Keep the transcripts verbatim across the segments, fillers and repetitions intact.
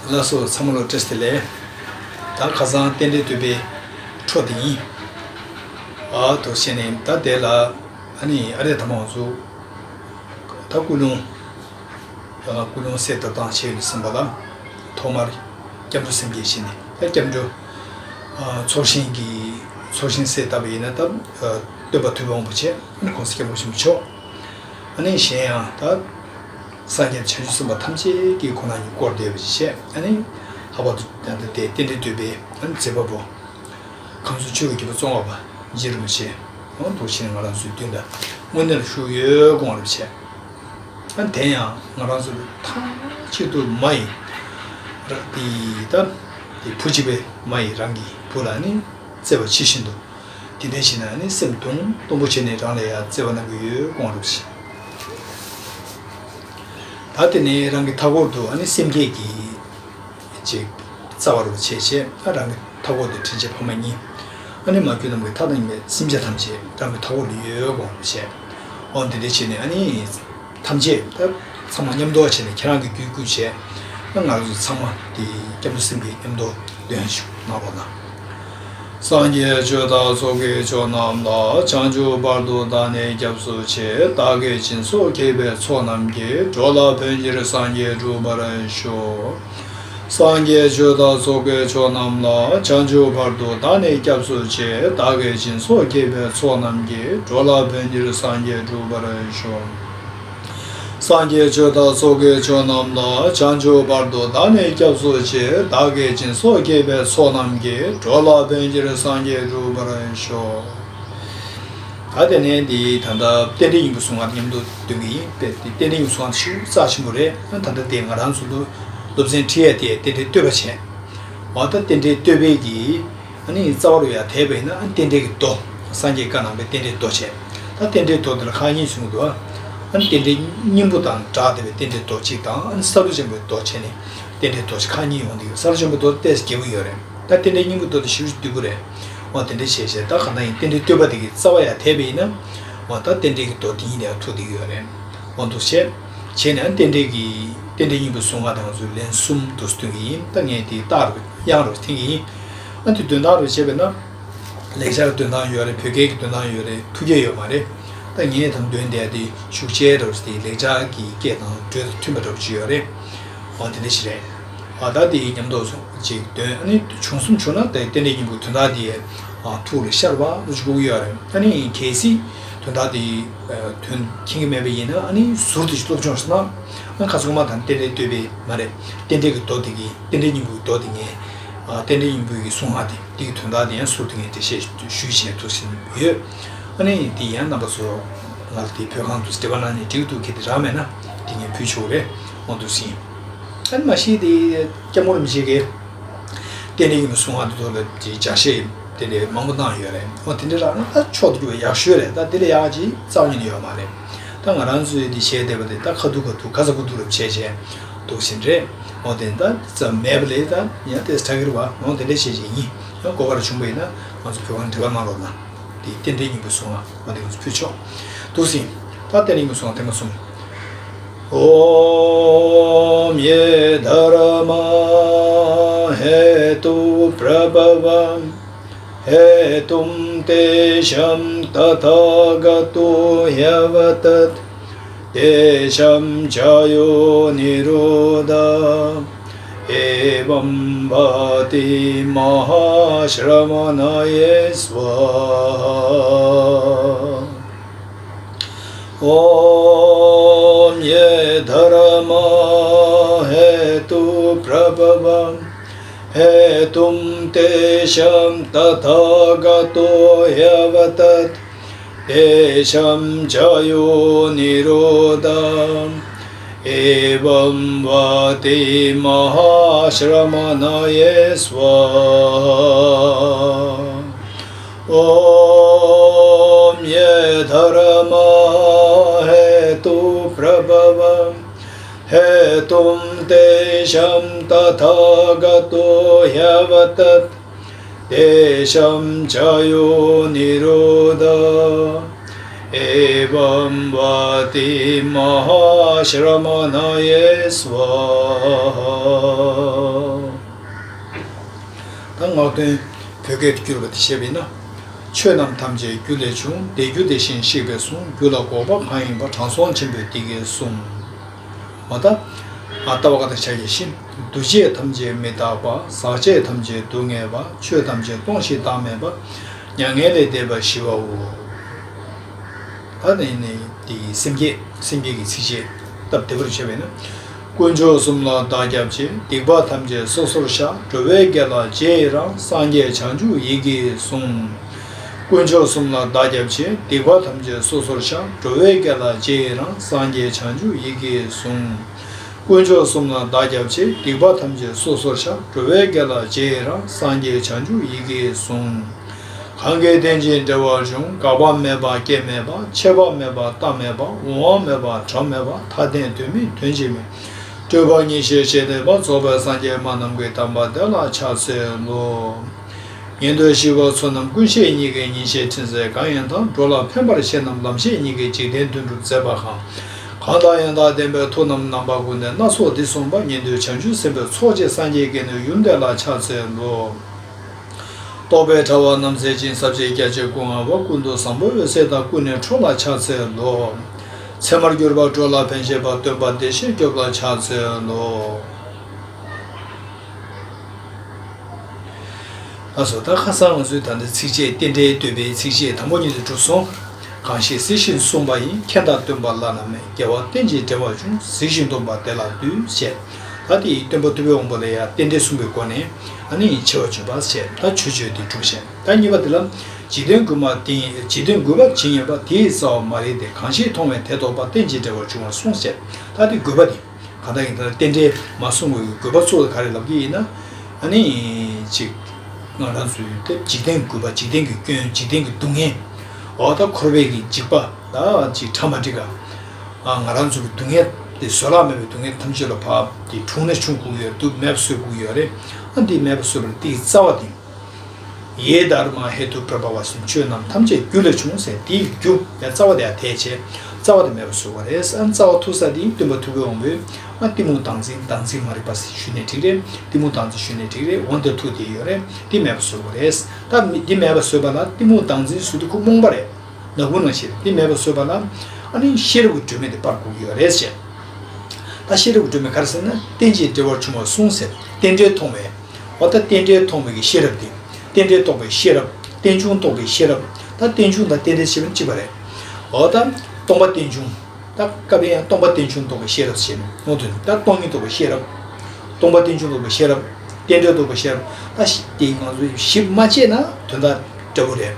ལགས་སོ། ཚང་མ་ལ་བཀྲ་ཤིས་བདེ་ལེགས། ད་ཁ་སང་རྟེན་འབྲེལ་བསྟོད་པའི་འཕྲོ་དེ་ཡིན། ཨ་དོ་བྱས་ནས་ད་དེ་ལ་ཨ་ནི་ཨ་རེ་ཐ་མ་ང་ཚོ་ད་ཀུན་སློང་ཀུན་སློང་གསལ་བཏབ་སྟངས་བྱས་ནས་ཟིན་པ་ལ། ཐོག་མར་སྐྱབས་འགྲོ་སེམས་བསྐྱེད་བྱས་ནས། ད་སྐྱབས་འགྲོ་ཚོགས་ཞིང་གི་ཚོགས་ཞིང་གསལ་བཏབ་པ་ཡིན་ན། ད་སྟོན་པ་ཐུབ་པ་དབང་པོ་བྱས། ཨ་ནི་གོང་ས་སྐྱབས་མགོན་ཆེན་པོ་མཆོག་ཨ་ནི་གཞན་ཡང་ད་སངས་རྒྱས་བྱང་ཆུབ་སེམས་དཔའ་ཐམས་ཅད་ཀྱི་ཁོ་ན་ཉིད་བསྐོར་བསྡད་པ་ཞིག་བྱས། ཨ་ནི་ལྷག་པར་དུ་ད་ལྟ་དེ་རྟེན་འབྲེལ་བསྟོད་པའི་ཨ་ནི་མཛད་པ་པོ། ཁམས་གསུམ་ཆོས་ཀྱི་རྒྱལ་པོ་ཙོང་ཁ་པ་རྗེ་རིན་པོ་ཆེ་ཡང་འདུག་བྱས་ནས་ང་རང་ཚོའི་མདུན་ལ་དངོས་གནས་ལ་བཞུགས་ཡོད་དགོངས་པ་རེད་བྱས། ཨ་ནི་དེ་ཡང་ང་རང་ཚོ་ལ་མཐའ་གཅིག་ཏུ་མ་ཡི་ར་དེ་ད་དེ་བུ་གཅིག་པའི་མ་ཡིས་རང་གི་བུ་ལ་ནི་བརྩེ་བ་ཇི་བཞིན་དུ། དེ་འདྲ་བྱས་ན་ནི་སེམས་དུང་དུང་པོ་བྱས་ནས་རང་ལ་ཡང་བརྩེ་བ་གནང་གི་ཡོད་དགོངས་པ་རེད་བྱས། ད་དེ་ནས་རང་གི་མཐའ་འཁོར་དུ་ཨ་ནི་སེམས་བསྐྱེད་ཀྱི་ཅིག་རྩ་བ་རུ་བྱས་བྱས། ཨ་རང་གི་མཐའ་འཁོར་དུ་དྲིན་ཅན་ཕ་མ་གཉིས། ཨ་ནི་མ་གྱུར་ནམ་མཁའི་མཐའ་དང་མཉམ་པའི་སེམས་ཅན་ཐམས་ཅད་རང་གི་མཐའ་འཁོར་དུ་ཡོད་དགོངས་པ་བྱས། འོ་འདི་འདྲ་བྱས་ནས་ཨ་ནི་ཐམས་ཅད་ད་ཚང་མ་མཉམ་དུ་བྱས་ནས་ཁྱེད་རང་གི་རྒྱུད་བསྐུལ་བྱས། ཨ་ང་རང་ཚོ་ཚང་མ་དེ་སྐྱབས་འགྲོ་སེམས་བསྐྱེད་མཉམ་དུ་འདོན་ཞུ་གནང་རོགས་གནང་། སངས་རྒྱས་ཆོས་དང་ཚོགས་ཀྱི་མཆོག་རྣམས་ལ། བྱང་ཆུབ་བར་དུ་བདག་ནི་སྐྱབས་སུ་མཆི། བདག་གིས་སྦྱིན་སོགས་བགྱིས་པའི་ཚོགས་རྣམས་ཀྱིས། འགྲོ་ལ་ཕན་ཕྱིར་སངས་རྒྱས་འགྲུབ་པར་ཤོག། སངས་རྒྱས་ཆོས་དང་ཚོགས་ཀྱི་མཆོག་རྣམས་ལ། བྱང་ཆུབ་བར་དུ་བདག་ནི་སྐྱབས་སུ་མཆི། བདག་གིས་སྦྱིན་སོགས་བགྱིས་པའི་ཚོགས་རྣམས་ཀྱིས། འགྲོ་ལ་ཕན་ཕྱིར་སངས་རྒྱས་འགྲུབ་པར་ཤོག། སངས་རྒྱས་ཆོས་དང་ཚོགས་ཀྱི་མཆོག་རྣམས་ལ། བྱང་ཆུབ་བར་དུ་བདག་ནི་སྐྱབས་སུ་མཆི། བདག་གིས་སྦྱིན་སོགས་བགྱིས་པའི་ཚོགས་རྣམས་ཀྱིས། འགྲོ་ལ་ཕན་ཕྱིར་སངས་རྒྱས་འགྲུབ་པར་ཤོག། ད་དེ་ནས་འདི་ད་ལྟ་རྟེན་འབྲེལ་སྙིང་པོ་གསུང་ང་མཉམ་དུ་འདོན་གྱི་ཡིན་པས། འདི་རྟེན་འབྲེལ་སྙིང་པོ་གསུང་ང་ཤིན་ཏུ་རྩ་ཆེན་པོ་རེད། ད་ལྟ་དེ་ང་རང་ཚོ་སློབ་སློབ་ཚན་ཁྲིད་ཡ་དེ་རྟེན་འབྲེལ་བསྟོད་པ་བྱས། འོ་ད་རྟེན་འབྲེལ་བསྟོད་པའི་གི་ཨ་ནི་རྩ་བ་རུ་ཡར་དེད་པ་ཡིན་ན། ཨ་ནི་རྟེན་འབྲེལ་གྱི་མདོ། སངས་རྒྱས་བཀའ་གནང་བའི་རྟེན་འབྲེལ་མདོ་བྱས། ད་རྟེན་འབྲེལ་མདོ་འདི་ལ་ཁག་གཉིས་གསུངས་འདུག། ཨ་ནི་རྟེན་འབྲེལ་སྙིང་པོ་དང་སྦྲགས་བསྡད་པའི་རྟེན་འབྲེལ་མདོ་གཅིག་དང་། ཨ་ནི་སཱ་ལུ་ཆེན་པོའི་མདོ་བྱས་ནས་རྟེན་འབྲེལ་མདོ་ཁག་གཉིས་ཡོང་འདུག། སཱ་ལུ་ཆེན་པོའི་མདོ་ཏོག་ཙམ་རྒྱས་པོ་ཡོད་རེད། ད་རྟེན་འབྲེལ་སྙིང་པོའི་མདོ་དེ་ཞེ་པོ་ཅིག་བསྡུས་པོ་རེད། འོ་དེ་འདྲ་བྱས་བྱས། ད་གང་ལྟར་ཡིན་རྟེན་འབྲེལ་བསྟོད་པ་དེ་གི་རྩ་བ་ཡར་དེད་པ་ཡིན་ན། འོ་ད་རྟེན་འབྲེལ་གྱི་མདོ་དེ་ཡིན་ནའང་ཐུག་བསྡད་ཀྱི་ཡོད་རེད། འོ་འདུག་བྱས། བྱས་ནས་ཨ་ནི་རྟེན་འབྲེལ་གྱི་རྟེན་འབྲེལ་སྙིང་པོ་གསུང་ང་དེ་ང་ཚོས་ལན་གསུམ་དུ་འདོན་གྱི་ཡིན། ད་ངས་དེ་རྟགས་རུ་དབྱངས་རུ་འཐེན་གྱི་ཡིན། ཨ་དེ་འདོན་སྟངས་རུ་བྱས་པས་ན། ལེགས་སྦྱར་འདོན་སྟངས་ཡོད་རེད། བོད་སྐད་ཀྱི་འདོན་སྟངས་ཡོད་རེད། ཐུགས་བསྐྱེད་ཡོད་མ་རེད། ད་ངས་ད་འདོན་བསྡད་དེ་ཤུགས་ཆེ་འདྲ་བོ་ཞིག་དེ་ལེགས་སྦྱར་གྱི་སྐད་དང་འགྲོས་དང་མཐུན་པ་འདྲ་བོ་ཅིག་ཡོད་རེད། འོ་དེ་འདྲ་ཞིག་རེད། ཨ་ད་དེ་མཉམ་དུ་སོང་ཅིག་འདོན། ཨ་ནི་བྱུང་སོང་བྱུང་ན་དེ་རྟེན་འབྲེལ་སྙིང་པོའི་དོན་དག་དེ་ཨ་ཐུགས་ལ་ཤར་བ་འདྲ་ཅིག་དགོས་ཀྱི་ཡོད་རེད། ཨ་ནི་གལ་སྲིད་དོན་དག་དེ་ཨ་དོན་མཁྱེན་གྱི་མེད་པ་ཡིན་ན། ཨ་ནི་ཟུར་དུ་ཅིག་སློབ་སྦྱོང་ཞིག་གནང་། ཨ་ཁ་སང་མ་ད་རྟེན་འབྲེལ་བསྟོད་པའི་མ་རེད། རྟེན་འབྲེལ་གྱི་མདོ་དེ་གི་རྟེན་འབྲེལ་སྙིང་པོའི་མདོ་དེ་ངས། ཨ་རྟེན་འབྲེལ་སྙིང་པོའི་གི་གསུང་ངག་དེ། དེ་གི་དོན་དག་དེ་ཡང་ཟུར་དུ་ངས་འགྲེལ་བཤད་ཞུས་བྱས་ཐུགས་སེམས་ཡོད། ཨ་ནི་དེ་ཡང་རྣམ་པ་ཚོ་ང་ལ་དེ་བོད་ཁང་དུ་འབྲེལ་བ་གནང་ནས་འགྲིག་འདུག་གི། དེ་རག་མེད་ན་དེ་ངས་ཕུལ་ཆོག་རེད། འོ་འདུག་སེ་ཡིན། ཨ་ནི་མ་གཞི་དེ་སྐྱབས་མགོན་རིན་པོ་ཆེ་གིས་རྟེན་འབྲེལ་སྙིང་པོའི་གསུང་ངག་དེ་ཐོག་ལ་དེ་སྦྱར་བཤད་དེ་འདྲ་མང་པོ་གནང་ཡོད་རེད། འོ་དེ་འདྲ་རག་ན་ད་མཆོག་ཏུ་གྱུར་པ་ཡག་ཤོས་རེད། ད་དེ་ལས་ཡག་ཅིག་རྩ་བ་ཉིད་ནས་ཡོད་མ་རེད། ད་ང་རང་ཚོས་འདི་བྱས་བསྡད་པ་དེ་ད་ཁ་ཐུག་ཁ་ཐུག་ག་ཚ་གུ་ཐུག་རབ་བྱས་བྱས་འདུག་ཟིན་རེད། འོ་དེ་ད་ཙམ་མེད་པ་ལས་ད་ཡང་ཏོག་ཙམ་དྲག་གི་རེད་པ། འོ་དེ་འདྲ་བྱས་བྱས་ཡིན། ཡང་དགོས་པ་རེ་བྱུང་བ་ཡིན་ན་ང་ཚོ་བོད་ཁང་འབྲེལ་བ་གནང་རོགས་གནང་། དེ་རྟེན་འབྲེལ་སྙིང་པོའི་གསུང་ངག་འོ་དེ་ང་ཚོ་ཕུལ་ཆོག་འདུག་ཟིན། ད་རྟེན་འབྲེལ་སྙིང་པོའི་གསུང་ངག་ཐེངས་མ་གསུམ། ॐ ये धर्मा हेतुप्रभवं हेतुं तेषां तथागतो ह्यवदत्। तेषां च यो निरोध एवं वाति महाश्रमणये स्वाहा। ॐ ये धर्मा हेतुप्रभवं हेतुं तेषां तथागतो ह्यवदत्। तेषां च यो निरोध एवं वाति महाश्रमणये स्वाहा। ॐ ये धर्मा हेतुप्रभवं हेतुं तेषां तथागतो ह्यवदत्। तेषां च यो निरोध एवं वाति महाश्रमणये स्वाहा। ད་ངག་དོན་བོད་སྐད་དུ་བསྒྱུར་བ་དེ་བྱས་པས་ན། ཆོས་རྣམས་ཐམས་ཅད་རྒྱུ་ལས་བྱུང་། དེ་རྒྱུ་དེ་བཞིན་གཤེགས་པས་བཟུང་། རྒྱུ་ལ་འགོག་པ་གང་ཡིན་པ། དྲང་སྲོང་ཆེན་པོས་འདི་སྐད་གསུངས། མ་ད། ཨ་ལྟ་བ་ག་དང་ཆ་ཡིན་ཞིང་། འདུ་བྱེད་ཐམས་ཅད་མི་རྟག་པ། ཟག་བཅས་ཐམས་ཅད་སྡུག་བསྔལ་བ། ཆོས་ཐམས་ཅད་སྟོང་ཞིང་བདག་མེད་པ། མྱ་ངན་ལས་འདས་པ་ཞི་བའོ། ད་ནི་ནི་དེ་སེམས་བསྐྱེད་སེམས་བསྐྱེད་ཀྱི་ཚིགས་བཅད་སྟབས་བདེ་བར་བྱས་པས་ན། དཀོན་མཆོག་གསུམ་ལ་བདག་སྐྱབས་མཆི། སྡིག་པ་ཐམས་ཅད་སོ་སོར་བཤགས། འགྲོ་བའི་དགེ་ལ་རྗེས་ཡི་རང་། སངས་རྒྱས་བྱང་ཆུབ་ཡིད་ཀྱིས་ཟུང་། དཀོན་མཆོག་གསུམ་ལ་བདག་སྐྱབས་མཆི། སྡིག་པ་ཐམས་ཅད་སོ་སོར་བཤགས། འགྲོ་བའི་དགེ་ལ་རྗེས་ཡི་རང་། སངས་རྒྱས་བྱང་ཆུབ་ཡིད་ཀྱིས་ཟུང་། དཀོན་མཆོག་གསུམ་ལ་བདག་སྐྱབས་མཆི། སྡིག་པ་ཐམས་ཅད་སོ་སོར་བཤགས། འགྲོ་བའི་དགེ་ལ་རྗེས་ཡི་རང་། སངས་རྒྱས་བྱང་ཆུབ་ཡིད་ཀྱིས་ཟུང་། གང་གིས་རྟེན་ཅིང་འབྲེལ་བར་འབྱུང་། འགག་པ་མེད་པ་སྐྱེ་མེད་པ། ཆད་པ་མེད་པ་རྟག་མེད་པ། འོང་བ་མེད་པ་གྲབས་མེད་པ། མཐའ་རྟེན་དོན་མིན་དོན་གཅིག་མིན། སྤྲོས་པ་ཉེར་ཞི་ཞི་བདེ་བ། རྫོགས་པའི་སངས་རྒྱས་སྨྲ་རྣམས་ཀྱིས། དམ་པ་དེ་ལ་ཕྱག་འཚལ་ལོ། ཉན་ཐོས་ཞི་བ་ཚོགས་རྣམས། ཀུན་ཤེས་ཉིད་ཀྱི་ཉིན་བྱེད་ཕྲིན་ཚེགས་གང་ཡིན་དང་། འགྲོ་ལ་ཕན་པར་བྱེད་རྣམས། ལམ་ཤེས་ཉིད་ཀྱིས་འཇིག་རྟེན་དོན་སྒྲུབ་མཛད་པ་གང་། གང་དག་ཡང་དག་ལྡན་པའི་ཐུགས་རྣམས་རྣམ་པ་ཀུན་ནས། སྣ་ཚོགས་འདི་གསུངས་པ། ཉན་ཐོས་བྱང་ཆུབ་སེམས་དཔའི་ཚོགས། རྗེ་སངས་རྒྱས་ཀྱིས་ནི་ཡུམ་དེ་ལ་ཕྱག་འཚལ་ལོ། རྟོག་པའི་དྲ་བ་རྣམ་སེལ་ཅིང་། ཟབ་ཅིང་རྒྱ་ཆེའི་སྐུ་མངའ་བ། ཀུན་ཏུ་བཟང་པོའི་འོད་ཟེར་དང་། ཀུན་ནས་འཕྲོ་ལ་ཕྱག་འཚལ་ལོ། མཚན་མར་གྱུར་པ་འགྲོ་ལ་ཕན་བྱེད་པ། སྟོན་པ་བདེ་གཤེགས་སྐྱོབ་ལ་ཕྱག་འཚལ་ལོ། ལགས་སོ། ད་ཁ་སང་ང་ཚོས་ད་ལྟ་ཚིགས་བཅད་རྟེན་འབྲེལ་བསྟོད་པའི་ཚིགས་བཅད་དང་པོ་ཉིད་དེ་གྲུབ་སོང་། གང་ཞིག་གཟིགས་ཤིང་གསུངས་པ་ཡིས། མཁྱེན་དང་སྟོན་པ་བླ་ན་མེད། རྒྱལ་བ་རྟེན་ཅིང་འབྲེལ་བར་འབྱུང་། གཟིགས་ཤིང་སྟོན་པ་དེ་ལ་འདུད། ཞེས། ད་དེ་ཡི་སྟོན་པ་ཐུབ་པའི་དབང་པོ་ལ་ཡང་རྟེན་འབྲེལ་གསུངས་པའི་སྒོ་ནས། ཨ་ནི་ཆེ་བ་བརྗོད་པ་ཞེས་ད་ཆོས་སྤྱོད་དེ་གྲུབ་ཞེས། ད་གཉིས་པ་དེ་ལ། འཇིག་རྟེན་མགུ་མ་དེ། འཇིག་རྟེན་མགུ་པ་ཇི་སྙེད་པ། དེ་ཡི་རྩ་བ་མ་རིག་སྟེ། གང་ཞིག་མཐོང་བས་དེ་རྟོགས་པ། རྟེན་ཅིང་འབྲེལ་བར་འབྱུང་བར་གསུངས། ཞེས། ད་དེ་དགོས་པ་དེ། གང་ལྟར་ཡིན་ད་རྟེན་འབྲེལ་མ་གསུངས་པའི་དགོས་པ་གཙོ་བོ་ག་རེ་ལབ་ཀྱི་ཡིན་ན། ཨ་ནི། ཅིག་ང་རང་ཚོའི་དེ་འཇིག་རྟེན་མགུ་པ། འཇིག་རྟེན་གྱི་སྐྱོན། འཇིག་རྟེན་གྱི་སྡུག་བསྔལ། འོ་ད་འཁོར་བའི་གི་འཇིགས་པ། ད་ཅིག་ཁྲ་མ་འགྲིག་ག་ཨ་ང་རང་ཚོ་གི་སྡུག་བསྔལ་དེ་བཟོད་གླགས་མེད་པའི་སྡུག་བསྔལ་ཐམས་ཅད་ལ་བབ་དེ་དྲུང་ནས་ཆུང་དགོས་ཡོད་དུ་མེད་པ་བཟོ་དགོས་ཡོད་རེད། ཨ་འདི་མེད་པ་བཟོ་བར་དེའི་རྩ་བ་དེ། ཡེ་དྷརྨཱ་ཧེ་ཏུ་པྲ་བྷ་ཝ་སྨི། ཆོས་རྣམས་ཐམས་ཅད་རྒྱུ་ལས་བྱུང་ཟེར། དེའི་རྒྱུ་ཡང་རྩ་བ་དེ་ཡང་དེ་བྱས། རྩ་བ་དེ་མེད་པ་བཟོ་བ་རེད། ཨ་རྩ་བ་ཐུག་ས་དེ་སྟོན་པ་ཐུབ་པའི་དབང་པོས། ཨ་གཏི་མུག་བདག་འཛིན། བདག་འཛིན་མ་རིག་པ་ཞུས་ནས་འགྲིག་རེད། གཏི་མུག་བདག་འཛིན་ཞུས་ནས་འགྲིག་རེད། འོ་འདི་ཐུག་དེ་ཡོད་རེད། དེ་མེད་པ་བཟོ་བ་རེད། ད་མི་དེ་མེད་པ་བཟོས་པ་ལ་གཏི་མུག་བདག་འཛིན་ཟེར་དུས་ཁོ་རྨོངས་པ་རེད། ནག་པོ་ནང་བཞིན་རེད། དེ་མེད་པ་བཟོས་པ་ལ། ཨ་ནི་ཤེས་རབ་ཀྱི་སྒྲོན་མེ་དེ་སྤར་དགོས་ཀྱི་ཡོད་རེད་ཟེར། ད་ཤེས་རབ་ཀྱི་སྒྲོན་མེ་ག་རེ་ཟེར་ན། རྟེན་ཅིང་འབྲེལ་བར་འབྱུང་བར་གསུངས་ཟེར། རྟེན་འབྲེལ་མཐོང་བའི། འོ་ད་རྟེན་འབྲེལ་མཐོང་བའི་གི་ཤེས་རབ་དེ། རྟེན་འབྲེལ་རྟོགས་པའི་ཤེས་རབ། རྟེན་འབྱུང་རྟོགས་པའི་ཤེས་རབ། ད་རྟེན་འབྱུང་དང་རྟེན་འབྲེལ་ཞེས་པ་ནི་གཅིག་པ་རེད། འོ་ད་སྟོང་པ་རྟེན་འབྱུང་། ད་སྐབས་ཡང་སྟོང་པ་རྟེན་འབྱུང་རྟོགས་པའི་ཤེས་རབ་ཞེས་ནི་ཡོང་དུས། ད་སྟོང་ཉིད་རྟོགས་པའི་ཤེས་རབ། སྟོང་པ་རྟེན་འབྱུང་རྟོགས་པའི་ཤེས་རབ། རྟེན་འབྲེལ་རྟོགས་པའི་ཤེས་རབ། ད་ཤི་དེ་ང་ཚོས་ཞིབ་མ་དཔྱད་ན་དོན་དག་འདྲ་བོ་རེད།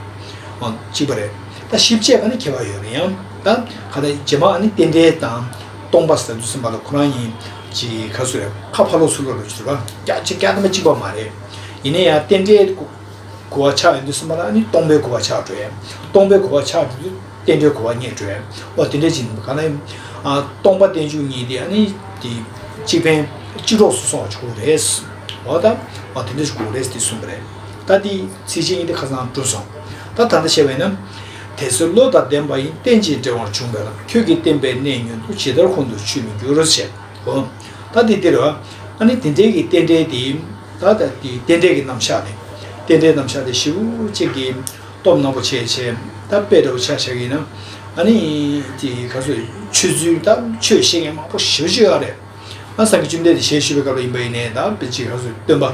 ཨང་གཅིག་པ་རེད། ད་ཞིབ་དཔྱད་པ་ནི་ཁྱད་པར་ཡོད་རེད། ཡང་ད་ག་ད་རྗེས་མ་ཨ་ནི་རྟེན་འབྲེལ་དང་སྟོང་པ་ཟེར་དུས་ཙམ་པ་ལ་ཁོ་རང་ཡིན་གྱི་ག་ཚོད་རེད། ཁ་ཕར་ལོག་ཚུར་ལོག་ལ་ཅིག་རེད་པ། རྒྱ་ཆེ་རྒྱ་དམ་པ་གཅིག་པ་མ་རེད། ཡིན་ན་ཡང་རྟེན་འབྲེལ་གོ་བ་ཆགས་ཡོང་དུས་ཙམ་པ་ལ་ཨ་ནི་སྟོང་པའི་གོ་བ་ཆགས་འགྲོ་ཡ། སྟོང་པའི་གོ་བ་ཆགས་འགྲོ་དུས་རྟེན་འབྲེལ་གོ་བ་རྙེད་འགྲོ་ཡ། འོ་དེ་འདྲ་ཅིག་ཡིན་པ་ག་ན་ཡིན། ཨ་སྟོང་པ་རྟེན་འབྱུང་གཉིས་དེ་ཨ་ནི་དེ་གཅིག་ཕན་གཅིག་གྲོགས་སུ་སོང་བ་ཆོག་གི་རེད། འོ་ད་འོ་དེ་འདྲ་ཞིག་དགོས་རེད་དེ་གསུངས་པ་རེད། ད་དེ་ཚིགས་བཅད་གཉིས་དེ་ཁ་སང་གྲུབ་སོང་། ད་ད་ལྟ་བཤད་པ་ཡིན་ན། དེ་ཚེ་བློ་དང་ལྡན་པ་ཡིས། རྟེན་ཅིང་འབྲེལ་བར་འབྱུང་བའི་ལམ། ཁྱོད་ཀྱིས་བསྟན་པའི་གནས་ཉིད་དུ། ཇི་ལྟར་ཁོང་དུ་ཆུད་མི་འགྱུར་ཞེས། འོ། ད་དེ་འདིར་བ། ཨ་ནི་དེ་འདྲའི་གི་རྟེན་འབྲེལ་དེ། ད་ད་དེ་རྟེན་འབྲེལ་གྱི་རྣམ་གཞག་དེ། རྟེན་འབྲེལ་རྣམ་གཞག་དེ་ཞེ་པོ་ཅིག་གི་སྟོབས་རྣོན་པོ་ཆེ་ཆེ། ད་དཔེ་འདྲ་བོ་ཆ་བཞག་གི་ཡིན་ན། ཨ་ནི་དེ་ག་ཚོད་ཆོས་ཚུལ་ད་ཆོས་བཤད་མཁན་མང་པོ་ཞེ་པོ་ཅིག་ཡོད་རེད། ཨ་སངས་རྒྱས་བཅོམ་ལྡན་འདས་ཞལ་བཞུགས་པའི་སྐབས་ལ་ཡིན་པ་ཡིན་ནའི་ད་དཔེ་ཅིག་ག་ཚོད་སྟོན་པ།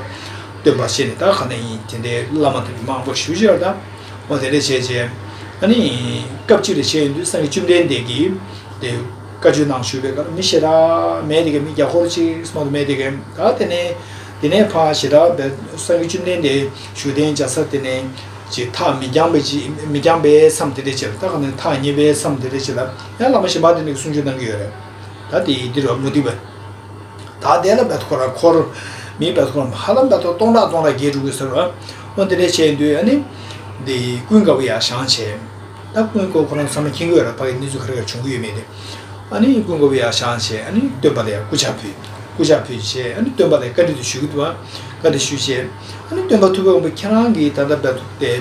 སྟོན་པ་བཤད་ནས་ད་ག་ནས་ཡིན་དེ་འདྲའི་བླ་མ་དེ་མང་པོ་ཞེ་པོ་ཅིག་ཡོད་རེད་ད། འོ་དེ་འདྲ་བྱས་བྱས། ཨ་ནི་སྐབས་གཅིག་ལ་བྱས་ཡོང་དུས་སངས་རྒྱས་བཅོམ་ལྡན་འདས་ཀྱིས་དེ་བཀའ་ཆོས་གནང་བཞུགས་པའི་སྐབས་མི་ཞེ་དྲག་མེད་དེ་ག་མི་བརྒྱ་སྐོར་ཅིག་སྨོ་དུ་མེད་དེ་ག་ད་དེ་ནས་དེ་ནས་ཕར་ཞེ་དྲག་བས་སངས་རྒྱས་བཅོམ་ལྡན་འདས་བཞུགས་གདན་རྒྱག་ས་དེ་ནས་ཅིག་ཐག་མི་འགྱངས་པའི་ཅིག་མི་འགྱངས་པའི་མཚམས་དེ་འདྲ་བྱས་ལ་ད་ག་ནས་ཐག་ཉེ་པའི་མཚམས་དེ་འདྲ་བྱས་ལ་ཡང་བླ་མ་གཞན་པ་དེ་འདྲ་གིས་གསུང་ཆོས་གནང་གི་ཡོད་རེད། ད་དེ་ཡིན་དེ་རུ་མུ་སྟེགས་པ། ད་དེ་ལ་བད་ཁོ་ར་འཁོར། མི་བད་ཁོ་ར་ཧ་ལམ་བད་ཐོ་སྟོང་ཕྲག་སྟོང་ཕྲག་བརྒལ་འགྲོ་གི་ཟེར་བ། འོ་དེ་འདྲ་བྱས་དུས་ཨ་ནི། འདི་ཀུན་དགའ་བོ་ཡར་བཞེངས་བྱས། ད་ཀུན་དགའ་བོ་ཁོ་རང་ཚང་མ་མཁྱེན་གྱི་ཡོད་རེད་ཕ་གི་གནས་ཚུལ་ག་རེ་ག་བྱུང་གི་ཡོད་མེད་དེ། ཨ་ནི་ཀུན་དགའ་བོ་ཡར་བཞེངས་བྱས་ཨ་ནི་སྟོན་པ་ལ་ཡང་སྐུ་ཕྱག་ཕུལ། སྐུ་ཕྱག་ཕུལ་བྱས་ཨ་ནི་སྟོན་པ་ལ་བཀའ་འདྲི་དུ་ཞུ་གི་འདུག་བ། བཀའ་འདྲི་ཞུས་བྱས། ཨ་ནི་སྟོན་པ་ཐུབ་པའི་དབང་པོ་ཁྱེད་རང་གིས་ད་ལྟ་བད་ཐོ་དེ།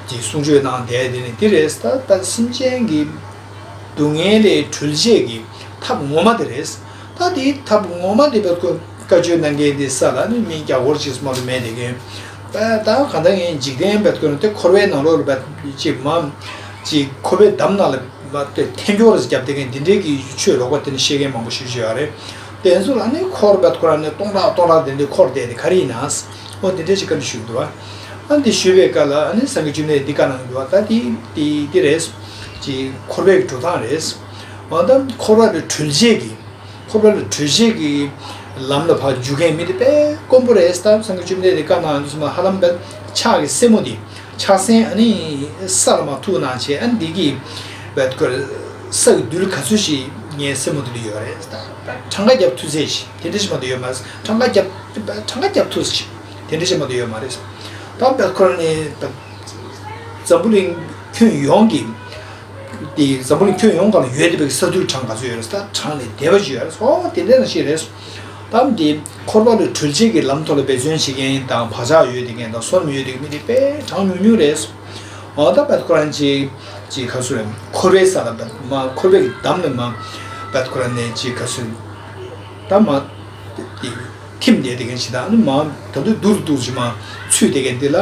དེ་གསུང་ཆོས་གནང་བསྡད་དེ་ནི་འདི་རེད་ད་ད་སེམས་ཅན་གྱི། སྡུག་བསྔལ་ལས་གྲོལ་བྱེད་ཀྱི་ཐབས་ངོ་མ་དེ་རེད། ད་དེའི་ཐབས་ངོ་མ་དེ་བས་ཁོས་བཀའ་ཆོས་གནང་མཁན་དེ་ས་ལ་ནི་མི་རྒྱ་སྐོར་ཅིག་སྨོ་དུ་མེད་དེ་གན། པ་ད་གང་ལྟར་ངས་འཇིག་རྟེན་བེད་ཁོ་ན་དེ་འཁོར་བའི་ནང་ལོགས་ལ་བེད་ཅིག་མ་ཅིག་འཁོར་བའི་འདམ་ནང་ལ་བེད་དེ་འཐེན་འཁྱོག་རེ་བརྒྱབ་དེ་གན་འདི་འདྲའི་གི་ཆོས་ལོག་པ་དེ་ནི་བཤད་མཁན་མང་པོ་ཞིག་ཡོད་རེད། དེ་ཚོ་ལ་ནི་འཁོར་བེད་ཁོ་ན་ནི་སྟོང་ཕྲག་སྟོང་ཕྲག་དེ་འདྲའི་འཁོར་བསྡད་དེ་ག་རེ་ཡིན་ན། འོ་དེ་འདྲའི་ཞིག་བཀའ་འདྲི་ཞུས་འདུག་བ། ཨ་འདི་ཞུས་པའི་སྐབས་ལ་ཨ་ནི་སངས་རྒྱས་བཅོམ་ལྡན་འདས་འདི་བཀའ་གནང་འདུག་བ། ད་དེ་དེ་དེ་རེད། ཅིག་འཁོར་བའི་གི་འགྲོ་སྟངས་རེད། འོ་ད་འཁོར་བ་ལས་གྲོལ་བྱེད་ཀྱི་འཁོར་བ་ལས་གྲོལ་བྱེད་ཀྱི་ལམ་ལ་ཕར་འཇུག་མཁན་མི་དེ་དཔེ་དཀོན་པོ་རེད། ད་སངས་རྒྱས་བཅོམ་ལྡན་འདས་བཀའ་གནང་འདུག་སེ་མ་ཧ་ལམ་བེད་ཕྱག་གི་སེན་མོ་འདི་ཕྱག་སེན་ཨ་ནི་ས་ལ་མ་ཐུག་ན་བྱས་ཨ་ནི་འདི་གི་བེད་ཁོ་ས་གི་རྡུལ་ག་ཚོད་ཞིག་ངའི་སེན་མོ་འདི་ལ་ཡོད་རེད། ད་གྲངས་ཀ་རྒྱབ་ཐུབ་ཚད་ཞིག་དེ་འདྲ་ཞིག་མ་གཏོགས་ཡོད་མ་རེད། གྲངས་ཀ་རྒྱབ་གྲངས་ཀ་རྒྱབ་ཐུབ་ཚད་ཞིག་དེ་འདྲ་ཞིག་མ་གཏོགས་ཡོད་མ་རེད། ད་བེད་ཁོ་ནི་འཛམ་བུ་གླིང་ཁྱོན་ཡོངས་ཀྱི་དེ་འཛམ་བུ་གླིང་ཁྱོན་ཡོངས་སྒང་ལ་ཡོད་བསྡད་པའི་ས་རྡུལ་གྲངས་ག་ཚོད་ཡོད་རེད། ད་གྲངས་ལས་འདས་པ་ཅིག་ཡོད་རེད། ཨོ་དེ་འདྲ་ནང་བཞིན་རེད། ད་འདི་འཁོར་བ་ལས་གྲོལ་བྱེད་ཀྱི་ལམ་ཐོག་ལ་འབད་བརྩོན་བྱེད་མཁན་དང་བག་ཆགས་ཡོད་བསྡད་མཁན་དང་བསོད་ནམས་ཡོད་བསྡད་མཁན་མི་དེ་དཔེ་གྲངས་ཉུང་ཉུང་རེད། ཨོ་ད་བེད་ཁོ་རང་ཅིག་ཅིག་ག་ཚོད་རེད། འཁོར་བའི་ས་ལ་བེད་མ་འཁོར་བའི་གི་འདམ་ལ་མ་བེད་ཁོ་རང་ནས་ཅིག་ག་ཚོད་ད་མ་དེ་ཐིམ་བསྡད་དེ་མཁན་ཞིག་དང་། ཨ་ནི་མ་ད་དུང་སྡུག་རུ་སྡུག་ཅིག་མ་ཚུད་དེ་མཁན་འདི་ལ་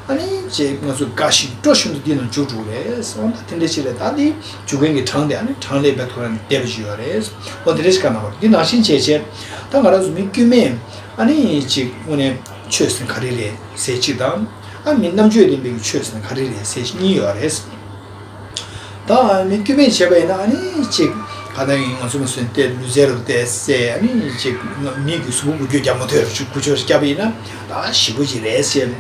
ཨ་ནི་ཅེས་ང་ཚོ་དགའ་ཞིང་སྤྲོ་ཞིང་དུ་འདི་ནང་འཇུག་འགྲོ་རེད། འོ་ན་དེ་འདྲ་ཞིག་རེད། ད་འདི་འཇུག་མཁན་གྱི་གྲངས་དེ་ཨ་ནི་གྲངས་ལས་བེད་ཁོ་རང་འདས་པ་ཞིག་ཡོད་རེད། འོ་དེ་འདྲ་ཞིག་བཀའ་གནང་བ་འདི་ནང་བཞིན་བྱས་བྱས་ད་ང་རང་ཚོ་མི་དཀྱུས་མས་ཨ་ནི་ཅིག་དངོས་གནས་ཆོས་ཟེར་ག་རེ་རེད་ཟེར་གཅིག་དང་། ཨ་མི་རྣམ་དཔྱོད་ལྡན་པའི་ཆོས་ཟེར་ག་རེ་རེད་ཟེར་གཉིས་ཡོད་རེད། ད་མི་དཀྱུས་མས་བྱས་པ་ཡིན་ན་ཨ་ནི་ཅིག་ཨ་ད་ཡིན་ང་ཚོ་མི་སོན་ཏེ་ལུས་རྩལ་རུ་ཏེ་སེ་ཨ་ནི་ཅིག་མི་གི་གཟུགས་པོ་འགུལ་སྐྱོད་རྒྱག་མ་ཐུབ་རུ་ཅིག་འགུལ་སྐྱོད་རྒྱབ་པ་ཡིན་ན་ད་ཞེ་པོ་ཅིག་རེད་ཟེར།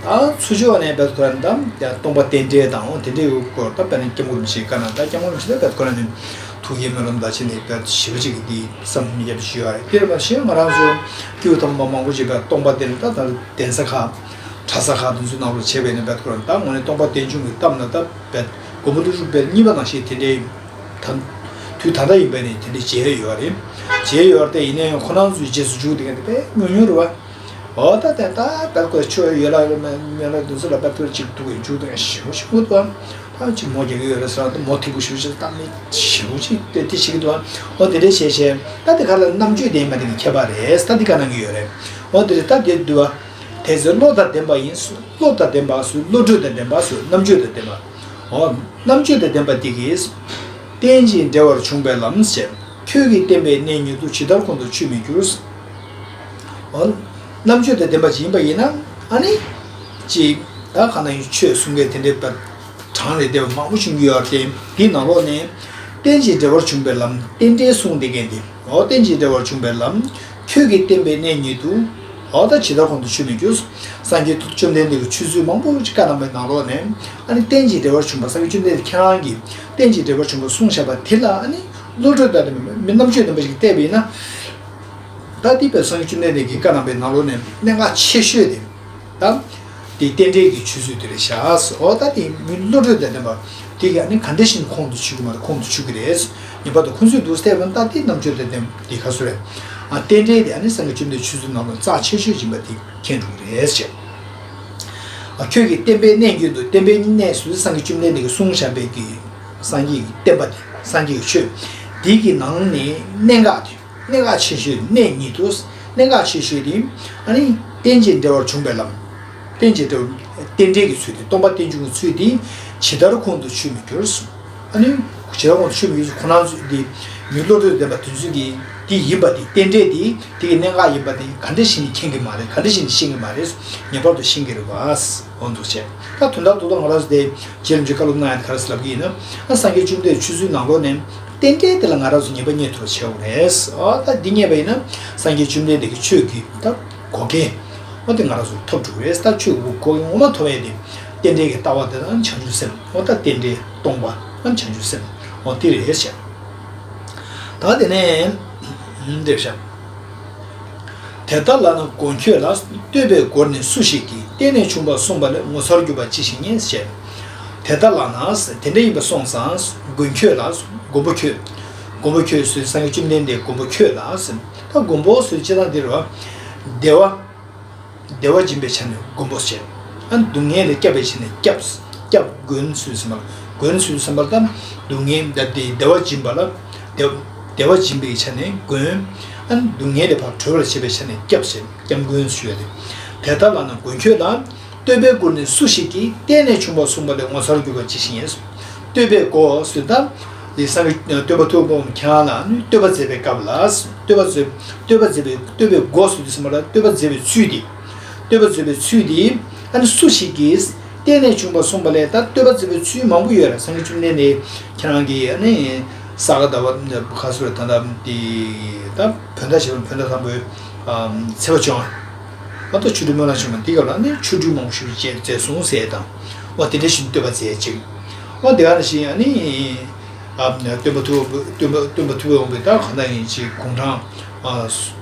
ད་ཚུར་ཕྱོགས་ནས་བེད་ཁོ་རང་ད་སྟོང་པ་རྟེན་འབྲེལ་དང་འོ་དེ་འདྲའི་སྐོར་ད་དཔེར་ན་སྐྱབས་མགོན་རིན་པོ་ཆེའི་བཀའ་གནང་། ད་སྐྱབས་མགོན་རིན་པོ་ཆེ་ད་བེད་ཁོ་རང་ནི་ཐུགས་ཀྱི་སྨོན་ལམ་ད་ཕྱིན་ནས་བེད་ཞེ་པོ་ཅིག་གི་འདི་བསམ་མི་ཁྱབ་ཞུ་ཡ་རེད། དེར་མ་ཞེས་ང་རང་ཚོ་སྐྱེས་བུ་དམ་པ་མང་པོ་ཅིག་བེད་སྟོང་པ་རྟེན་ད་ད་གདན་ས་ཁག་གྲྭ་ས་ཁག་དེ་ཚོའི་ནང་ལ་བྱས་པས་ནི་བེད་ཁོ་རང་ད་དངོས་གནས་སྟོང་པ་རྟེན་འབྱུང་གི་གཏམ་ལ་ད་བེད་མགོན་པོ་ཀླུ་སྒྲུབ་བེད་གཉིས་པ་ནང་བཞིན་དེ་འདྲའི་ད་དུས་ད་ལྟ་ཡིན་པས་ནི་དེ་འདྲའི་མཇལ་ཡོད་རེད། མཇལ་ཡོད་རེད། དེ་ཡིན་ན་ཡང་ཁོ་རང་ཚོའི་རྗེས་སུ་འཇུག་དེ་ག་དེ་དཔེ་ཉུང་ཉུང་རེད་བ། འོ་ད་དེ་ད་བེད་ཁོ་ཆོས་ཡོད་ལ་ཡོད་མེད་མེད་ལ་དེ་ཚོ་ལ་བེད་ཁོ་ཅིག་འདུག་གི་འཇུག་དེ་ཞེ་པོ་ཞིག་མོ་འདུག་ད་ཅིག་མོ་རྒྱག་གི་ཡོད་རེད་ཟེར་ན་ད་མོ་ཐིག་པོ་ཞེ་པོ་ཞིག་ད་མི་ཞེ་པོ་ཅིག་དེ་དེ་ཞིག་འདུག་འོ་དེ་འདྲའི་བྱས་བྱས་ད་དེ་ག་ལ་རྣམ་དཔྱོད་ལྡན་མ་དེ་གི་ཁྱད་པར་རེད། ད་དེ་ག་གནང་གི་ཡོད་རེད། འོ་དེ་རེད། ད་དེ་འདུག་བ། དེ་ཚོ་བློ་དང་ལྡན་པ་ཡིན་སུ། བློ་དང་ལྡན་པ་སུ། བློ་གྲོས་དང་ལྡན་པ་སུ། རྣམ་དཔྱོད་དང་ལྡན་པ། འོ། རྣམ་དཔྱོད་དང་ལྡན་པ་དེ་གིས། རྟེན་ཅིང་འབྲེལ་བར་འབྱུང་བའི་ལམ་ཞེས། ཁྱོད་ཀྱིས་བསྟན་པའི་གནས་ཉིད་དུ། ཇི་ལྟར་ཁོང་དུ་ཆུད་མི་འགྱུར། འོ། རྣམ་དཔྱོད་དང་ལྡན་པ་ཅིག་ཡིན་པ་ཡིན་ན་ཨ་ནི། ཅིག་ད་ག་ན་ཡིན་ཆོས་གསུང་མཁན་དེ་འདྲའི་པར་གྲངས་ལས་འདས་པ་མང་པོ་ཞིག་ཡོད་དེ། དེའི་ནང་ལོགས་ནས། རྟེན་ཅིང་འབྲེལ་བར་འབྱུང་བའི་ལམ། རྟེན་འབྲེལ་གསུངས་བསྡད་མཁན་དེ། འོ་རྟེན་ཅིང་འབྲེལ་བར་འབྱུང་བའི་ལམ། ཁྱོད་ཀྱིས་བསྟན་པའི་གནས་ཉིད་དུ། འོ་ད་ཇི་ལྟར་ཁོང་དུ་ཆུད་མི་འགྱུར། སངས་རྒྱས་བཅོམ་ལྡན་འདས་ཀྱིས་ཆོས་ཚུལ་མང་པོ་ཅིག་བཀའ་གནང་བའི་ནང་ལོགས་ནས། ཨ་ནི་རྟེན་ཅིང་འབྲེལ་བར་འབྱུང་བ། སངས་རྒྱས་བཅོམ་ལྡན་འདས་ཁྱེད་རང་གིས་རྟེན་ཅིང་འབྲེལ་བར་འབྱུང་བ་གསུངས་བཞག་པ་དེ་ལ་ཨ་ནི་བློ་གྲོས་དང་ལྡན་པའི་མི་རྣམ་དཔྱོད་ལྡན་པ་ཞིག་བལྟས་པ་ཡིན་ན། ད་དེ་བས་སངས་རྒྱས་བཅོམ་ལྡན་འདས་ཀྱིས་བཀའ་གནང་བའི་ནང་ལོགས་ནས་གནད་འགག་ཆེ་ཤོས་དེ། ད། དེ་རྟེན་འབྲེལ་གྱི་ཆོས་ཚུལ་དེ་རེད་བཞག་འོ་ད་དེ་མི་བློ་གྲོས་དང་ལྡན་པ་དེ་གིས་ཨ་ནི་ག་འདྲ་ཞིག་ཁོང་དུ་ཆུད་ཀྱི་མ་རེད། ཁོང་དུ་ཆུད་ཀྱི་རེད། ངེས་པར་དུ་ཁོང་ཚོས་འདུག་སྟེ་བ་ད་དེ་རྣམ་དཔྱོད་དང་ལྡན་དེ་ག་ཚོད་རེད། ཨ་རྟེན་འབྲེལ་དེ་ཨ་ནི་སངས་རྒྱས་བཅོམ་ལྡན་ཆོས་ཚུལ་ནང་ལ་རྩ་ཆེ་ཤོས་ཡིན་པ་དེ་མཁྱེན་འགྲོ་གི་རེད་ཅེས། ཨ་ཁྱོད་ཀྱིས་བསྟན་པའི་གནས་ཉིད་དུ། བསྟན་པའི་གནས་སུ་སངས་རྒྱས་བཅོམ་ལྡན་འདས་ཀྱིས་གསུངས་བཞག་པའི་གི་སངས་རྒྱས་ཀྱི་བསྟན་པ་དེ། སངས་རྒྱས་ཀྱི་ཆོས་འདི་གི་ནང་ནས་གནད་འགག་དེ། གནད་འགག་ཆེ་ཤོས་གནས་ཉིད་དུ། གནད་འགག་ཆེ་ཤོས་དེ་ཨ་ནི་རྟེན་ཅིང་འབྲེལ་བར་འབྱུང་བའི་ལམ། རྟེན་ཅིང་འབྲེལ་བ། རྟེན་འབྲེལ་གྱི་ཚུལ་དེ། སྟོང་པ་རྟེན་འབྱུང་གི་ཚུལ་དེ་ཇི་ལྟར་ཁོང་དུ་ཆུད་མི་འགྱུར། ཨ་ནི་ཇི་ལྟར་ཁོང་དུ་ཆུད་མི་འགྱུར། ཁོ་རང་ཚོ་དེ་མི་བློ་གྲོས་ལྡན་པ་དེ་ཚོས་ཀྱིས་དེ་ཡིན་པ་དེ། རྟེན་འབྲེལ་དེ་དེ་གི་གནད་འགག་ཡིན་པ་དེ་ག་འདྲ་ཞིག་ནས་མཁྱེན་གྱི་མ་རེད། ག་འདྲ་ཞིག་ནས་ཤེས་ཀྱི་མ་རེད། ངེས་པར་དུ་ཤེས་ཀྱི་རེད་བ། འོ་འདུག་བྱས། ད་དོན་དག་ཏུ་ད་ང་རང་ཚོ་དེ་རྗེ་རིན་པོ་ཆེས་བཀའ་སློབ་གནང་ཡ་དེ་ག་རེ་ཟེར་ལབ་ཀྱི་ཡིན་ན། ཨ་སངས་རྒྱས་བཅོམ་ལྡན་འདས་ཆོས་ཚུལ་ནང་ལོགས་ནས་རྟེན་འབྲེལ་དེ་ལ་ང་རང་ཚོ་ངེས་པ་རྙེད་ཐུབ་པ་བྱེད་དགོས་རེད། ཨ་ད་འདི་རྙེད་པ་ཡིན་ན་སངས་རྒྱས་བཅོམ་ལྡན་འདས་ཀྱི་ཆོས་ཀྱི་ད་གོ་སྐལ་འོ་དེ་ང་རང་ཚོ་ཐོབ་འགྲོ་གི་རེད། ད་ཆོས་ཀྱི་གོ་སྐལ་ངོ་མ་ཐོབ་ཡ་དེ་རྟེན་འབྲེལ་གྱི་ལྟ་བ་དེ་དང་བྱང་ཆུབ་སེམས། འོ་ད་རྟེན་འབྲེལ་སྟོང་པ་དང་བྱང་ཆུབ་སེམས་འོ་དེ་རེད་ཤག་ད་དེ་ནས་འདིར་ཤག་དེ་ལྟར་ལགས་ན་མགོན་ཁྱོད་ལ། བསྟོད་པའི་མགུར་ནི་སུ་ཞིག་གིས། བརྟེན་ནས་བྱུང་བ་གསུངས་པ་ལས། ངོ་མཚར་གྱུར་པ་ཅི་ཞིག་ཉན། ཞེས། དེ་ལྟར་ལགས་ན། དེ་འདྲ་ཡིན་པ་སོང་ཙང་། མགོན་ཁྱོད་ལ། མགོན་པོ་ཁྱོད། མགོན་པོ་ཁྱོད་ཟེར། སངས་རྒྱས་བཅོམ་ལྡན་འདས་མགོན་པོ་ཁྱོད་ལ་ཟེར། ད་མགོན་པོ་ཟེར་ཅི་ལྟར་འདིར་བ། བདེ་བ། བདེ་བ་སྦྱིན་པའི་ཆ་ནས་མགོན་པོ་ཟེར། ཨ་སྡུག་བསྔལ་ལས་སྐྱབས་པའི་ཆ་ནས་སྐྱབས། སྐྱབས་མགོན་ཟེར་ཙམ་པ། མགོན་ཟེར་ཙམ་པ་ལ་ད་སྡུག་བསྔལ་ད་དེ་བདེ་བ་སྦྱིན་པ་ལ། བདེ་བདེ་བ་སྦྱིན་པའི་ཆ་ནས་མགོན། ཨ་སྡུག་བསྔལ་ལས་ཕར་གྲོལ་བར་བྱེད་པའི་ཆ་ནས་སྐྱབས་ཟེར། སྐྱབས་མགོན་ཞུ་ཡ་དེ། དེ་ལྟ་ལ་ན་མགོན་ཁྱོད་ལ། བསྟོད་པའི་མགུར་ནི་སུ་ཞིག་གིས། བརྟེན་ནས་བྱུང་བ་གསུངས་པ་ལས། ངོ་མཚར་གྱུར་པ་ཅི་ཞིག་ཡིན། བསྟོད་པའི་མགུར་ཟེར་ད། འདི་སངས་རྒྱས་སྟོན་པ་ཐུབ་པ་ཁྱེད་རང་ལ་ནི་བསྟོད་པ་མཛད་པའི་སྐབས་ལ། བསྟོད་པ་མཛད། བསྟོད་པ་མཛད་པའི་བསྟོད་པའི་མགུར་ཟེར་དུས་ཙམ་པ་ལ་བསྟོད་པ་མཛད་པའི་ཚུལ་འདི། བསྟོད་པ་མཛད་པའི་ཚུལ་འདི། ཨ་ནི་སུ་ཞིག་གིས། བརྟེན་ནས་བྱུང་བ་གསུངས་པ་ལས། ད་བསྟོད་པ་མཛད་པའི་ཚུལ་མང་པོ་ཡོད་རེད། སངས་རྒྱས་བཅོམ་ལྡན་འདས་ཁྱེད་རང་གིས་ཨ་ནི་ས་ག་ཟླ་བ་ཁ་སོར་ད་ལྟ་འདི་ད་བོད་ཟླ་བཞི་པ་བོད་ཟླ་དང་པོའི་ཚེས་པ་བཅོ་ལྔ། ཨ་ད་ཆོ་འཕྲུལ་སྨོན་ལམ་བྱུང་བ་འདི་སྐབས་ལ་ནི་ཆོ་འཕྲུལ་མང་པོ་ཞིག་བྱས་མཛད་སོང་ཟེར་དང་། འོ་དེ་འདྲ་ཞིག་བསྟོད་པ་མཛད་ཅིང་། འོ་དེ་ག་ནང་བཞིན་ཨ་ནི་སྟོན་པ་ཐུབ་སྟོན་པ་སྟོན་པ་ཐུབ་པའི་དབང་པོའི་ད་གང་ལྟར་ཡིན་ཅིག་དགུང་གྲངས་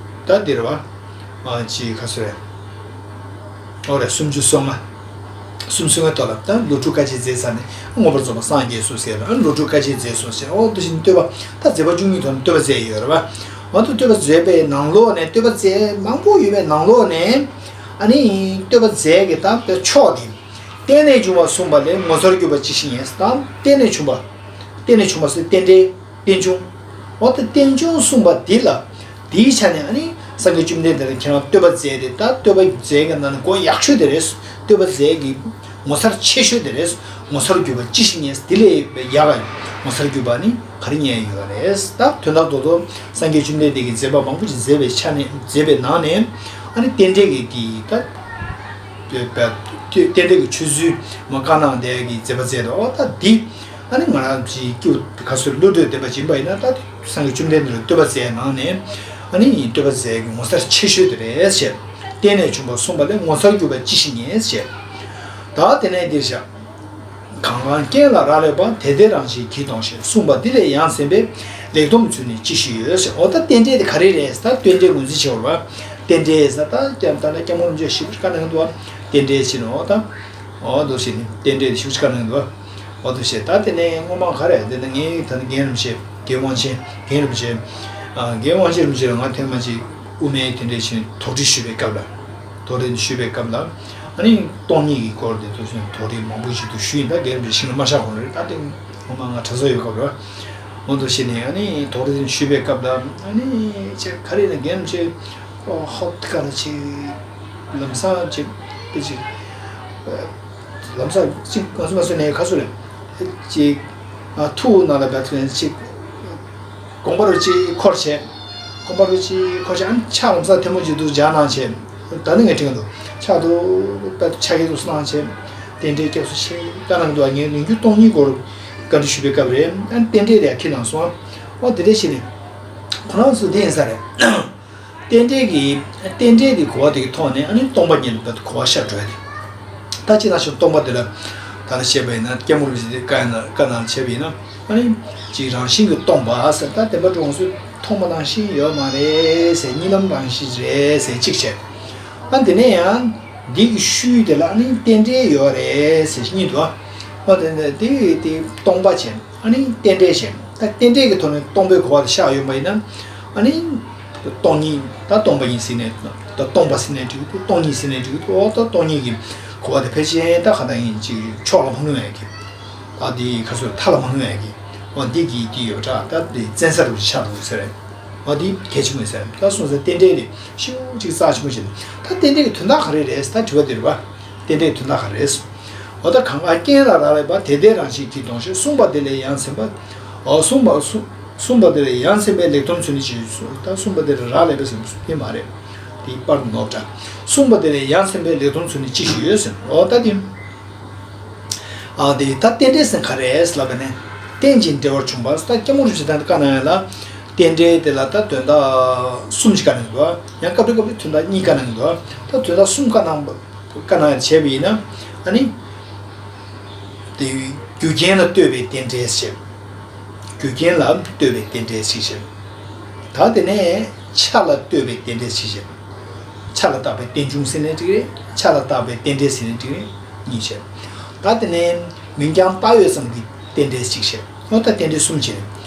ད་འདི་རེད་བ། ཅིག་ག་ཚོད་རེད། ཨོ་རེད། སུམ་ཅུ་སོ་ལྔ། སུམ་ཅུ་སོ་ལྔའི་ཐོག་ལ་ད་ལོ་དྲུག་དཀའ་སྤྱད་མཛད་ཚར་ནས་མངོན་པར་རྫོགས་པར་སངས་རྒྱས་སོ་ཟེར་ལ། ལོ་དྲུག་དཀའ་སྤྱད་མཛད་སོ་ཟེར། ཨོ་དེ་བཞིན་བསྟོད་པ་ད་མཛད་པ་བཅུ་གཉིས་ཐོག་ནས་བསྟོད་པ་མཛད་ཡོད་རེད་བ། འོ་ད་བསྟོད་པ་མཛད་པའི་ནང་ལོགས་ནས་བསྟོད་པ་མཛད་མང་པོ་ཡོད་པའི་ནང་ལོགས་ནས་ཨ་ནི་བསྟོད་པ་མཛད་ཀྱི་ད་བའི་ཕྱོགས་དེ། བརྟེན་ནས་བྱུང་བ་གསུངས་པ་ལས། ངོ་མཚར་གྱུར་པ་ཅི་ཞིག་ཡིན། ད་བརྟེན་ནས་བྱུང་བ། བརྟེན་ནས་བྱུང་བ་ཟེར་རྟེན་འབྲེལ། རྟེན་འབྱུང་། འོ་ད་རྟེན་འབྱུང་གསུངས་པ་འདི་ལ། དེའི་ཆ་ནས་ཨ་ནི་སངས་རྒྱས་བཅོམ་ལྡན་འདས་ལ་ཁྱེད་རང་བསྟོད་པ་མཛད་དེ། ད་བསྟོད་པ་མཛད་ཀྱི་ནང་ནས་གོ་ཡག་ཤོས་དེ་རེད། བསྟོད་པ་མཛད་ཀྱི་ངོ་མཚར་ཆེ་ཤོས་དེ་རེད། ངོ་མཚར་གྱུར་པ་ཅི་ཞིག་ཡིན། དེ་ལས་ཡག་ག་ངོ་མཚར་གྱུར་པ་ནི་ག་རེ་རྙེད་ཡོད་རེད། ད་དོན་དག་རྡོག་རྡོག་སངས་རྒྱས་བཅོམ་ལྡན་འདས་ཀྱིས་མཛད་པ་མང་པོ་ཞིག་མཛད་པའི་ཆ་ནས་མཛད་པའི་ནང་ནས་ཨ་ནི་རྟེན་འབྲེལ་གྱི་དེ་ད། རྟེན་འབྲེལ་གྱི་ཆོས་ཚུལ་མ་བཀའ་གནང་དེ་གི་མཛད་པ་མཛད་དོ། ད་འདི་ཨ་ནི་ང་རང་ཚོའི་སྐྱེ་བོ་ཁ་སོར་བློ་གྲོས་ལྡན་པ་ཡིན་པ་ཡིན་ན། ད་སངས་རྒྱས་བཅོམ་ལྡན་འདས་ལ་བསྟོད་པ་མཛད་གནང་ནས་ཨ་ནི་བསྟོད་པ་མཛད་ཀྱི་ངོ་མཚར་ཆེ་ཤོས་དེ་རེད་ཟེར། བརྟེན་ནས་བྱུང་བ་གསུངས་པ་ལས། ངོ་མཚར་གྱུར་པ་ཅི་ཞིག་ཡིན་ཟེར། ད་དེ་ནས་འདིར་བཞག་གང་གང་རྐྱེན་ལ་རག་ལས་པ། དེ་དེ་རང་བཞིན་གྱིས་སྟོང་ཞིང་། གསུངས་པ་འདི་ལས་ཡང་སེམས་པའི། ལེགས་སྡོམ་ཚུལ་ནི་ཅི་ཞིག་ཡོད་ཟེར། འོ་ད་རྟེན་འབྲེལ་དེ་ག་རེ་རེད་ཟེར། ད་རྟེན་འབྲེལ་ངོས་འཛིན་བྱེད་པར་བ། རྟེན་འབྲེལ་ཟེར་ད་ཀྱང་ད་ལྟ་སྐྱབས་མགོན་རིན་པོ་ཆེ་ཞིབ་ཅིག་བཀའ་གནང་འདུག་བ། རྟེན་འབྲེལ་ཟེར་ནས་འོ་ད། འོ་འདུག་ཟེར་ནས་རྟེན་འབྲེལ་དེ་ཞིབ་ཅིག་བཀའ་གནང་འདུག་བ། འོ་འདུག་ཟེར། ད་དེ་ནས་སྔོན་མ་ག་རེ་དེ་ནས་ངས་ད་ནི་རྒན་རིན་པོ་ཆེ། རྒན་དབང་ཆེན། རྒན་རིན་པོ་ཆེ། ཨ་རྒན་དབང་ཆེན་རིན་པོ་ཆེ་ལ་ང་ཐེངས་མ་གཅིག་དབུ་མའི་དེ་འདྲས་བྱས་དོགས་འདྲི་ཞུས་པའི་སྐབས་ལ། དོགས་འདྲི་ཞུས་པའི་སྐབས་ལ། ཨ་ནི་སྟོང་ཉིད་ཀྱི་སྐོར་དེ་ཚོ་བཞིན་དོགས་འདྲི་མང་པོ་ཞིག་ཏུ་ཞུས་ཡིན། ད་རྒན་རིན་པོ་ཆེ་ཤིང་ལ་མ་བཞག་གོང་རེད། ད་དེ་ངོ་མ་ང་གྲྭ་ཚང་ཡོད་སྐབས་རེད། འོ་འདུག་བྱས་ནས་ཨ་ནི་དོགས་འདྲི་ཞུས་པའི་སྐབས་ལ། ཨ་ནི་ཅེ་ག་རེ་ན་རྒན་རིན་པོ་ཆེ་ཨོ་ཧོབ་ཏེ་ག་ལ་ཅིག་ལམ་སང་ཅིག་དེ་ཅིག་ལམ་སང་ཅིག་ང་ཚོ་ང་ཚོ་ནས་ག་ཚོད་རེད་ཅིག་ཨ་ཐུགས་ནང་ལ་བབས་ཚེ་ཅིག་དགོངས་པ་རུ་ཅིག་འཁོར་བྱས། དགོངས་པ་རུ་ཅིག་འཁོར་བྱས། ཨ་ནི་ཕྱག་ལམ་སང་ཐལ་མོ་ཅིག་འདུག་སྦྱར་གནང་བྱས། ད་ནི་ངས་དྲན་གྱི་འདུག་ཕྱག་ཏུ་ཕྱག་གི་འདུག་གནང་བྱས། རྟེན་འབྲེལ་སྐྱབས་སུ་མཆི་བཀའ་གནང་འདུག་ངས་ནམ་རྒྱུན་སྟོང་ཉིད་སྐོར་བཀའ་འདྲི་ཞུས་པའི་སྐབས་རེད། ཨ་ནི་རྟེན་འབྲེལ་དེ་ཡང་ཁྱེར་གནང་སོང་། ཨོ་དེ་འདྲ་བྱས་ནས་ཁོ་རང་ཚོ་དེ་ཡིན་ས་རེད། རྟེན་འབྲེལ་གྱི་རྟེན་འབྲེལ་གྱི་གོ་བ་དེ་གི་ཐོག་ནས་ཨ་ནི་སྟོང་པ་ཉིད་ལ་གོ་བ་ཤར་འགྲོ་ཡ་དེ། ད་ཅི་ན་ཞིག་སྟོང་པ་དེ་ལ་ད་ལ་བཤད་པ་ཡིན་ན། སྐྱབས་མགོན་རིན་པོ་ཆེ་དེ་བཀའ་ཡིན་ན་བཀའ་ནང་བྱས་པ་ཡིན་ན། ཨ་ནི་ཅིག་རང་བཞིན་གྱིས་སྟོང་པ་ཟེར། ད་བདེན་པ་གྲོང་ཚོས་མཐོང་བ་ནང་བཞིན་ཡོད་མ་རེད་ཟེར། གཉིད་ལམ་རང་བཞིན་རེད་ཟེར་གཅིག་བྱས། ཨ་དེ་ནས་ཡང་འདི་གི་ཤུལ་དེ་ལ་ཨ་ནི་རྟེན་འབྲེལ་ཡོད་རེད་ཟེར་གཉིས་འདུག་ཨ་དེ་ནས་དེ་དེ་སྟོང་པ་བྱས། ཨ་ནི་རྟེན་འབྲེལ་བྱས། ད་རྟེན་འབྲེལ་གྱི་ཐོག་ནས་སྟོང་པའི་གོ་བ་དེ་ཤར་ཡོང་པ་ཡིན་ན། ཨ་ནི་སྟོང་ཉིད། ད་སྟོང་པ་ཡིན་ཟེར་ནས། ད་སྟོང་པ་ཟེར་ནས་འགྲིག་གི་འདུག་སྟོང་ཉིད་ཟེར་ནས་འགྲིག་གི་འདུག་འོ་ད་སྟོང་ཉིད་ཀྱི་གོ་བ་དེ་ཕལ་ཆེར་ད་ག་ད་ཡིན་ཅིག་ཕྱོགས་ལ་མ་ལྷུང་ཡ་གི། ད་དེ་ག་ཚོད་མཐའ་ལ་མ་ལྷུང་ཡ་གི། འོ་འདི་གི་དེ་ཡོད་པ་འདྲ། ད་དེ་བཙན་ས་རུ་ཆགས་འདུག་ཟེར། འོ་འདི་གལ་ཆེན་པོ་ཡིན་ཟེར། ད་སོང་ཙང་རྟེན་འབྲེལ་དེ་ཤུགས་ཅིག་རྩ་ཆེན་པོ་ཞིག་ད་རྟེན་འབྲེལ་གྱི་དོན་དག་ག་རེ་རེད་ད་དྲི་བ་དེ་རེད་པ། རྟེན་འབྲེལ་དོན་དག་ག་རེ་རེད། འོ་ད་གང་ག་རྐྱེན་ལ་རག་ལས་པ། དེ་དེ་རང་བཞིན་གྱིས་སྟོང་ཞིང་། གསུངས་པ་དེ་ལས་ཡང་སེམས་པ། འོ་གསུངས་པ་གསུངས་གསུངས་པ་དེ་ལས་ཡང་སེམས་པའི་ལེགས་སྡོམ་ཚུལ་ནི་ཅི་ཞིག་ཡོད་ཟེར། ད་གསུངས་པ་དེ་ལས་རག་ལས་པ་ཟེར་དེ་མ་རེད། དེའི་པར་ནོར་འདྲ། གསུངས་པ་དེ་ལས་ཡང་སེམས་པའི་ལེགས་སྡོམ་ཚུལ་ནི་ཅི་ཞིག་ཡོད་ཟེར། འོ་ད་དེ། ཨ་དེ་ད་རྟེན་འབྲེལ་ཟེར་ག་རེ་ཟེར་ལབ་པ་ནས། རྟེན་ཅིང་འབྲེལ་བར་འབྱུང་བ་ཟེར། ད་སྐྱབས་མགོན་རིན་པོ་ཆེ་ད་བཀའ་གནང་ཡ་ལ། རྟེན་འབྲེལ་དེ་ལ་ད་དོན་དག་གསུམ་ཞིག་བཀའ་གནང་གི་འདུག་ཡང་སྐབས་རེ་སྐབས་རེ་དོན་དག་གཉིས་བཀའ་གནང་གི་འདུག་ད་དོན་དག་གསུམ་བཀའ་གནང་བཀའ་གནང་ཡ་བྱས་པ་ཡིན་ན། ཨ་ནི། དེ་རྒྱུ་རྐྱེན་ལ་ལྟོས་པའི་རྟེན་འབྲེལ་ཞེས། རྒྱུ་རྐྱེན་ལ་ལྟོས་པའི་རྟེན་འབྲེལ་ཞེས་བཤད། ད་དེ་ནས་ཆ་ལ་ལྟོས་པའི་རྟེན་འབྲེལ་ཞེས་བཤད། ཆ་ལ་བཏགས་པའི་རྟེན་འབྱུང་ཟེར་ནས་འགྲིག་རེད། ཆ་ལ་བཏགས་པའི་རྟེན་འབྲེལ་ཟེར་ནས་འགྲིག་རེད། གཉིས་བཤད། ད་དེ་ནས་མིང་རྐྱང་བཏགས་ཡོད་ཙམ་གྱི་རྟེན་འབྲེལ་ཞིག་བཤད། ཡང་ད་རྟེན་འབྲེལ་གསུམ་བྱས་ནས།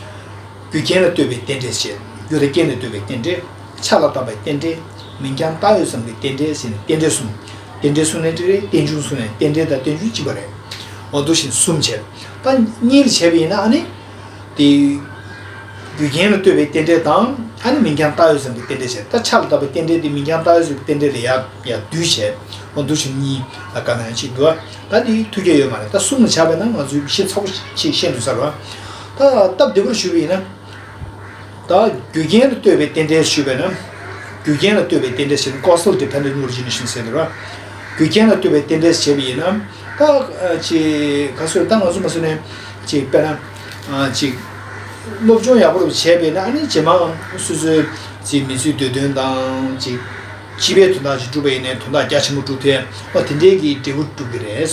རྒྱུ་རྐྱེན་ལ་ལྟོས་པའི་རྟེན་འབྲེལ་བཤད། རྒྱུ་དང་རྐྱེན་ལ་ལྟོས་པའི་རྟེན་འབྲེལ། ཆ་ལ་བཏགས་པའི་རྟེན་འབྲེལ། མིང་རྐྱང་བཏགས་ཡོད་ཙམ་གྱི་རྟེན་འབྲེལ་ཟེར་ནས་རྟེན་འབྲེལ་གསུམ། རྟེན་འབྲེལ་གསུམ་ནས་འགྲིག་རེད། རྟེན་འབྱུང་གསུམ་ནས། རྟེན་འབྲེལ་དང་རྟེན་འབྱུང་གཅིག་པ་རེད། འོ་འདུག་བཞིན་གསུམ་བྱས། ད་གཉིས་ལ་བྱས་པ་ཡིན་ན་ཨ་ནི། དེ། རྒྱུ་རྐྱེན་ལ་ལྟོས་པའི་རྟེན་འབྲེལ་དང་ ཨ་ནི་མིང་རྐྱང་བཏགས་ཡོད་ཙམ་གྱི་རྟེན་འབྲེལ་བྱས། ད་ཕྱག་ལ་བཏབ་པའི་རྟེན་འབྲེལ་དེ་མིང་རྐྱང་བཏགས་ཡོད་ཙམ་གྱི་རྟེན་འབྲེལ་ལ་ཡར་ཡར་བསྡུས་བྱས། འོ་འདུ་བྱེད་གཉིས་ལ་བཀར་ན་ཡང་ཅིག་འདུག་ཨ། ད་དེ་ཐུགས་བསྐྱེད་ཡོད་མ་རེད། ད་གསུམ་ལ་ཆགས་པས་ན་ང་ཚོས་ཤེས་ཚ་པོ་ཞིག་ཤེས་འདུག་ས་རེད་བ། ད་སྟབས་བདེ་པོར་ཞུས་པ་ཡིན་ན། ད་རྒྱུ་རྐྱེན་ལ་ལྟོས་པའི་རྟེན་འབྲེལ་ཞུས་པས་ན། རྒྱུ་རྐྱེན་ལ་ལྟོས་པའི་རྟེན་འབྲེལ་ཟེར་ན་causal dependent origination ཟེར་འདུག་ར། རྒྱུ་རྐྱེན་ལ་ལྟོས་པའི་རྟེན་འབྲེལ་བྱས་པ་ཡིན་ན། ད་ཅིག་ག་ཚོད་ད་ང་ཚོ་མ་སོ་ནས་ཅིག་དཔེར་ན་ཅིག་སློབ་སྦྱོང་ཡག་པོ་བྱས་པས་ན། ཨ་ནི་རྗེས་མ་སོ་སོའི་ཅིག་མི་ཚེའི་འདོད་དོན་དང་ཅིག་སྤྱི་པའི་དོན་དག་ཅིག་སྒྲུབ་པ་ཡིན་ནའི་དོན་དག་རྒྱ་ཆེན་པོ་སྒྲུབ་ཐུབ་པ་དེ་འདྲའི་གི་འབྲས་བུ་སྒྲུབ་ཀྱི་རེད།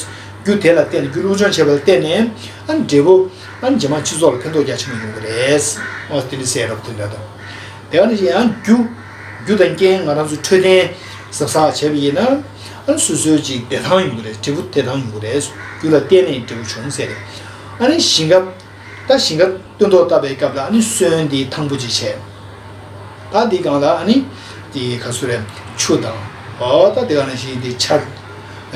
རྒྱུ་དེ་ལ་བརྟེན་ནས་རྒྱུ་སློབ་སྦྱོང་བྱས་པ་ལ་བརྟེན་ནས་ཨ་ནི་འབྲས་བུ་ཨ་ནི་རྗེས་མ་སྤྱི་ཚོགས་ལ་ཕན་ཐོགས་རྒྱ་ཆེན་པོ་ཡོང་གི་རེད། ཨོ་དེ་འདྲ་ཟེར་རབས་དེ་འདྲ་དང་། དེ་ག་ནང་བཞིན་ཡང་རྒྱུ། རྒྱུ་དང་རྐྱེན་ང་རང་ཚོས་འཕྲོད་བསྟེན་གཟབ་གཟབ་བྱས་པ་ཡིན་ན། ཨ་ནི་སོ་སོའི་ཅིག་བདེ་ཐང་ཡོང་གི་རེད། འབྲས་བུ་བདེ་ཐང་ཡོང་གི་རེད། རྒྱུ་ལ་བརྟེན་ནས་འབྲས་བུ་བྱུང་ཟེར་རེད། ཨ་ནི་ཞིང་ཁ། ད་ཞིང་ཁ་སྟོན་ཐོག་བཏབ་པའི་སྐབས་ལ་ཨ་ནི་སོན་འདི་ཐང་པོ་ཅིག་བྱས། ད་འདི་སྒང་ལ་ཨ་ནི་དེ་ག་ཚོད་རེད། ཆུ་དང་། ཨོ་ད་དེ་ག་ནང་བཞིན་དེ་ཆར།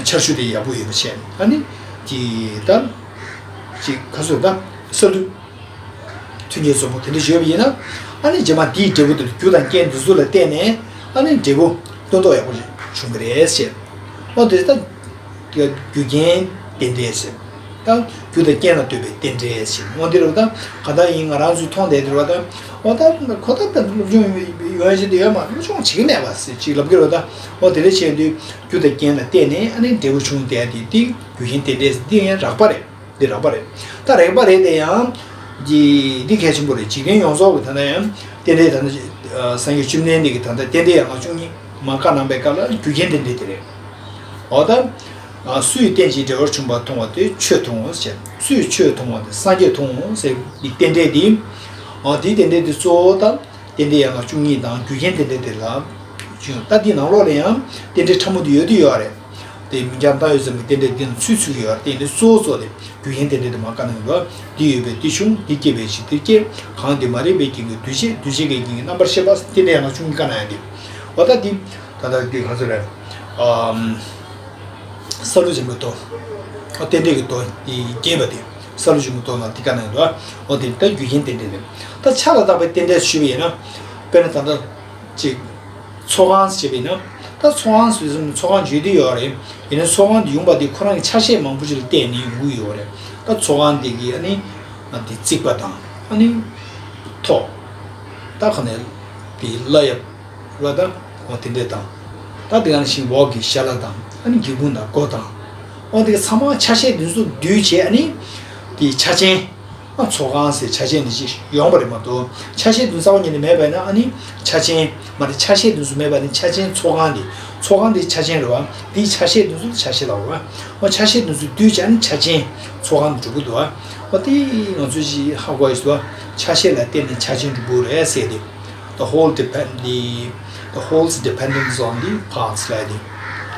ཆར་ཆུ་དེ་ཡག་པོ་ཡོད་པ་བྱས། ཨ་ནི་དེ་ད་ཅིག་ག་ཚོད་ད་ས་ལུད། མཐུན་རྐྱེན་བཟང་པོ་དེ་འདྲ་ཡོད་པ་ཡིན་ན། ཨ་ནི་རྗེས་མ་དེའི་འབྲས་བུ་དེ་རྒྱུ་དང་རྐྱེན་འདི་ཚོ་ལ་བརྟེན་ནས་ཨ་ནི་འབྲས་བུ་སྟོན་ཐོག་ཡག་པོ་ཞིག་བྱུང་གི་རེད་ཟེར། ཨོ་དེ་ད་རྒྱུ་རྐྱེན་རྟེན་འབྲེལ་ཟེར། ད་རྒྱུ་དང་རྐྱེན་ལ་ལྟོས་པའི་རྟེན་འབྲེལ་ཟེར། འོ་འདི་རུ་ད་ག་ད་ཡིན་ང་རང་ཚོས་མཐོང་བསྡད་དེ་རུ་ད། འོ་ད་ཁོ་ད་ད་སློབ་སྦྱོང་ཡོད་ཡོད་ཞིག་དེ་ཡོད་མ་སློབ་སྦྱོང་བྱེད་ཀྱི་མེད་པ་ཟེར་ཅིག་ལབ་ཀྱི་རུ་ད། འོ་དེ་འདྲ་བྱས་དུས་རྒྱུ་དང་རྐྱེན་ལ་བརྟེན་ནས་ཨ་ནི་འབྲས་བུ་བྱུང་བསྡད་དེ་འདི་རྒྱུ་རྐྱེན་རྟེན་འབྲེལ་ཟེར་འདི་ཡང་རགས་པ་རེད། འདི་རགས་པ་རེད། ད་རགས་པ་རེད་དེ་ཡང་། འདི་འདི་གལ་ཆེན་པོ་རེད། འཇིག་རྟེན་ཡོངས་རྫོགས་ཀྱི་ད་ལྟ་ཡང་རྟེན་འབྲེལ་ད་ལྟ་སངས་རྒྱས་བཅོམ་ལྡན་འདས་ཀྱིས་ད་ལྟ་རྟེན་འབྲེལ་ཡན་ལག་བཅུ་གཉིས་མ་བཀའ་གནང་པའི་སྐབས་ལ་རྒྱུ་རྐྱེན་རྟེན་འབྲེལ་དེ་རེད། འོ་ད། སུ་ཡིས་རྟེན་ཅིང་འབྲེལ་བར་འབྱུང་བ་མཐོང་བ་དེ་ཆོས་མཐོང་ངོ་ཟེར། སུ་ཡིས་ཆོས་མཐོང་བ་དེ་སངས་རྒྱས་མཐོང་ངོ་ཟེར་བའི་རྟེན་འབྲེལ་འདི། འོ་དེའི་རྟེན་འབྲེལ་འདི་གཙོ་བོ་ད། རྟེན་འབྲེལ་ཡན་ལག་བཅུ་གཉིས་དང་རྒྱུ་རྐྱེན་རྟེན་འབྲེལ་དེ་ལ་བྱུང་། ད་འདི་ནང་ལོགས་ལ་ཡང་རྟེན་འབྲེལ་ཕྲ་མོ་དེ་ཡོད་དེ་ཡོད་རེད། དེ་མིང་རྐྱང་བཏགས་ཡོད་ཙམ་གྱི་རྟེན་འབྲེལ་འདི་ནང་ཚུད་ཚུད་ཀྱི་ཡོད་རེད། དེ་ཡིན་དུས་གཙོ་བོ་གཙོ་དེ་རྒྱུ་རྐྱེན་རྟེན་འབྲེལ་དེ་མར་བཀའ་གནང་གི་འདུག་འདི་ཡོད་པས་འདི་བྱུང་། འདི་སྐྱེས་པའི་ཕྱིར་འདི་སྐྱེ། གང་འདི་མ་རིག་པའི་རྐྱེན་གྱིས་འདུ་བྱེད། འདུ་བྱེད་ཀྱི་རྐྱེན་གྱིས་རྣམ་པར་ཤེས་པ། རྟེན་འབྲེལ་ཡན་ལག་བཅུ་གཉིས་བཀའ་གནང་ཡ་འདི། འོ་ད་འདི། ད་ལྟ་འདི་ག་ཚོད་རེད། ཨམ། ས་ལུ་འཇམ་པོའི་མདོ། ཨ་རྟེན་འབྲེལ་གྱི་མདོ་འདི་རྒྱས་པ་དེ། ས་ལུ་འཇམ་པོའི་མདོ་ནང་འདི་བཀའ་གནང་ཡོད་དོ། འོ་དེ་ད་རྒྱུ་རྐྱེན་རྟེན་འབྲེལ་རེད། ད་ཆ་ལ་བཏགས་པའི་རྟེན་འབྲེལ་ཞུས་པ་ཡིན་ན། དཔེར་ན་ད་ལྟ་ཅིག་ཚོགས་ཁང་ཟེར་བ་ཡིན་ན། ད་ཚོགས་ཁང་ཟེར་ཙམ་ཚོགས་ཁང་བརྗོད་དེ་ཡོད་རེད། ཡིན་ན་ཚོགས་ཁང་འདི་ཡོང་པ་འདི་ཁོ་རང་གི་ཆ་ཤས་མང་པོ་ཅིག་ལ་བརྟེན་ནས་ཡོང་གི་ཡོད་རེད། ད་ཚོགས་ཁང་འདི་གི་ཨ་ནི་ཨ་འདི་རྩིག་པ་དང་ཨ་ནི་ཐོག་ད་ག་ནས་འདི་བླ་གཡབ། རེད་བ། ད་འོ་དེ་འདྲས་དང་། ད་དེ་ག་ནང་བཞིན་འོག་གི་ཞལ་ལག་དང་ཨ་ནི་སྒེའུ་ཁུང་དང་སྒོ་དང་། འོ་དེ་ག་ཚང་མ་ཆ་ཤས་དེ་ཚོ་བསྡུས་བྱས་ཨ་ནི། དེའི་ཆ་ཅན། ཨ་ཚོགས་ཁང་ཟེར་ཆ་ཅན་དེ་ཅིག་ཡོང་བ་རེད་མ་གཏོགས་ཆ་ཤས་དེ་རྩ་བ་ཉིད་ནས་མེད་པ་ན་ཨ་ནི་ཆ་ཅན། མ་རེད་ཆ་ཤས་དེ་ཚོ་མེད་པ་ནི་ཆ་ཅན་ཚོགས་ཁང་དེ། ཚོགས་ཁང་དེ་ཆ་ཅན་རེད་བ། དེའི་ཆ་ཤས་དེ་ཚོ་ཆ་ཤས་ལབ་རེད་བ། འོ་ཆ་ཤས་དེ་ཚོ་བསྡུས་བྱས་ཨ་ནི་ཆ་ཅན་ཚོགས་ཁང་དུ་གྲུབ་ཀྱི་འདུག་བ། འོ་དེ་ང་ཚོས་ཅིག་ཧ་གོ་ཡི་ཟེར་བ། ཆ་ཤས་ལ་བརྟེན་ནས་ཆ་ཅན་གྲུབ་ཀྱི་རེད་ཟེར་ཏེ། The whole depend the the whole's dependence on the parts ལབ་དེ།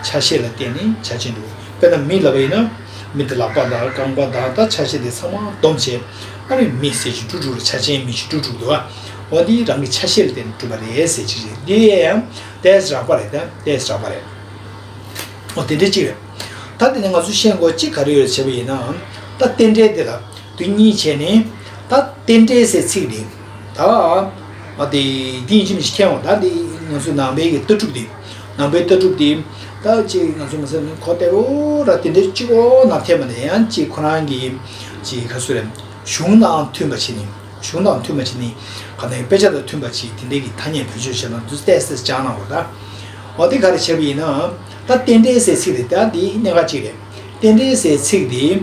ཆ་ཤས་ལ་བརྟེན་ནས་ཆ་ཅན་འགྲུབ། དཔེར་ན་མི་ལབ་པ་ཡིན་ན། མི་དེ་ལག་པ་དང་རྐང་པ་དང་ད་ཆ་ཤས་དེ་ཚང་མ་བསྡོམས་བྱས། ཨ་ནི་མི་ཟེར་གྱི་གྲུབ་འགྲོ་རེད། ཆ་ཅན་མི་ཞིག་གྲུབ་འགྲོ་འདུག་ཨ། འོ་འདི་རང་གི་ཆ་ཤས་ལ་བརྟེན་ནས་གྲུབ་པ་རེད་ཟེར་གྱི་རེད། འདི་ཡང་ཏོག་ཙམ་རགས་པ་རེད་ད་ཏོག་ཙམ་རགས་པ་རེད། འོ་དེ་འདྲ་གཅིག་རེད། ད་དེ་ནས་ང་ཚོས་ཤེས་དགོས་གཅིག་ག་རེ་ཡོད་ཟེར་བ་ཡིན་ན། ད་རྟེན་འབྲེལ་དེ་ལ། དེ་གཉིས་བྱས་ནས། ད་རྟེན་འབྲེལ་ཟེར་ཚིག་འདི། ད། ཨ་དེ་འདི་ཡིན་གཅིག་མིན་གཅིག་མཁྱེན་འོང་། ད་འདི་ང་ཚོའི་ནང་པའི་གི་ལྟ་གྲུབ་འདི། ནང་པའི་ལྟ་གྲུབ་འདི། ད་ཅིག་ང་ཚོ་མི་ཚེ་ནི་གོ་བདེ་བོ་ར་དེ་འདྲའི་གཅིག་པོ་ནང་ཐེབས་མ་ནས་ཡང་ཅིག་ཁོ་རང་གི་ཅིག་ག་ཚོད་རེད། གཞུང་དང་མཐུན་པ་བྱས་ནས། གཞུང་དང་མཐུན་པ་བྱས་ནས། ག་ནས་དཔེ་ཆ་དང་མཐུན་པ་ཅིག་དེ་འདྲའི་གི་ཐ་སྙད་བེད་སྤྱོད་བྱས་ན་འདུག་ཏོག་ཙམ་སྦྱངས་གནང་བ་ད། འོ་དེ་ག་རེ་བྱས་པ་ཡིན་ན། ད་རྟེན་འབྲེལ་ཟེར་ཚིག་དེ་ད་འདི་གནད་འགག་ཅིག་རེད། རྟེན་འབྲེལ་ཟེར་ཚིག་འདི།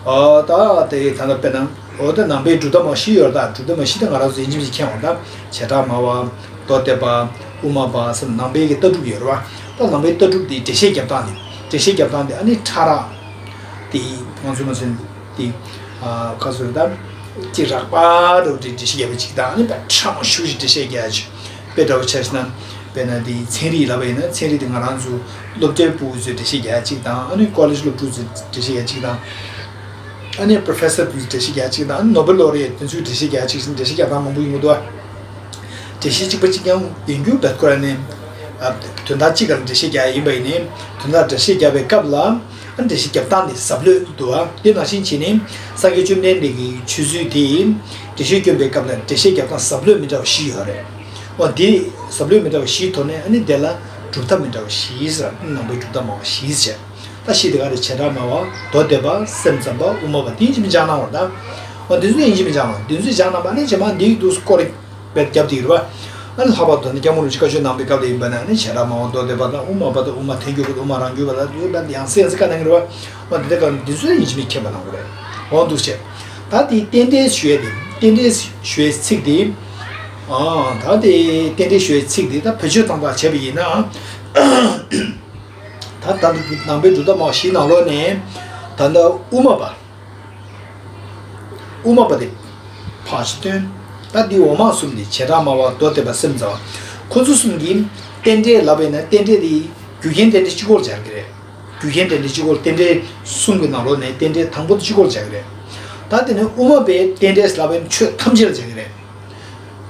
ཨ་ད་དེ་ད་ལྟ་དཔེར་ན། འོ་ད་ནང་པའི་སྒྲུབ་ཐབས་མང་པོ་ཞིག་ཡོད་རེད། ད་སྒྲུབ་ཐབས་མང་པོ་ཞིག་ད་ང་རང་ཚོ་ཡིན་གཅིག་མིན་གཅིག་མཁྱེན་འོང་། ད་བྱེ་བྲག་སྨྲ་བ། མདོ་སྡེ་པ། དབུ་མ་པ་སོགས་ནང་པའི་གི་ལྟ་གྲུབ་ཡོད་རེད་བ། ད་ནང་པའི་ལྟ་གྲུབ་འདི་འགྲེལ་བཤད་རྒྱབ་སྟངས་འདི། འགྲེལ་བཤད་རྒྱབ་སྟངས་འདི་ཨ་ནི་ཕྲ་རགས། དེ་ང་ཚོ་མ་ཚོན་དེ། ཨ་ཁ་སོ་ད། ཅིག་རགས་པ་འདྲ་བོ་འགྲེལ་བཤད་རྒྱབ་པ་ཅིག་དང་ཨ་ནི་ད་ཕྲ་མོ་ཞེ་པོ་ཞིག་འགྲེལ་བཤད་རྒྱག་ཅིག་དཔེ་འདྲ་བོ་ཆ་བཞག་ན། དཔེར་ན་དེ་ཚན་རིག་ལབ་པ་ཡིན་ན་ཚན་རིག་དེ་ང་རང་ཚོ་སློབ་གྲྭའི་ཕྲུ་གུ་ཚོས་འགྲེལ་བཤད་རྒྱག་ཅིག་དང་ཨ་ནི་ཀོ་ལེཇ་སློབ་ཕྲུག་ཚོས་འགྲེལ་བཤད་རྒྱག་ཅིག་དང་། ཨ་ནི་པྲོ་ཕེ་སར་དེ་ཚོས་འགྲེལ་བཤད་རྒྱག་ཅིག་དང་ཨ་ནི་ནོ་བེལ་ལོ་རི་ཨེཊ་དེ་ཚོས་འགྲེལ་བཤད་རྒྱག་ཅིག་འགྲེལ་བཤད་རྒྱག་སྟངས་མང་པོ་ཡོང་གི་འདུག་ཨ། འགྲེལ་བཤད་གཅིག་པ་གཅིག་རྐྱང་ཡིན་རྒྱུ་བེད་ཁོ་ར་ནས། དོན་དག་གཅིག་ག་ལ་འགྲེལ་བཤད་རྒྱག་ཡིན་པ་ཡིན་ནའི། དོན་དག་འགྲེལ་བཤད་རྒྱག་པའི་སྐབས་ལ། འགྲེལ་བཤད་རྒྱབ་སྟངས་དེ་ཟབ་ལྷོད་འདུག་བ། དེ་ནང་བཞིན་བྱས་ནས་སངས་རྒྱས་བཅོམ་ལྡན་འདས་ཀྱི་ཆོས་ཚུལ་དེ། འགྲེལ་བཤད་སྐྱོན་པའི་སྐབས་ལ་འགྲེལ་བཤད་རྒྱབ་སྟངས་ཟབ་ལྷོད་མི་འདྲ་བ་བཞི་ཡོད་རེད། འོ་དེ་ཟབ་ལྷོད་མི་འདྲ་བ་བཞིའི་ཐོག་ནས། ཨ་ནི་དེ་ལ་གྲུབ་མཐའ་མི་འདྲ་བ་བཞི་ཟེར། ནང་པའི་གྲུབ་མཐའ་སྨྲ་བ་བཞི་ཟེར། ད་བཞི་དེ་ག་རེ། བྱེ་བྲག་སྨྲ་བ། མདོ་སྡེ་པ། སེམས་ཙམ་པ། དབུ་མ་པ། དེ་ཡིན་གཅིག་མིན་གཅིག་སྣང་བར་ད། འོ་དེ་ཚོ་ཡིན་གཅིག་མིན་གཅིག་སྣང་བ། དེ་ཚོ་སྦྱངས་ན་མ་ནི་རྗེས་མ་འདིའི་དུས་སུ་སྐོར་རེ་བརྒྱབ་བསྡད་ཀྱི་རེད་པ། ཨ་ནི་ལྷག་པར་དུ་ནི་སྐྱབས་མགོན་རིན་པོ་ཆེ་བཀའ་ཆོས་གནང་པའི་སྐབས་དེ་ཡིན་པ་ན། ཨ་ནི་བྱེ་བྲག་སྨྲ་བ། མདོ་སྡེ་པ་དང་། དབུ་མ་པ་དང་། དབུ་མ་ཐལ་འགྱུར་བ་དང་། དབུ་མ་རང་རྒྱུད་པ་དང་། དེ་ཚོ་ད་ཡང་སེ་ཡང་སེ་བཀའ་གནང་གི་རེད་པ། འོ་དེ་ལྟར་གང་འདི་ཚོ་ཡིན་གཅིག་མིན་མཁྱེན་པ་གནང་དགོས་རེད། འོ་འདུག་བྱས། ད་དེ་རྟེན་འབྲེལ་ཞུ་ཡས་དེ། རྟེན་འབྲེལ་ཞུ་ཡས་ཚིག་དེ། ཨ་ད་དེ་རྟེན་འབྲེལ་ཞུ་ཡས་ཚིག་དེ་ད་བེད་སྤྱོད་བཏང་སྟངས་བྱས་པ་ཡིན་ན། ད་ད་ནང་པའི་གྲུབ་མཐའ་སྨྲ་བ་བཞིའི་ནང་ལོགས་ནས་ད་ལྟ་དབུ་མ་པ། དབུ་མ་པ་དེ་ཕར་ཞིག་སྟོན། ད་འདི་འོག་མ་གསུམ་དེ། བྱེ་བྲག་སྨྲ་བ། མདོ་སྡེ་པ། སེམས་ཙམ་པ། ཁོ་ཚོ་གསུམ་གྱིས་རྟེན་འབྲེལ་ལབ་པ་ཡིན་ན། རྟེན་འབྲེལ་དེ་རྒྱུ་རྐྱེན་རྟེན་འབྲེལ་གཅིག་པོ་ལ་སྦྱར་གྱི་རེད། རྒྱུ་རྐྱེན་རྟེན་འབྲེལ་གཅིག་པོ་ལ། རྟེན་འབྲེལ་གསུམ་གྱི་ནང་ལོགས་ནས་རྟེན་འབྲེལ་དང་པོ་དེ་གཅིག་པོ་ལ་སྦྱར་གྱི་རེད། ད་དེ་ནས་དབུ་མ་པས་རྟེན་འབྲེལ་ལབ་པ་ཡིན་ན་ཆོས་ཐམས་ཅད་ལ་སྦྱར་གྱི་རེད།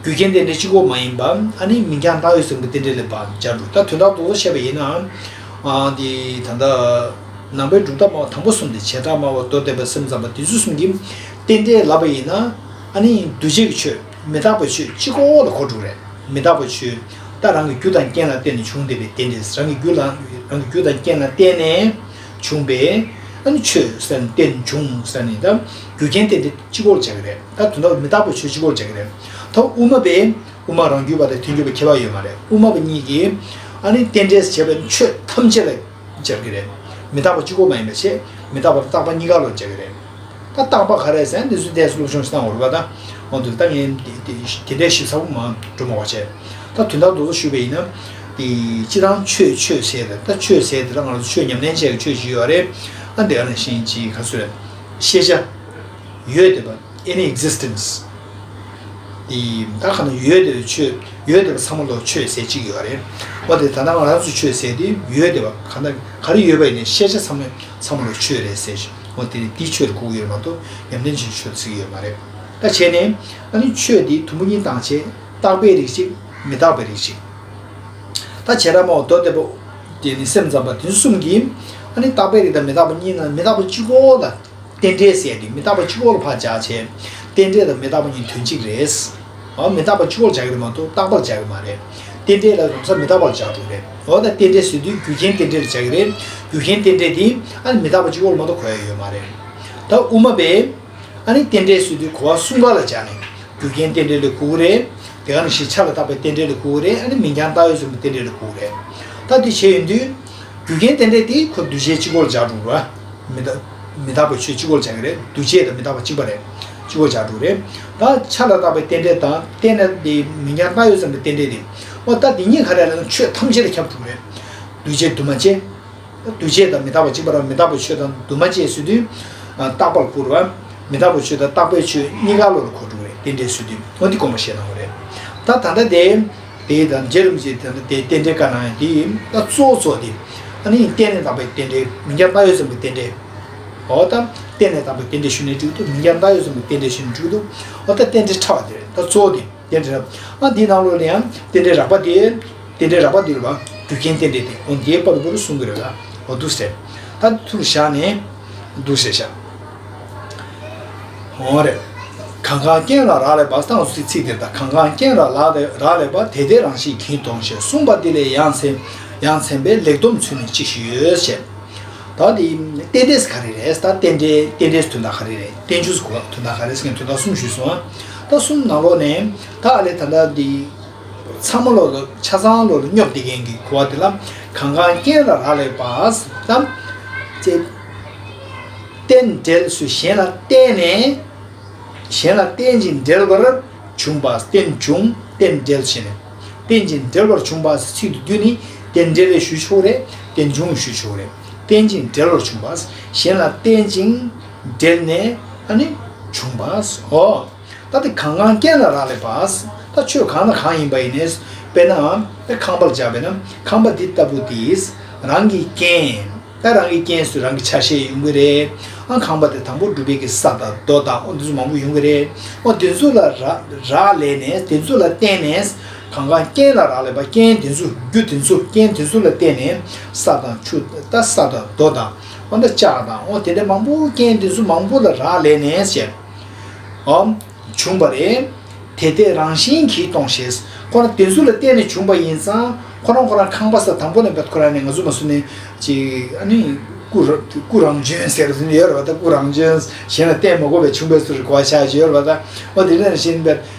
རྒྱུ་རྐྱེན་རྟེན་འབྲེལ་གཅིག་པོ་མ་ཡིན་པ། ཨ་ནི་མིང་རྐྱང་བཏགས་ཡོད་ཚུལ་གྱི་རྟེན་འབྲེལ་ལ་ཕར་སྦྱར་འགྲོ། ད་དོན་དག་ཏུ་བཤད་པ་ཡིན་ན། ཨ་འདི་ད་ལྟ་ནང་པའི་གྲུབ་མཐའ་སྨྲ་བ་དང་པོ་གསུམ་དེ། བྱེ་བྲག་སྨྲ་བ། མདོ་སྡེ་པ། སེམས་ཙམ་པ། དེ་ཚོ་གསུམ་གྱིས་རྟེན་འབྲེལ་ལབ་པ་ཡིན་ན། ཨ་ནི་འདུས་བྱས་ཀྱི་ཆོས། མི་རྟག་པའི་ཆོས་གཅིག་པོ་ལ་གོ་འགྲོ་རེད། མི་རྟག་པའི་ཆོས། ད་རང་གི་རྒྱུ་དང་རྐྱེན་ལ་བརྟེན་ནས་བྱུང་བསྡད་པའི་རྟེན་འབྲེལ། རང་གི་རྒྱུ་ལ། རང་གི་རྒྱུ་དང་རྐྱེན་ལ་བརྟེན་ནས་བྱུང་བའི། ཨ་ནི་ཆོས་ཟེར་ནས། རྟེན་འབྱུང་ཟེར་ནས། ད་རྒྱུ་རྐྱེན་རྟེན་འབྲེལ་གཅིག་པོ་ལ་སྦྱར་གྱི་རེད། ད་དོན་དག་མི་རྟག་པའི་ཆོས་གཅིག་པོ་ལ་སྦྱར་གྱི་རེད། ད་དབུ་མ་པས། དབུ་མ་རང་རྒྱུད་པ་དང་ཐལ་འགྱུར་བ་ཁྱད་པར་ཡོད་མ་རེད། དབུ་མ་པ་གཉིས་ཀྱིས་ཨ་ནི་རྟེན་འབྲེལ་བྱས་པའི་ཆོས་ཐམས་ཅད་ལ་སྦྱར་གྱི་རེད། མི་རྟག་པ་གཅིག་པོ་མ་ཡིན་པ་བྱས། མི་རྟག་པ་དང་རྟག་པ་གཉིས་ཀ་ལ་སྦྱར་གྱི་རེད། ད་རྟག་པ་ག་རེ་ཟེར་ན། འདི་ཚོ་ཏོག་ཙམ་སློབ་སྦྱོང་ཞིག་གནང་དགོས་རེད་པ། ད་འོ་འདུག་ད་ངས་དེ་དེ་དེ་འདྲའི་ཞིབ་ཚགས་པོ་མ་འགྲོ་མ་བ་བྱས། ད་དོན་དག་རྡོག་རྡོག་ཞུས་པ་ཡིན་ན། དེ་སྤྱིར་བཏང་ཆོས་ཆོས་ཟེར་ཏེ། ད་ཆོས་ཟེར་དེ་ལ་ང་ཚོ་ཆོས་ཉམས་ལེན་བྱེད་ཀྱི་ཆོས་ཅིག་ཡོད་རེད། ཨ་འདི་ག་ནང་བཞིན་ཅིག་ག་ཚོད་རེད། ཤེས་བྱ། ཡོད་བསྡད་པ། any existence། དེ་ད་ག་ན་ཡོད་བསྡད་པའི་ཆོས། ཡོད་བསྡད་པ་ཚང་མ་ལོ་ཆོས་ཟེར་གཅིག་ཡོད་རེད། འོ་དེ་ད་ལྟ་ང་རང་ཚོ་ཆོས་ཟེར་དེ་ཡོད་བསྡད་པ་ག་ན་ག་རེ་ཡོད་པ་ཡིན་ནའི་ཤེས་བྱ་ཚང་མ་ཚང་མ་ལོ་ཆོས་རེད་ཟེར་ཞིང་། འོ་དེ་ནི་དེའི་ཆོས་ལ་གོ་གི་ཡོད་མ་གཏོགས། ཉམས་ལེན་བྱེད་ཆོས་ཚིག་ཡོད་མ་རེད། ད་བྱས་ནས་ཨ་ནི་ཆོས་དེ་དུམ་བུ་གཉིས་བཏང་བྱས། རྟག་པའི་རིགས་གཅིག་མི་རྟག་པའི་རིགས་གཅིག་ད་བྱེ་བྲག་སྨྲ་བ། མདོ་སྡེ་པ། དེ་ནི་སེམས་ཙམ་པ། དེ་གསུམ་གྱིས་ཨ་ནི་རྟག་པའི་རིགས་དང་མི་རྟག་པ་གཉིས་ནང་མི་རྟག་པ་གཅིག་པོ་ལ། རྟེན་འབྲེལ་ཟེར་དེ་མི་རྟག་པ་གཅིག་པོ་ལ་ཕར་སྦྱར་བྱས། རྟེན་འབྲེལ་དང་མི་རྟག་པ་གཉིས་དོན་གཅིག་རེད། ཨ་མི་རྟག་པ་གཅིག་པོ་ལ་སྦྱར་གྱི་རེད་མ་གཏོགས་རྟག་པ་ལ་སྦྱར་གྱི་མ་རེད། རྟེན་འབྲེལ་ལ་ལམ་སང་མི་རྟག་པ་ལ་སྦྱར་འགྲོ་གི་རེད། འོ་ད་རྟེན་འབྲེལ་ཟེར་དུས་རྒྱུ་རྐྱེན་རྟེན་འབྲེལ་ལ་སྦྱར་གྱི་རེད། རྒྱུ་རྐྱེན་རྟེན་འབྲེལ་དེ་ཨ་ནི་མི་རྟག་པ་གཅིག་པོ་ལ་མ་གཏོགས་གོ་ཡ་ཡོད་མ་རེད། ད་དབུ་མ་པས་ཨ་ནི་རྟེན་འབྲེལ་ཟེར་དུས་གོ་བ་གསུམ་ཀ་ལ་སྦྱར་ནས། རྒྱུ་རྐྱེན་རྟེན་འབྲེལ་ལ་གོ་གི་རེད། དེ་ག་ནང་བཞིན་ཆ་ལ་བཏགས་པའི་རྟེན་འབྲེལ་ལ་གོ་གི་རེད། ཨ་ནི་མིང་རྐྱང་བཏགས་ཡོད་ཚུལ་གྱི་རྟེན་འབྲེལ་ལ་གོ་གི་རེད། ད་དེ་བྱས་ཡོང་དུས། རྒྱུ་རྐྱེན་རྟེན་འབྲེལ་དེ་ཁོ་འདུས་བྱས་གཅིག་པོ་ལ་སྦྱར་འགྲོ་གི་རེད། མི་རྟག་མི་རྟག་པའི་ཆོས་གཅིག་པོ་ལ་སྦྱར་གྱི་རེད། འདུས་བྱས་དང་མི་རྟག་པ་གཅིག་པ་རེད། གཅིག་པོ་ལ་སྦྱར་འགྲོ་གི་རེད། ད་ཆ་ལ་བཏགས་པའི་རྟེན་འབྲེལ་དང་རྟེན་འབྲེལ་དེ་མིང་རྐྱང་བཏགས་ཡོད་ཚུལ་གྱི་རྟེན་འབྲེལ་དེ། འོ་ད་དེ་གཉིས་ག་རེ་ལབ་ན་ཆོས་ཐམས་ཅད་ལ་ཁྱབ་འགྲོ་གི་རེད། འདུས་བྱས་འདུས་མ་བྱས། འདུས་བྱས་དང་མི་རྟག་པ་གཅིག་པ་རེད། མི་རྟག་པའི་ཆོས་དང་འདུས་མ་བྱས་ཟེར་དུས། ཨ་རྟག་པ་ལ་གོ་རེད་པ། མི་རྟག་པའི་ཆོས་དང་རྟག་པའི་ཆོས་གཉིས་ཀ་ལོ་ལ་གོ་འགྲོ་གི་རེད། རྟེན་འབྲེལ་ཟེར་དུས། འོ་འདི་དགོངས་པ་བཞེས་གནང་བ་རེད། ད་ད་ལྟ་དེ། དེ་དང་རྗེ་རིན་པོ་ཆེས་ད་ལྟ་དེ་རྟེན་འབྲེལ་བཀའ་གནང་ཡ་དེ་ཡིན། ད་གཙོ་བོ་གཙོ་བོ་དེ། ཨ་ནི་རྟེན་ལས་བཏགས་པའི་རྟེན་འབྲེལ། མིང་རྐྱང་བཏགས་ཡོད་ཚུལ་གྱི་རྟེན་འབྲེལ། འོ་ད་རྟེན་ལས་བཏགས་པའི་རྟེན་འབྲེལ་ཞུས་ནའི་འགྲིག་འདུག་མིང་རྐྱང་བཏགས་ཡོད་ཚུལ་གྱི་རྟེན་འབྲེལ་ཞུས་ནའི་འགྲིག་འདུག་འོ་ད་རྟེན་འབྲེལ་ཕྲ་བ་དེ་རེད། ད་གཙོ་བོ་དེ། དེ་འདྲ། ཨ་འདིའི་ནང་ལོགས་ལ་ཡང་རྟེན་འབྲེལ་རགས་པ་དེ། རྟེན་འབྲེལ་རགས་པ་དེ་རེད་པ། རྒྱུ་རྐྱེན་རྟེན་འབྲེལ་དེ། འོ་འདིའི་བར་དུ་བར་དུ་གསུང་གི་རེད་ལ། འོ་འདུག་སེ། ད་ཐུར་བཞག་ནས་འདུག་སེ་བཞག་འོ་རེད། གང་གང་རྐྱེན་ལ་རག་ལས་པ། ད་ང་ཚོའི་ཚིག་དེ། ད་གང་གང་རྐྱེན་ལ་རག་ལས་རག་ལས་པ། དེ་དེ་རང་བཞིན་གྱིས་སྟོང་ཞེས་གསུངས་པ་འདི་ལས་ཡ་མཚན་ཡ་མཚན་པའི་ལེགས་སྡོམ་ཚུལ་ནི་ཅི་ཞིག་ཡོད་ཅེས། ད་འདི་རྟེན་འབྲེལ་ག་རེ་རེད། ད་རྟེན་འབྲེལ་རྟེན་འབྲེལ་དོན་དག་ག་རེ་རེད། བསྟན་བཅོས་གོ་དོན་དག་ག་རེ་ཟེར་མཁན་དོན་དག་གསུམ་ཞུས་སོང་ཨ། ད་གསུམ་ནང་ལོགས་ནས་ད་ཨ་ལས་ད་ལྟ་འདི་ཚང་མ་ལོགས་ལ་ཆ་ཚང་ལོགས་ལ་སྙོབ་བསྡད་མཁན་གྱི་གོ་བ་དེ་ལ། གང་གང་རྐྱེན་ལ་རག་ལས་པ། ད་ཅེ་རྟེན་འབྲེལ་སུ་གཞན་ལ་བརྟེན་ནས། གཞན་ལ་བརྟེན་ཅིང་འབྲེལ་བར་བྱུང་བ། རྟེན་འབྱུང་རྟེན་འབྲེལ་ཞེས་ནས། བརྟེན་ཅིང་འབྲེལ་བར་བྱུང་བ་ཚིག་དེ་བསྡུས་ནས་རྟེན་འབྲེལ་ཞུ་ཆོག་རེད། རྟེན་འབྱུང་ཞུ་ཆོག་རེད། བརྟེན་ཅིང་འབྲེལ་བར་བྱུང་བ། གཞན་ལ་བརྟེན་ཅིང་འབྲེལ་ནས་ཨ་ནི་བྱུང་བ། འོ། ད་དེ་གང་གང་རྐྱེན་ལ་རག་ལས་པ། ད་ཆོས་གང་དང་གང་ཡིན་པ་ཡིན་ནའི། དཔེར་ན་ད་ཁང་པ་ལ་སྦྱར་བས་ན། ཁང་པ་འདི་ལྟ་བུ་དེ་རང་གི་རྐྱེན། ད་རང་གི་རྐྱེན་སུ་རང་གི་ཆ་ཤས་ཡོང་གི་རེད། ཨ་ཁང་པ་དེ་དང་པོ་གྲུབ་པའི་གི་ས་དང་རྡོ་དང་། ཨོ་འདི་ཚོ་མང་པོ་ཡོང་གི་རེད། ཨོ་དེ་ཚོ་ལ་རག་རག་ལས་ནས། དེ་ཚོ་ལ་བརྟེན་ནས། གང་གང་རྐྱེན་ལ་རག་ལས་པ། རྐྱེན་དེ་ཚོ། རྒྱུ་དེ་ཚོ། རྐྱེན་དེ་ཚོ་ལ་བརྟེན་ནས་ས་དང་ཆུ། ད་ས་དང་རྡོ་དང་། ཨོ་ད་ལྕགས་དང་། ཨོ་དེ་འདྲ་མང་པོ། རྐྱེན་དེ་ཚོ་མང་པོ་ལ་རག་ལས་ནས་བྱས། ཨོ། བྱུང་བ་རེད། དེ་ལྟས་རང་བཞིན་གྱིས་སྟོང་ཞེས། ཁོ་རང་དེ་ཚོ་ལ་བརྟེན་ནས་བྱུང་བ་ཡིན་ཙང་ཁོ་རང་ཁོ་རང་ཁང་པ་ས་དང་པོ་ནས་བབས་ཁོ་རང་ནས་ང་ཚོ་མ་སུ་ནས་ཅིག་ཨ་ནི་སྐུ་ར་སྐུ་རང་བྱོན་ཟེར་བ་ཡོད་རེད་བ། ད་སྐུ་རང་བྱོན་གཞན་ལ་བརྟེན་མ་དགོས་པའི་བྱུང་བའི་ཚུལ་གོ་བ་ཆགས་ཀྱི་ཡོད་རེད་བ། ད་འོ་དེ་ནས་གཞན་པའི་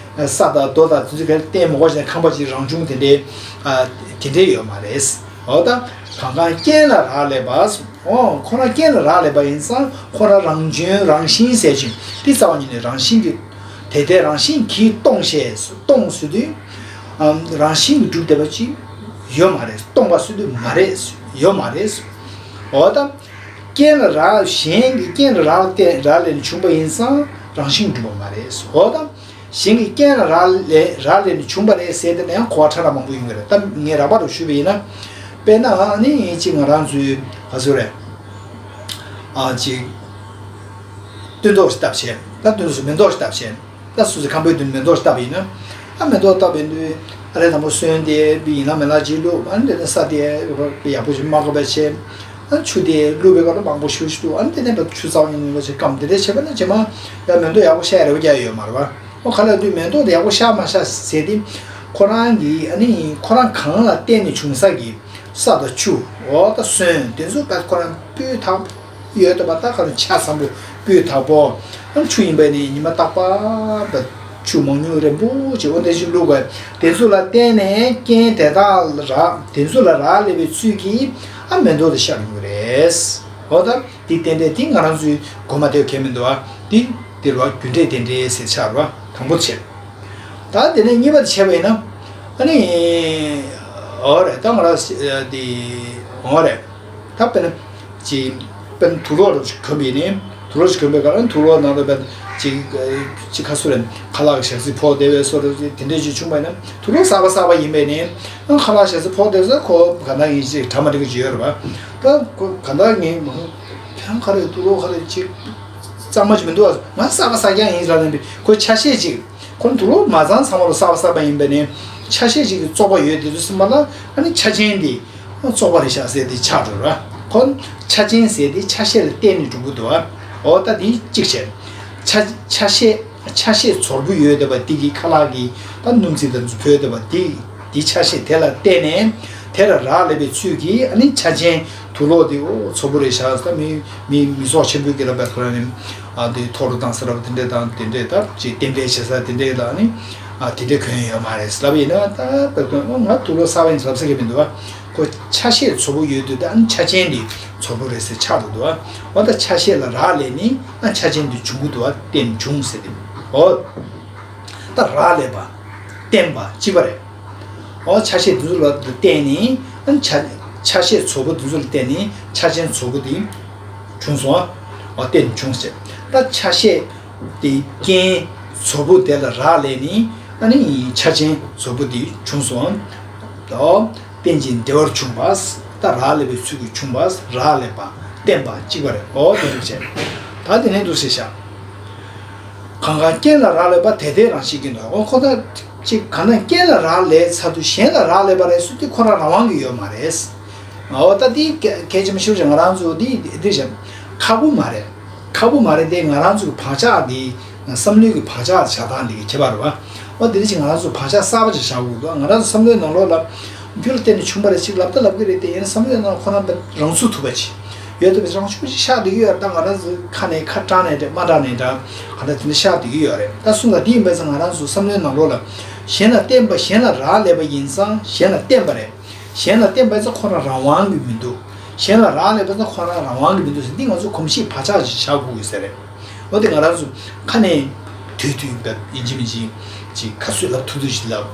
ས་དང་རྡོ་དང་དེ་ཚོ་ག་བརྟེན་མ་དགོས་ཀྱང་ཁང་པ་ཅིག་རང་བྱུང་དེ་འདྲའི་ཨ་དེ་འདྲའི་ཡོད་མ་རེད། འོ་ད་གང་གང་རྐྱེན་ལ་རག་ལས་པ། འོ་ཁོ་རང་རྐྱེན་ལ་རག་ལས་པ་ཡིན་ཙང་ཁོ་རང་རང་བྱོན་རང་བཞིན་ཟེར་ཅིང་དེ་རྩ་བ་ཉིད་ནས་རང་བཞིན་གྱིས་དེ་ལྟས་རང་བཞིན་གྱིས་སྟོང་ཞེས་སྟོང་ཟེར་དུས་ཨམ་རང་བཞིན་གྱིས་གྲུབ་བསྡད་པ་ཅིག་ཡོད་མ་རེད། སྟོང་པ་ཟེར་དུས་མ་རེད། ཡོད་མ་རེད། འོ་ད་རྐྱེན་ལ་རག་གཞན་གྱི་རྐྱེན་ལ་རག་ལས་རག་ལས་ནས་བྱུང་པ་ཡིན་ཙང་རང་བཞིན་གྱིས་གྲུབ་པ་མ་རེད། འོ་ད། གཞན་གྱི་རྐྱེན་ལ་རག་ལས་རག་ལས་ནས་བྱུང་བ་རེད་ཟེར་དེ་ན་ཡང་གོ་བ་ཕྲ་རགས་མང་པོ་ཡོང་གི་རེད། ད་ངས་རགས་པ་རུ་ཞུས་པ་ཡིན་ན། དཔེར་ན་ཨ་ནི་གཅིག་ང་རང་ཚོའི་ག་ཚོད་རེད། ཨ་གཅིག་སྟོན་ཐོག་ཞིག་བཏབ་བྱས། ད་སྟོན་ཐོག་སུ་མེ་ཏོག་ཞིག་བཏབ་བྱས། ད་སུ་ཚོད་ཁང་པའི་མདུན་མེ་ཏོག་ཞིག་བཏབ་པ་ཡིན་ན། ཨ་མེ་ཏོག་བཏབ་པའི་མདུན་ཨ་རེ་དང་པོ་སོན་དེ་བི་ཡིན་ན་མེ་ལ་ཅིག་བླུགས། ཨ་ནི་དེ་ནས་ས་དེ་ཡག་པོ་ཞིག་མ་བཀོག་པ་བྱས། ཨ་ཆུ་དེ་བླུགས་པའི་སྐབས་ལ་མང་པོ་ཞུ་ཞུ་འདུག་ཨ་ནི་དེ་ནས་ཆུ་ཚ་བ་ཉུང་ཉུང་ཞིག་སྐམ་དེ་འདྲ་བྱས་པ་ན་རྗེས་མ་ཡང་མེ་ཏོག་ཡག་པོ་ཤར་རེ་བ་རྒྱག་ཡོད་མ་རེད་བ། ཨོ་ག་ལ་དུས་མེ་ཏོག་དེ་ཡག་པོ་ཤར་མ་ཤར་ཟེར་ཏེ། ཁོ་རང་གི་ཨ་ནི་ཁོ་རང་གང་ལ་བརྟེན་ནས་བྱུང་ས་གི་ས་དང་ཆུ། འོ་ད་སོན་དེ་ཚོ་ད་ཁོ་རང་སྤུས་དག་པོ་ཡོད་དོ་བ། ད་ག་ནས་ཆ་ཚང་པོ་སྤུས་དག་པོ། ཨ་ཆུ་ཡིན་པ་ནི་ཉི་མ་རྟག་པར་ད་ཆུ་མང་ཉུང་རན་པོ་ཅིག་འོ་དེ་ཅིག་བླུགས་པ། དེ་ཚོ་ལ་བརྟེན་ནས་རྐྱེན་དེ་དག་ལ་རག་དེ་ཚོ་ལ་རག་ལས་པའི་ཚུལ་གྱིས་ཨ་མེ་ཏོག་དེ་ཤར་ཡོང་གི་རེད། འོ་ད། དེ་རྟེན་འབྲེལ་དེ་ང་རང་ཚོའི་གོ་མ་དེ་གལ་མི་འདུག་བ། དེ་དེ་རུ་བ་རྒྱུ་འབྲས་རྟེན་འབྲེལ་ཟེར་ཆགས་རུ་བ་དང་པོ་བྱས། ད་དེ་ནས་གཉིས་པ་དེ་བྱས་པ་ཡིན་ན། ཨ་ནི། འོ་རེད། ད་ང་རང་དེ། འོ་རེད། ད་དཔེར་ན། ཅི། དཔེར་ན་དུག་ལོག་རུ་གོན་པ་ཡིན་ནའི། དུག་ལོག་ཅིག་གོན་པའི་སྐབས་ལ་དུག་ལོག་ནང་དུ་དཔེར་ན་ཅི། ཅི་ཁ་སུ་རེད། ཁ་ལག་གི་ཞག་ཚི་ཕོག་བསྡད་པའི་བཟོ་འདྲ་དེ་འདྲས་ཅིག་བྱུང་བ་ཡིན་ན་དུག་ལོག་གསར་པ་གསར་པ་ཡིན་པས་ནི། ཁ་ལག་ཞག་ཚི་ཕོག་བསྡད་ས་ཁོ་ག་ན་ཡིན་ཅིག་གྲ་མ་འགྲིག་གི་ཅིག་ཡོད་རེད་བ། ད་ཁོ་ག་ན་ངས་མ་ཧུ། ཁྱང་ག་རེ་དུག་ལོག་ག་རེ་ཅིག་གཙང་མ་ཅིག་མི་འདུག་ང་གསར་པ་གསར་རྐྱང་ཡིན་ལབ་ནས་ཁོ་ཆ་ཤས་ཅིག་ཁོ་དུག་ལོག་མ་གཙང་ཚང་མ་ལ་གསར་པ་གསར་པ་ཡིན་པས་ནི། ཆ་ཤས་ཅིག་གི་བཙོག་པ་ཡོད་དེ་ཚོ་སེམས་པ་ལ་ཨ་ནི་ཆ་ཅན་དེ་བཙོག་པ་རེད་ཤག་ཟེར་དེ་ཆགས་འགྲོ་ར། ཁོ་ཆ་ཅན་ཟེར་དེ་ཆ་ཤས་ལ་བརྟེན་ནས་འགྲོ་གི་འདུག་འོ་ད་དེ་གཅིག་བྱས། ཆ་ཆ་ཤས་ཆ་ཤས་ཚོར་པོ་ཡོད་བསྡད་པ་དེ་གི་ཁ་ལག་གི་ད་སྣུམ་རྩི་དང་ཚོ་བོད་བསྡད་པ་དེ་དེ་ཆ་ཤས་དེ་ལ་བརྟེན་ནས་དེ་ལ་རག་ལས་པའི་ཚུལ་གྱིས་ཨ་ནི་ཆ་ཅན་དུག་ལོག་དེ་འོ་ཚོར་པོ་རེད་ཤག་ད་མི་མི་མི་ཚོགས་ཆེན་པོའི་གི་ལ་བས་ཁོ་རང་ནི་ཨ་དེ་ཐོག་རུ་བཏང་ས་རབ་དེ་འདྲས་དང་དེ་འདྲས་ད་ཅིག་རྟེན་འབྲེལ་བྱེད་ས་དེ་འདྲས་ལ་ནི་ཨ་དེ་འདྲས་གོན་ཡོད་མ་རེད་ལབ་ཡིན་ན། ད་བས་ཁོ་ང་དུག་ལོག་གསར་པ་ཡིན་ལབ་ས་གི་མི་འདུག་བ། ཁོ་ཆ་ཤས་ཚོར་པོ་ཡོད་དུས་ད་ཨ་ནི་ཆ་ཅན་དེ་ཚོར་པོ་རེད་ཟེར་ཆགས་འདུག་འདུག་བ། འོ་ད་ཆ་ཤས་ལ་རག་ལས་ནི་ཨ་ཆ་ཅན་དེ་འབྱུང་གི་འདུག་བ། རྟེན་འབྱུང་ཟེར་དེ། འོ། ད་རག་ལས་པ། བརྟེན་པ་གཅིག་པ་རེད། འོ་ཆ་ཤས་དེ་ཚོ་ལ་བརྟེན་ནི་ཨ་ནི་ཆ་ཆ་ཤས་ཚོར་པོ་དེ་ཚོ་ལ་བརྟེན་ནི་ཆ་ཅན་ཚོར་པོ་དེ་བྱུང་སོང་བ། འོ་རྟེན་འབྱུང་ཟེར། ད་ཆ་ཤས་དེ་རྐྱེན་ཚོར་པོ་དེ་ལ་རག་ལས་ནི་ཨ་ནི་ཆ་ཅན་ཚོར་པོ་དེ་བྱུང་སོང་བ། རྟེན་ཅིང་འབྲེལ་བར་བྱུང་བ། ད་རག་ལས་པའི་ཚུལ་གྱིས་བྱུང་བ། རག་ལས་པ། བརྟེན་པ་གཅིག་པ་རེད། འོ་དེ་འདུག་བྱས། ད་དེ་ནས་འདུག་ཟེར་བཞག་གང་གང་རྐྱེན་ལ་རག་ལས་པ་དེ་ལྟས་རང་བཞིན་གྱིས་འདུག་འོ་ཁོ་ད་ཅིག་གང་ན་རྐྱེན་ལ་རག་ལས་ཚར་དུས་གཞན་ལ་རག་ལས་པ་རེད་ཟེར་དུས་ཁོ་རང་རང་དབང་གི་ཡོད་མ་རེད། འོ་ད་དེ་གལ་གལ་ཆེན་པོ་ཞིག་རེད། ང་རང་ཚོ་དེ་དེ་བཞག་ཁག་པོ་མ་རེད། ཁག་པོ་མ་རེད་དེ་ང་རང་ཚོ་གི་བག་ཆགས་དེ། བསམ་བློའི་གི་བག་ཆགས་བྱ་སྟངས་འདི་གི་ཁྱད་པར་རེད་བ། འོ་དེ་འདྲ་ཅིག་ང་རང་ཚོ་བག་ཆགས་གསར་པ་ཅིག་བཞག་དགོས་འདུག་ང་རང་ཚོ་བསམ་བློའི་ནང་ལོགས་ལ་རྒྱུ་ལ་བརྟེན་ནས་བྱུང་བ་རེད་ཅིག་ལབ་ད་ལབ་གི་རེད་དེ། ཡིན་ན་བསམ་བློའི་ནང་ཁོ་རང་རང་ཚུགས་ཐུབ་པ་ཅིག་ཡོད་ཐུབ་པ་ཅིག་རང་ཆུང་ཅིག་ཤར་བསྡད་ཀྱི་ཡོད་རེད། ད་ང་རང་ཚོ་ཁ་ནས་ཁ་དྲང་ནས་འདྲ་མ་དྲང་ནས་འདྲ་ག་འདྲ་དེ་འདྲ་ཤར་བསྡད་ཀྱི་ཡོད་རེད། ད་གསུངས་ད་དེ་ཡིན་པ་ཚོ་ང་རང་ཚོ་བསམ་བློའི་ནང་ལོགས་ལ་གཞན་ལ་བརྟེན་པ་གཞན་ལ་རག་ལས་པ་ཡིན་ཙང་གཞན་ལ་བརྟེན་པ་རེད། གཞན་ལ་བརྟེན་པ་ཡིན་ཙང་ཁོ་རང་རང་དབང་གི་མི་འདུག་གཞན་ལ་རག་ལས་པ་ཡིན་ཙང་ཁོ་རང་རང་དབང་གི་མི་འདུག་ཟེར་འདི་ང་ཚོ་གོམས་གཤིས་བག་ཆགས་ཤིག་བཞག་དགོས་ཀྱི་ཟེར་རེད། འོ་དེ་ང་རང་ཚོ་ཁ་ནས་དུས་དུས་བབ་ཡིན་གཅིག་མིན་གཅིག་ཅིག་ཁ་གསོས་ལབ་ཐུབ་ཐུབ་ཞིག་ལབ།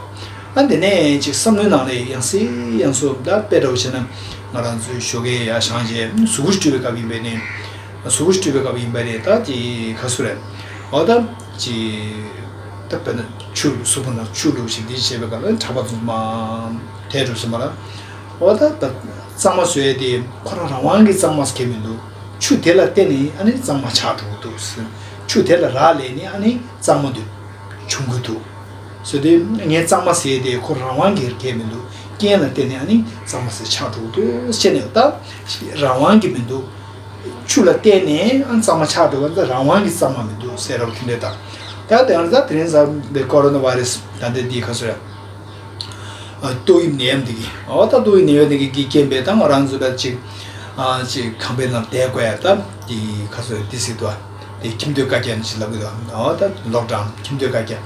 ཨ་དེ་ནས་ཅིག་བསམ་བློའི་ནང་ལ་ཡང་སེ་ཡང་སོ་ད་དཔེ་འདྲ་བོ་བྱས་ན་ང་རང་ཚོའི་ཞོགས་ཀས་ཡར་བཞེངས་རྗེས་གཟུགས་པོ་བཀྲུས་པའི་སྐབས་ཡིན་པས་ནི། གཟུགས་པོ་བཀྲུས་པའི་སྐབས་ཡིན་པས་ནི་ད་ཅིག་ཁ་གསོས་རེད། འོ་ད་ཅིག་ད་དཔེར་ན་ཆུ་གཟུགས་པོ་ནང་ཆུ་བླུགས་ཤིག་འདི་བྱས་པའི་སྐབས་ལ་གྲྭ་པ་ཚོ་མ་དལ་འགྲོ་ཟེར་མ་ར། འོ་ད་ད་གཙང་མ་བཟོས་ཏེ་ཁོ་རང་རང་དབང་གིས་གཙང་མ་ཟེར་མཁན་མི་འདུག་ཆུ་དེ་ལ་བརྟེན་ནས་ཨ་ནི་གཙང་མ་ཆགས་འགྲོ་གི་འདུག་ཆུ་དེ་ལ་རག་ལས་ནས་ཨ་ནི་གཙང་མ་འདི་བྱུང་གི་འདུག་ཟེར་ཏེ་ངས་གཙང་མ་ཟེར་ཏེ་ཁོ་རང་དབང་གིས་བརྒལ་མི་འདུག་རྐྱེན་ལ་བརྟེན་ནས་ཨ་ནི་གཙང་མ་ཟེར་ཆགས་འགྲོ་གི་འདུག་ཟེར་ནས་ད་རང་དབང་གིས་མི་འདུག་ཆུ་ལ་བརྟེན་ནས་ཨ་གཙང་མ་ཆགས་འགྲོ་བ་འདི་རང་དབང་གིས་གཙང་མ་མི་འདུག་ཟེར་ར་བ་དེ་འདྲ་དང་ ད་དེ་ཡང་ད་དེ་རིང་གཟའ་འདི་ཀོ་རོ་ན་བྷ་རེ་སི་ད་འདི་འདི་ག་ཚོད་ཡ། ཏོག་དབྱིབས་ནད་ཡམས་འདི་གི་འོ་ད་ཏོག་དབྱིབས་ནད་ཡམས་འདི་གི་གི་རྐྱེན་པས་ད་ང་རང་ཚོ་བས་ཅིག་ཨ་ཅིག་ཁང་པའི་ནང་བསྡད་དགོས་ཡ། ད་འདི་ག་ཚོད་འདི་ཟེར་དུས་འདི་ཁྱིམ་སྡོད་བཀའ་རྒྱ་ནི་ཞིག་ལབ་གི་འདུག་འོ་ད་ལོག་ཌའུན་ཁྱིམ་སྡོད་བཀའ་རྒྱ་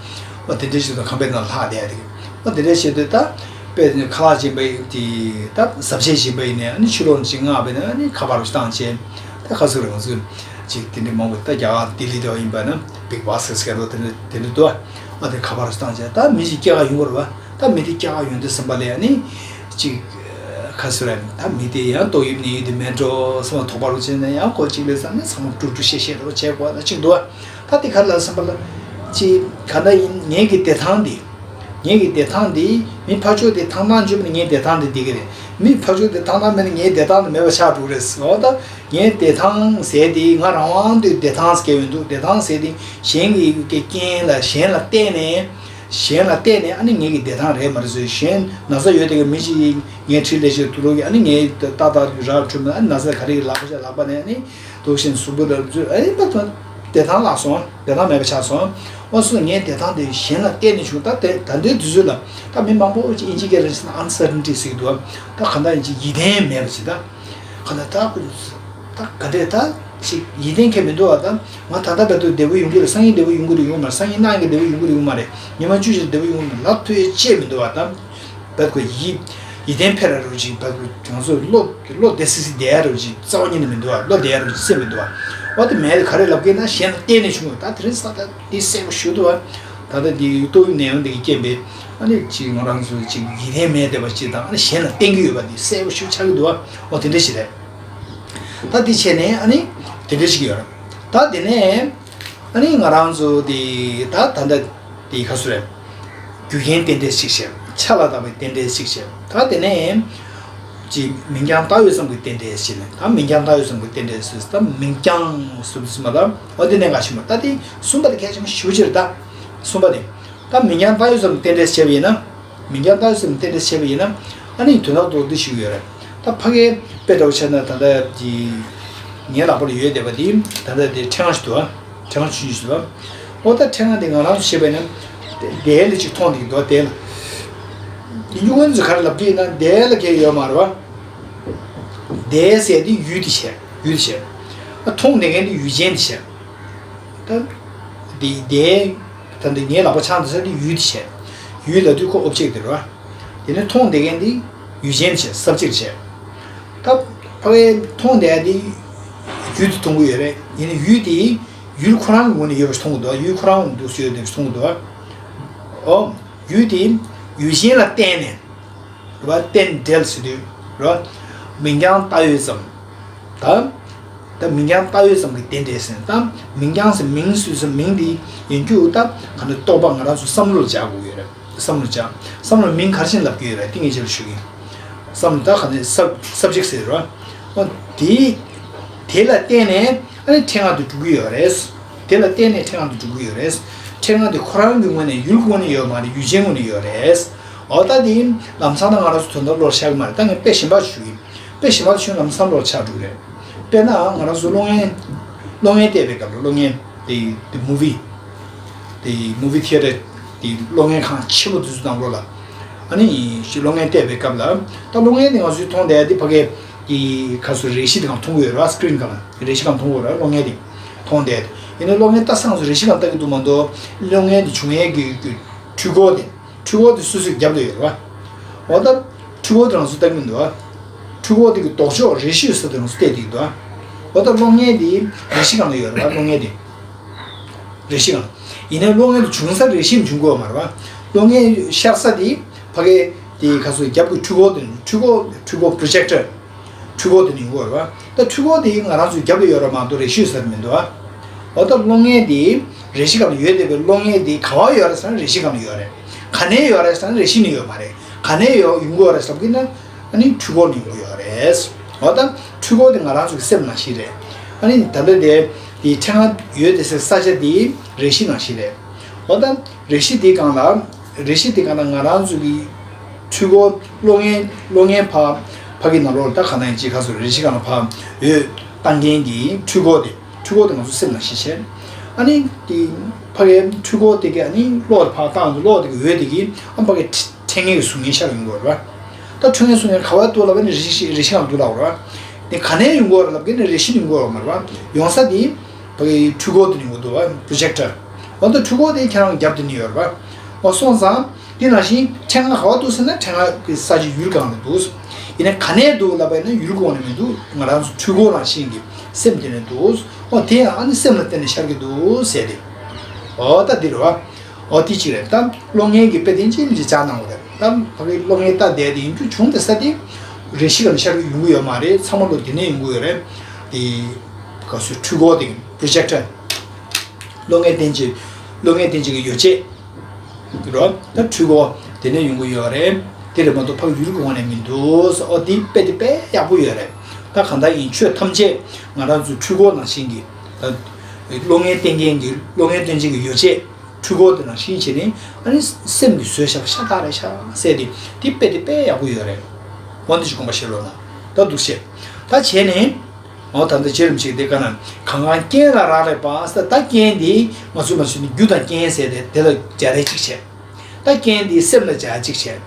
འོ་དེ་འདྲ་ཞིག་ཏུ་ཁང་པའི་ནང་ལྷག་བསྡད་ཡ་འདི་གི་འོ་དེ་འདྲ་བྱེད་དུས་ད་དཔེ་ཁ་ལག་སྦྱིན་པ་ཡིན་དེ་ད་གཟབ་ཆས་སྦྱིན་པ་ཡིན་ནས་ཨ་ནི་ཕྱི་ལོགས་ནས་ཅིག་མངགས་པས་ན་ཨ་ནི་ཁ་པར་བཏང་བྱས་ད་ག་ཚོད་རེད་ང་ཚོས་ཅིག་དེ་འདྲ་མང་པོ་ད་རྒྱ་གར་ལྡི་ལི་དུ་ཡིན་པ་ན་བིག་བྷ་སི་ཟེར་རོ་དེ་འདྲ་དེ་འདྲ་འདུག་ཨ་དེ་ཁ་པར་བཏང་བྱས་ད་མི་ཞིག་སྐྱེལ་ག་ཡོང་བ་རེད་བ། ད་མི་དེ་སྐྱེལ་ག་ཡོང་དུས་ཙམ་པ་ལ་ཨ་ནི་ཅིག་ག་ཚོད་རེད་ད་མི་དེ་ཡང་ཏོག་དབྱིབས་ནད་ཡོད་དེ་མེད་འགྲོ་བསམ་པ་དོགས་པ་རུ་བྱས་ནས་ཡང་ཁོ་གཅིག་ལས་བསམ་ནས་ཚང་མ་དཀྲུག་དཀྲུག་བཤད་བཤད་རོ་བྱས་དགོས་ད་ཅིག་འདུག་ཨ། ད་དེ་ག་ལ་བསམ་པ་ལ་ཅིག་ག་འདྲ་ཡིན་ངེད་ཀྱི་བདེ་ཐང་འདི་ངེད་ཀྱི་བདེ་ཐང་འདི་མི་ཕར་ཕྱོགས་དེ་ཐང་ཐང་བཅུག་ན་ངའི་བདེ་ཐང་འདི་བདེ་གི་རེད། མི་ཕར་ཕྱོགས་དེ་ཐང་ཐང་མེད་ན་ངའི་བདེ་ཐང་འདི་མེད་པ་ཆགས་འགྲོ་གི་རེད། འོ་ད་ངའི་བདེ་ཐང་ཟེར་དེ་ང་རང་དབང་དུ་བདེ་ཐང་ཟེར་གྱི་ཡོད་འདུག་བདེ་ཐང་ཟེར་དེ་གཞན་གྱི་རྐྱེན་ལ་གཞན་ལ་བརྟེན་ནས་གཞན་ལ་བརྟེན་ནས་ཨ་ནི་ངེད་ཀྱི་བདེ་ཐང་རེད་མ་རེད་ཟེར། གཞན་ན་ཚ་ཡོད་དེ་གི་མི་ཞིག་ངའི་འཁྲིས་ལས་བྱེད་དུ་རོགས་ཀྱི་ཨ་ནི་ངའི་ཏག་ཏག་རག་འཁྲུལ་མེད་ཨ་ནི་ན་ཚ་ག་རེ་ཡི་ལག་པ་ཞིག་ལག་པ་ནས་ཨ་ནི། དུག་ཤིང་གཟུགས་པོ་ལ་འཛུལ་ཨེ་ད་དུང་བདེ་ཐང་བརླག་སོང་། བདེ་ཐང་མེད་པ་ཆགས་སོང་། འོ་སོ་ངའི་བདེ་ཐང་དེ་གཞན་ལ་བརྟེན་ནས་བྱུང་ད་དེ་ད་ལྟའི་དུས་ཚོད་ལ་ད་མི་མང་པོ་ཅིག་ཨིན་ཇི་སྐད་ལ་ཟེར་ན་ཨན་སར་ཊན་ཊི་ཟེར་གྱི་འདུག་ད་ག་འདྲ་ཡིན་ཅིག་ཡིད་བརྟན་མེད་པ་ཅིག་ད་ག་འདྲ་ད་ད་ག་འདྲས་ད་ཅིག་ཡིད་བརྟན་ཁེལ་མི་འདུག་བ། ད་ང་ད་ལྟ་བར་དུ་བདེ་པོ་ཡོང་གི་རེད། སང་ཉིན་བདེ་པོ་ཡོང་གི་རེད་ཡོང་མ་རེད། སང་ཉིན་གནངས་ཀྱི་བདེ་པོ་ཡོང་གི་རེད་ཡོང་མ་རེད། ཉི་མ་བཅུ་ཞིག་བདེ་པོ་ཡོང་གི་རེད་ལབ་ཐུབ་ཡས་ཅིག་མི་འདུག་བ། ད། བད་ཁོ་ཡིད་ཡིད་བརྟན་འཕེར་ར་རོ་ཅིག་བད་ཁོ་ང་ཚོ་བློ་བློ་བདེ་སིག་སིག་བསྡད་ཡ་རོ་ཅིག་རྩ་བ་ཉིད་ནས་མི་འདུག་བ། བློ་བདེ་ཡ་རོ་ཅིག་སེམས་མི་འདུག་བ། འོ་དེ་མེད་ག་རེ་ལབ་ཀྱི་ན་གཞན་ལ་བརྟེན་ནས་བྱུང་བ། ད་དེ་རིང་ས་ད་འདི་གསལ་པོ་ཞུ་འདུག་བ། ད་ལྟ་འདི་ཏོག་དབྱིབས་ནད་ཡམས་འདི་གི་རྐྱེན་པས་ཨ་ནི་ཅིག་ང་རང་ཚོ་ཅིག་ཡིད་བརྟན་མེད་བསྡད་པ་ཅིག་དང་ཨ་ནི་གཞན་ལ་བརྟེན་གྱི་ཡོད་པ་འདི་གསལ་པོ་ཞུ་ཆགས་ཀྱི་འདུག་བ། འོ་དེ་འདྲ་ཞིག་རེད། ད་འདི་བྱས་ནས་ཨ་ནི་དེ་འདྲ་ཞིག་ཡོད་རེད། ད་དེ་ནས་ཨ་ནི་ང་རང་ཚོ་འདི་ད་ད་ལྟ། དེའི་ཁ་སུ་རེད། རྒྱུ་རྐྱེན་རྟེན་འབྲེལ་ཞིག་བྱས། ཆ་ལ་བཏགས་པའི་རྟེན་འབྲེལ་ཞིག་བྱས། ད་དེ་ནས། ཅིག་མིང་རྐྱང་བཏགས་ཡོད་ཙམ་གྱི་རྟེན་འབྲེལ་ཞིག་ནས་ད་མིང་རྐྱང་བཏགས་ཡོད་ཙམ་གྱི་རྟེན་འབྲེལ་ཞིག་ད་མིང་རྐྱང་སུབ་སུ་མ་ད་འོ་དེ་ནས་འགའ་ཞིག་མ་ད་དེ་གསུམ་པ་དེ་གལ་ཆེན་པོ་ཞེ་པོ་ཅིག་རེད་ད། གསུམ་པ་དེ། ད་མིང་རྐྱང་བཏགས་ཡོད་ཙམ་གྱི་རྟེན་འབྲེལ་བྱས་པ་ཡིན་ན། མིང་རྐྱང་བཏགས་ཡོད་ཙམ་གྱི་རྟེན་འབྲེལ་བྱས་པ་ཡིན་ན། ཨ་ནི་དོན་དག་རྡོག་རྡོག་ཞིག་ཡོད་རེད། ད་ཕ་གའི་དཔེ་འདྲ་བོ་བྱས་ན་ད་ལྟ་དེ། ངའི་ལག་པ་ལ་ཡོད་བསྡད་པ་དེ་ད་ལྟ་དེ་ཕྲེང་བ་ཞིག་འདུག་ཨ། ཕྲེང་བ་ཆུང་ཆུང་ཞིག་ལ། ཨོ་ད་ཕྲེང་བ་འདི་ང་རང་ཚོ་བྱེད་པ་ཡིན་ན། དེ་ལ་ཅིག་མཐོང་བསྡད་ཀྱི་འདུག་དེ་ལ། དེ་ཉུང་ངུ་ཚོས་ག་རེ་ལབ་ཀྱི་ཡིན་ན་དེ་ལ་གལ་ཡོད་མ་རེད་བ། དེ་ཟེར་དེ་ཡུལ་དེ་བྱས་ཡུལ་དེ་བྱས། ཨ་མཐོང་བསྡད་མཁན་དེ་ཡུལ་ཅན་དེ་བྱས། ད། དེ་དེ། ད་འདི་ངའི་ལག་པ་འཆང་དེ་ཟེར་དེ་ཡུལ་དེ་བྱས། ཡུལ་ལབ་དུས་ཁོ་ཨོབ་ཇེག་དེ་རེད་བ། དེ་ནས་མཐོང་བསྡད་མཁན་དེ་ཡུལ་ཅན་བྱས་སབ་ཇེག་བྱས། ད་ཕ་གའི་མཐོང་བསྡད་དེ་ཡུལ་དེ་མཐོང་གི་ཡོད་རེད། ཡིན་ནའི་ཡུལ་དེ་ཡུལ་ཁོ་རང་གི་ངོས་ནས་ཡོད་པ་ཞིག་མཐོང་གི་འདུག་ཡུལ་ཁོ་རང་ངོས་ནས་འདུག་སེ་ཡོད་པ་ཞིག་མཐོང་གི་འདུག་ཨོ། ཡུལ་དེ་ཡུལ་ཅན་ལ་བརྟེན་ནས་རེད་བ། རྟེན་འབྲེལ་ཟེར་དུས་རེད་བ། མིང་རྐྱང་བཏགས་ཡོད་ཙམ། ད། ད་མིང་རྐྱང་བཏགས་ཡོད་ཙམ་གྱི་རྟེན་འབྲེལ་ཟེར་ན་ད་མིང་རྐྱང་ཟེར་མིང་ཟེར་ཟེར་མིང་འདི་ཡིན་རྒྱུ་ད་ག་ནས་རྟོག་པ་ང་རང་ཚོ་བསམ་བློ་ལ་སྦྱར་དགོས་ཡོད་རེད། བསམ་བློ་སྦྱར། བསམ་བློ་མིང་ག་རེ་བྱས་ནས་ལབ་ཀྱི་ཡོད་རེད་དེ་ངས་ཁྱེད་ལ་ཞུ་གི་ཡིན། བསམ་བློ་ད་ག་ནས་སབ་སབ་ཇེག་ཟེར་རོ། འོ་དེ། དེ་ལ་བརྟེན་ནས་ཨ་ནི་ཕྲེང་བ་དེ་འགྲུབ་ཀྱི་ཡོད་རེད། དེ་ལ་བརྟེན་ནས་ཕྲེང་བ་དེ་འགྲུབ་ཀྱི་ཡོད་རེད། ཕྲེང་བ་དེ་ཁོ་རང་གི་ངོས་ནས་ཡུལ་གྱི་ངོས་ནས་ཡོད་མ་རེད་ཡུལ་ཅན་ངོས་ནས་ཡོད་རེད། འོ་ད་དེ་ལམ་སང་ད་ང་རང་ཚོ་དོན་དག་བློར་ཤར་གི་མ་རེད་ད་ངས་དཔེ་གཞན་པ་ཞུ་གི་ཡིན། དཔེ་གཞན་པ་ཞུ་ན་ལམ་སང་བློར་ཆགས་འགྲོ་གི་རེད། དཔེར་ན་ང་རང་ཚོ་གློག་བརྙན། གློག་བརྙན་བལྟས་པའི་སྐབས་ལ་གློག་བརྙན། དེ་དེ་མུ་བི། དེ་མུ་བི་ཐི་ཡེ་ཊར། དེ་གློག་བརྙན་ཁང་ཆེན་པོ་དེ་ཚོ་ནང་ལོགས་ལ། ཨ་ནི་ཞིག་གློག་བརྙན་བལྟས་པའི་སྐབས་ལ། ད་གློག་བརྙན་དེ་ང་ཚོས་མཐོང་བསྡད་དེ་ཕ་གའི། དེ་ག་ཚོད་རེ་ཞིག་དེ་གང་མཐོང་གི་ཡོད་རེད་བ་སི་ཀི་རིན་སྒང་ལ་རེ་ཞིག་གང་མཐོང་གི་ཡོད་རེད་གློག་བརྙན་དེ། མཐོང་བསྡད་དེ། ཡིན་ནའི་གློག་བརྙན་ལྟ་སང་ཚོ་རེ་ཞིག་གང་ལྟ་གི་འདུག་མ་གཏོགས། གློག་བརྙན་དེ་བྱུང་ཡས་ཀྱི་འཕྲུལ་འཕྲུལ་འཁོར་དེ། འཕྲུལ་འཁོར་དེ་སོ་སོའི་རྒྱབ་ལ་ཡོད་རེད་བ། འོ་ད། འཕྲུལ་འཁོར་དེ་རང་ཚོ་ལྟ་གི་མི་འདུག་བ། འཕྲུལ་འཁོར་དེ་གི་ལྡོག་ཕྱོགས་རེ་ཞིག་ས་དེ་རང་ཚོ་བལྟས་བསྡད་ཀྱི་འདུག་བ། འོ་ད་གློག་བརྙན་དེ་རེ་ཞིག་སྒང་ལ་ཡོད་རེད་བ་གློག་བརྙན་དེ། རེ་ཞིག་སྒང་། ཡིན་ནའི་གློག་བརྙན་དེ་བྱུང་ས་རེ་ཞིག་འབྱུང་གི་ཡོད་མ་རེད་བ། གློག་བརྙན་ཤར་ས་དེ་ཕ་གའི་དེ་ག་ཚོད་རྒྱབ་ཀྱི་འཕྲུལ་འཁོར་དེ་འཕྲུལ་འཁོར་འཕྲུལ་འཁོར་པོ་རོ་ཇེག་ཊར། འཕྲུལ་འཁོར་དེ་ནི་ཡོང་གི་ཡོད་རེད་བ། ད་འཕྲུལ་འཁོར་དེ་ང་རང་ཚོའི་རྒྱབ་ལ་ཡོད་རེད་མ་གཏོགས་རེ་ཞིག་ས་དེ་མི་འདུག་བ། འོ་ད་གློག་བརྙན་དེ་རེ་ཞིག་སྒང་ལ་ཡོད་བསྡད་པའི་གློག་བརྙན་དེ་ག་བ་ཡོད་རེད་ཟེར་ན་རེ་ཞིག་སྒང་ལ་ཡོད་རེད། ག་ནས་ཡོད་རེད་ཟེར་ན་རེ་ཞིག་ནས་ཡོད་མ་རེད། ག་ནས་ཡོང་ཡོང་གི་ཡོད་རེད་ཟེར་གྱི་ན། ཨ་ནི་འཕྲུལ་འཁོར་ནས་ཡོང་གི་ཡོད་རེད། འོ་ད་འཕྲུལ་འཁོར་དེ་ང་རང་ཚོ་གི་སེམས་ནང་བཞིན་རེད། ཨ་ནི་ད་ལྟ་དེ་དེ་ཕྲེང་བ་ཡོད་དེ་ཟེར་ས་ཆ་དེ་རེ་ཞིག་ནང་བཞིན་རེད། འོ་ད་རེ་ཞིག་དེ་སྒང་ལ་རེ་ཞིག་དེ་སྒང་ལ་ང་རང་ཚོ་གི་འཕྲུལ་འཁོར་གློག་བརྙན་གློག་བརྙན་ཕ་ཕ་གི་ནང་ལོགས་ལ་ད་ག་ན་ཡིན་ཅིག་ག་ཚོད་རེ་ཞིག་སྒང་ལ་ཕ་འོད་བཏང་མཁན་གྱི་འཕྲུལ་འཁོར་དེ། འཕྲུལ་འཁོར་དེ་ང་ཚོ་སེམས་ནང་བཞིན་བྱས། ཨ་ནི་དེ་ཕ་གའི་འཕྲུལ་འཁོར་དེ་གི་ཨ་ནི་གློག་དེ་ཕར་བཏང་དུས་གློག་དེ་གི་འོད་དེ་གི་ཨ་ཕ་གའི་འཕྲད་ངེས་ཀྱི་གཟུགས་བརྙན་ཤར་ཡོང་གི་ཡོད་རེད་པ། ད་འཕྲོད་ངེས་གཟུགས་བརྙན་ག་བ་འདུག་ལབ་པ་ནི་རེ་ཞིག་རེ་ཞིག་ལ་འདུག་ལབ་རེད་པ། དེ་ག་ནས་ཡོང་གི་ཡོད་རེད་ལབ་གི་ནི་རེ་ཞིག་ཡོང་གི་ཡོད་མ་རེད་པ། ཡོང་ས་དེ་ཕ་གའི་འཕྲུལ་འཁོར་དེ་ནས་ཡོང་གི་འདུག་པ། པྲོ་ཇེག་ཊར། འོ་ད་འཕྲུལ་འཁོར་དེ་ཁྱེད་རང་རྒྱབ་དེ་ནས་ཡོད་རེད་པ། འོ་སོང་ཙང་། དེ་ནང་བཞིན་ཕྲེང་བ་ག་བ་འདུག་ཟེར་ན་ཕྲེང་བ་གི་ས་ཆ་ཡུལ་གང་ལ་འདུག་ཡིན་ན་ག་ནས་འདུག་ལབ་པ་ཡིན་ན་ཡུལ་གོང་ནས་མི་འདུག་ང་རང་ཚོ་འཕྲུལ་འཁོར་ནང་བཞིན་གྱི་སེམས་དེ་ནས་འདུག་འོ་དེ་ཡང་ཨ་ནི་སེམས་ལ་བརྟེན་ནས་ཤར་གྱི་འདུག་ཟེར་ཏེ། འོ་ད་འདི་རེད་བ། འོ་དེ་གཅིག་རེད། ད་གློག་བརྙན་གྱི་དཔེ་དེ་ཅི་མི་ཅི་ཅག་གནང་བ་རེད། ད་ཕ་གི་གློག་བརྙན་ལྟ་བསྡད་དེ་ཡིན་རྒྱུ་བྱུང་དེ་ས་དེ་རེ་ཞིག་གམ་ཤར་གྱི་ཡོང་གི་ཡོད་མ་རེད། ཚང་མ་ལོ་དེ་ནས་ཡོང་གི་ཡོད་རེད། དེ་ག་སོའི་འཕྲུལ་འཁོར་དེ་པྲོ་ཇེག་ཊར། གློག་བརྙན་སྟོན་བྱེད། གློག་བརྙན་སྟོན་བྱེད་ཀྱི་ཡོ་བྱད། རོ། ད་འཕྲུལ་འཁོར་དེ་ནས་ཡོང་གི་ཡོད་རེད། དེ་རེད་མ་གཏོགས་ཕ་གི་ཡུལ་གྱི་ངོས་ནས་མི་འདུག་ཟེར། ཨོ་དེའི་དཔེ་དེ་དཔེ་ཡག་པོ་ཡོད་རེད། ད་གང་ལྟར་ཡིན་ཆོས་ཐམས་ཅད་ང་རང་ཚོའི་འཕྲུལ་འཁོར་ནང་བཞིན་གྱི། ད་གློག་བརྙན་སྟོན་མཁན་གྱི་གློག་བརྙན་སྟོན་བྱེད་ཀྱི་ཡོ་བྱད། འཕྲུལ་འཁོར་དེ་ནང་བཞིན་བྱས་ནས་ཨ་ནི་སེམས་ཀྱིས་བཟོས་བཞག་ཤ་སྟག་རེད་ཤག་ཟེར་ཏེ། དེའི་དཔེ་དེ་དཔེ་ཡག་པོ་ཡོད་རེད། འོ་འདི་ཞིག་དགོངས་པ་བཞེས་རོགས་གནང་། ད་འདུག་བྱས། ད་བྱས་ནས། འོ་ད་ལྟ་བྱེད་རིམ་ཞིག་དེ་ག་ན། གང་གང་རྐྱེན་ལ་རག་ལས་པ་ཟེར། ད་རྐྱེན་འདི་ང་ཚོ་མ་ཞུ་ནི་རྒྱུ་དང་རྐྱེན་ཟེར་ཏེ་དེ་ལ་སྦྱར་རེ་གཅིག་བྱས། ད་རྐྱེན་འདི་སེམས་ལ་སྦྱར་གཅིག་བྱས།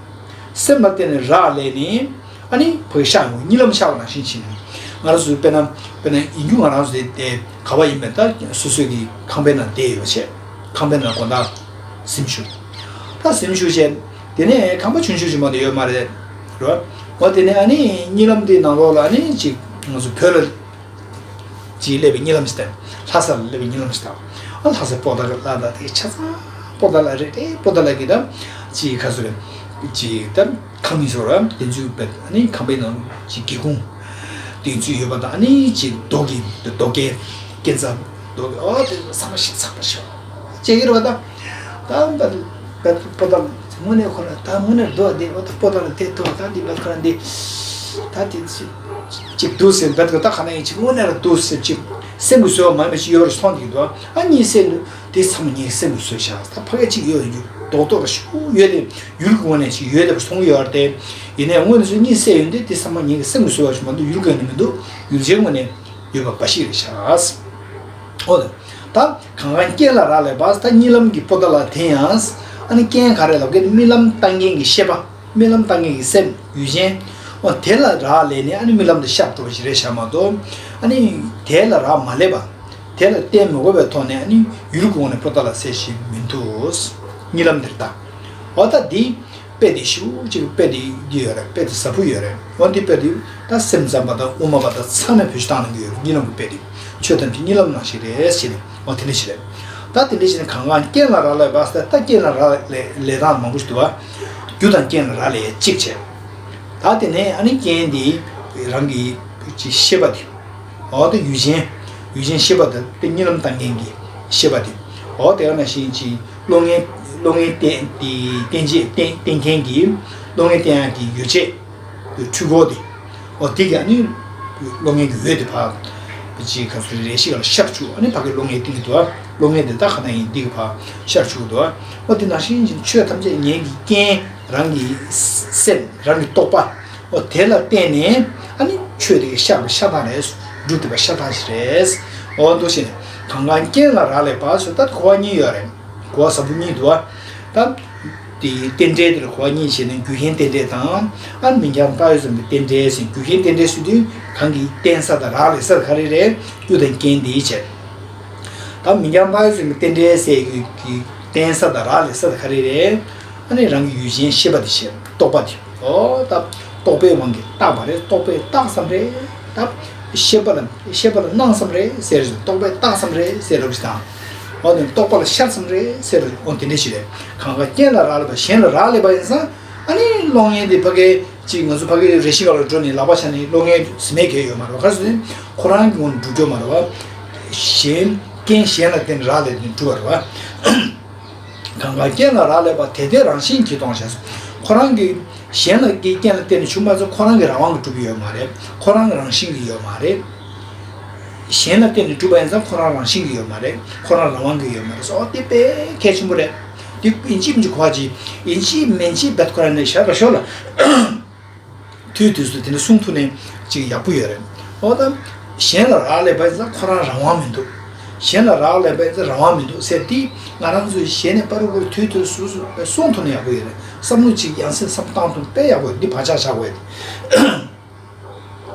སེམས་ལ་བརྟེན་ནས་རག་ལས་ནས་ཨ་ནི་ཕ་གི་ཤར་ཡོང་གཉིད་ལམ་ཤར་བ་ནང་བཞིན་བྱས་ནས། ང་རང་ཚོའི་དཔེར་ན་དཔེར་ན་ཡིན་རྒྱུ་ང་རང་ཚོ་དེ་དེ་ག་བ་ཡིན་པས་ད་སོ་སོའི་གི་ཁང་པའི་ནང་བསྡད་ཡོད་བྱས། ཁང་པའི་ནང་དགོང་དག་གཟིམ་ཞུགས། ད་གཟིམ་ཞུགས་བྱས། དེ་ནས་ཁང་པ་ཆུང་ཆུང་ཞིག་མ་གཏོགས་ཡོད་མ་རེད། རོ། འོ་དེ་ནས་ཨ་ནི་གཉིད་ལམ་དེའི་ནང་ལོགས་ལ་ཨ་ནི་ཅིག་ང་ཚོ་བོད་ལ་ཅིག་སླེབས་པའི་གཉིད་ལམ་ཞིག་དང་ལྷ་ས་ལ་སླེབས་པའི་གཉིད་ལམ་ཞིག་དང་། ཨ་ལྷ་ས་པོ་ཏཱ་ལ་ལ་དེ་ཆ་ཚང་པོ་ཏཱ་ལ་རེད་དེ། པོ་ཏཱ་ལ་གི་ད་ཅིག་ག་ཚོད་རེད། ཅིག་ད་ཁང་མིག་ཟེར་བ་དེ་ཚོའི་བེད་ཨ་ནི་ཁང་པའི་ནང་ཅིག་སྒེའུ་ཁུང་དེ་ཚོ་ཡོད་པ་དང་། ཨ་ནི་ཅིག་རྡོ་གི་རྡོ་སྐས་སྐས་འཛེག་རྡོ་གི་ཨོ་དེ་ཚང་མ་ཞིག་ཚགས་པར་ཤོག་ཅེས་ཡོད་རེད་བ། ད་ད་བེད་པོ་ཏཱ་ལ་དངོས་གནས་ཁོ་ན་ད་དངོས་གནས་རྡོ་འདི་འོ་ད་པོ་ཏཱ་ལ་དེ་ཐོག་ད་འདི་བེད་ཁོ་ན་འདི་ད་དེ་ཚོ་ཅིག་འདུག་ཟེར། བེད་ཁོ་ད་ག་ན་ཡིན་ཅིག་དངོས་གནས་ལ་འདུག་ཟེར། ཅིག་སེམས་ཀྱི་བཟོད་པ་མ་ཡིན་པ་ཅིག་ཡོད་རེད་མཐོང་གི་འདུག་ཨ་གཉིད་སད་འདུག་དེ་ཚང་མ་ངའི་སེམས་ཀྱིས་བཟོས་བཞག་ད་ཕ་གི་གཅིག་ཡོད་ཡོད་རྡོག་རྡོག་ར་ཞུ་ཡོད་དེ། ཡུལ་གྱི་ངོས་ནས་ཅིག་ཡོད་དེ་བར་མཐོང་གི་ཡོད་རེད་དེ། ཡིན་ནའི་དངོས་གནས་སུ་གཉིད་སད་ཡོད་དེ་དེ་ཚང་མ་ངའི་སེམས་ཀྱིས་བཟོས་པ་ཞིག་མ་གཏོགས་ཡུལ་གྱི་ངོས་ནས་མི་འདུག་ཡུལ་ཅན་ངོས་ནས་ཡོད་པ་འབའ་ཞིག་རེད་ཤག་འོ་ལེ། ད་གང་གང་རྐྱེན་ལ་རག་ལས་པ་ད་གཉིད་ལམ་གྱི་པོ་ཏཱ་ལ་དེ་ཡང་། ཨ་ནི་རྐྱེན་ག་རེ་ལབ་གི་རྨི་ལམ་ལྟ་མཁན་གྱི་ཤེས་པ། རྨི་ལམ་ལྟ་མཁན་གྱི་སེམས་ཡུལ་ཅན། འོ་དེ་ལ་རག་ལས་ནས་ཨ་ནི་རྨི་ལམ་དེ་ཤར་འགྲོ་བ་ཞིག་རེད་ཤག་མ་གཏོགས། ཨ་ནི་དེ་ལ་རག་མ་ལས་པ། དེ་ལ་བརྟེན་མི་དགོས་པའི་ཐོག་ནས་ཨ་ནི་ཡུལ་གྱི་ངོས་ནས་པོ་ཏཱ་ལ་ཟེར་ཞིག་མི་འདུག་གཉིད་ལམ་དེར་ལྟ། འོ་ད་འདི་དཔེ་དེ་ཞེ་པོ་ཅིག་དཔེ་དེ་འདི་ཡོད་རེད། དཔེ་དེ་ཟབ་པོ་ཡོད་རེད། འོ་འདི་དཔེ་དེ་ད་སེམས་ཙམ་པ་དང་དབུ་མ་པ་དང་ཚང་མས་བེད་སྤྱོད་བཏང་གནང་གི་ཡོད་རེད། གཉིད་ལམ་གྱི་དཔེ་དེ་ཆོས་ཐམས་ཅད་གཉིད་ལམ་ནང་བཞིན་རེད་ཟེར་ནས་འོ་དེ་འདྲ་ཞིག་རེད། ད་དེ་འདྲ་ཞིག་ནས་གང་གང་རྐྱེན་ལ་རག་ལས་པ་ཟེར། ད་རྐྱེན་ལ་རག་ལས་ལས་སྟངས་མང་པོ་ཞིག་འདུག་བ། རྒྱུ་དང་རྐྱེན་ལ་རག་ལས་གཅིག་བྱས། ད་དེ་ནས་ཨ་ནི་རྐྱེན་འདི་རང་གི་ཅིག་ཤེས་པ་དེ། འོ་དེ་ཡུལ་ཅན། ཡུལ་ཅན་ཤེས་པ་དང་དེ་གཉིད་ལམ་ལྟ་མཁན་གྱི་ཤེས་པ་དེ། འོ་དེ་ག་ནང་བཞིན་གྱི་གློག་བརྙན། གློག་བརྙན་བསྟན་དེ་བསྟན་བྱེད་བསྟན་བསྟན་མཁན་གྱི་གློག་བརྙན་བསྟན་ཡག་གི་ཡོ་བྱད། འཕྲུལ་འཁོར་དེ། འོ་དེ་གི་ཨ་ནི་གློག་བརྙན་གྱི་འོད་དེ་ཕར་ཅིག་ག་ཚོད་རེ་ཞིག་ལ་ཤར་བཅུག་ཨ་ནི་ཕ་གི་གློག་བརྙན་བསྟན་གྱི་འདུག་གློག་བརྙན་དེ་ད་ག་ནང་ཡིན་འདི་གི་ཕར་ཤར་བཅུག་གི་འདུག་འོ་དེ་ནང་བཞིན་གྱི་ཆོས་ཐམས་ཅད་ཉན་གྱི་རྐྱེན་རང་གི་སེམས་རང་གི་རྟོག་པ། འོ་དེ་ལ་བརྟེན་ནས་ཨ་ནི་ཆོས་དེ་གི་ཤར་བ་ཤ་སྟག་རེད། སྒྲུབ་ཐུབ་པ་ཤ་སྟག་ཞིག་རེད། འོ་འདུག་བྱས་ནས་གང་གང་རྐྱེན་ལ་རག་ལས་པ་ཟེར། ད་གོ་བ་གཉིས་ཡོད་རེད། གོ་བ་ཟབ་པོ་གཉིས་འདུག་བ། ད་དེ་རྟེན་འབྲེལ་དེ་ལ་གོ་བ་གཉིས་བྱས་ནས་རྒྱུ་རྐྱེན་རྟེན་འབྲེལ་དང་། ཨ་ནི་མིང་རྐྱང་བཏགས་ཡོད་ཙམ་གྱི་རྟེན་འབྲེལ་ཟེར། རྒྱུ་རྐྱེན་རྟེན་འབྲེལ་ཟེར་དུས་གང་གི་བརྟེན་ས་དང་རག་ལས་ས་དེ་ག་རེ་རེད། རྒྱུ་དང་རྐྱེན་དེ་བྱས། ད་མིང་རྐྱང་བཏགས་ཡོད་ཙམ་གྱི་རྟེན་འབྲེལ་ཟེར་གྱི་བརྟེན་ས་དང་རག་ལས་ས་དེ་ག་རེ་རེད། ཨ་ནི་རང་གི་ཡུལ་ཅན་ཤེས་པ་དེ་བྱས། རྟོག་པ་དེ། འོ་ད་རྟོག་པའི་དབང་གིས་བཏགས་པ་རེད། རྟོག་པས་བཏགས་ཙམ་རེད། ད་ཤེས་པ་ལ་ཤེས་པ་ལ་སྣང་ཙམ་རེད་ཟེར། རྟོག་པས་བཏགས་ཙམ་རེད་ཟེར་ལབ་ཞིག་དང་། འོ་དེ་རྟོག་པ་ལ་ཤར་ཙམ་རེད་ཟེར། འོ་དེ་འདྲ་ཞིག་རེད། གང་གང་རྐྱེན་ལ་རག་ལས་པ་གཞན་ལ་རག་ལས་པ་ཡིན་ཙང་། ཨ་ནི་གློག་བརྙན་དེ་ཕ་གི་ཅིག་ང་ཚོ་ཕ་གི་རེ་ཞིག་ག་ལ་འགྲོ་ནས་ལག་པ་བཞག་ནས་གློག་བརྙན་ཟིན་མེད་གལ་ཡོད་མ་རེད་བ། ག་རེ་ཟེར་ན་ཁོ་རང་གི་ངོས་ནས་འགྲུབ་ཀྱི་ཡོད་མ་རེད་བ། གཞན་རྐྱེན་གཞན་ལ་བརྟེན་ནས་རག་ལས་ནས་འགྲུབ་པ་རེད་བ། གང་གང་རྐྱེན་ལ་རག་ལས་པ་དེ་དེ་རང་བཞིན་གྱིས་སྟོང་ཞེས་སོ། ཁོ་རང་གི་གཞན་ལ་གི་རྐྱེན་ལ་བརྟེན་ནས་བྱུང་མ་ཚད་ཁོ་རང་གི་རང་དབང་གིས་གྲུབ་ཀྱི་ཡོད་མ་རེད། ཁོ་རང་གི་རང་བཞིན་གྱིས་ཡོད་མ་རེད། གཞན་ལ་བརྟེན་ནས་གྲུབ་པ་ཡིན་ཙང་ཁོ་རང་རང་བཞིན་གྱིས་ཡོད་མ་རེད། ཁོ་རང་རང་དབང་གིས་ཡོད་མ་རེད་སོ། དེ་དཔེ་གལ་ཆེན་པོ་རེད། དེ་ཡིན་གཅིག་མིན་གཅིག་གོ་བ་གཅིག་ཡིན་གཅིག་མིན་གཅིག་བེད་ཁོ་རང་ནས་བཞག་པ་ཤོག་ལ། དུས་དུས་སུ་དེ་འདྲ་གསུང་ཐུབ་ནས་ཅིག་ཡག་པོ་ཡོད་རེད། འོ་ད་གཞན་ལ་རག་ལས་པ་ཡིན་ཙང་ཁོ་རང་རང་དབང་མི་འདུག་གཞན་ལ་རག་ལས་པ་ཡིན་ཙང་རང་དབང་མི་འདུག་ཟེར་ཏེ། ང་རང་ཚོས་གཞན་ནས་པར་རུ་པར་དུས་དུས་སུ་སུ་གསུང་ཐུབ་ན་ཡག་པོ་ཡོད་རེད། བསམ་བློ་གཅིག་ཡང་སེ་བསམ་བཏང་ཐུབ་དཔེ་ཡག་པོ་ཡོད། འདི་བག་ཆགས་བཞག་དགོས་རེད།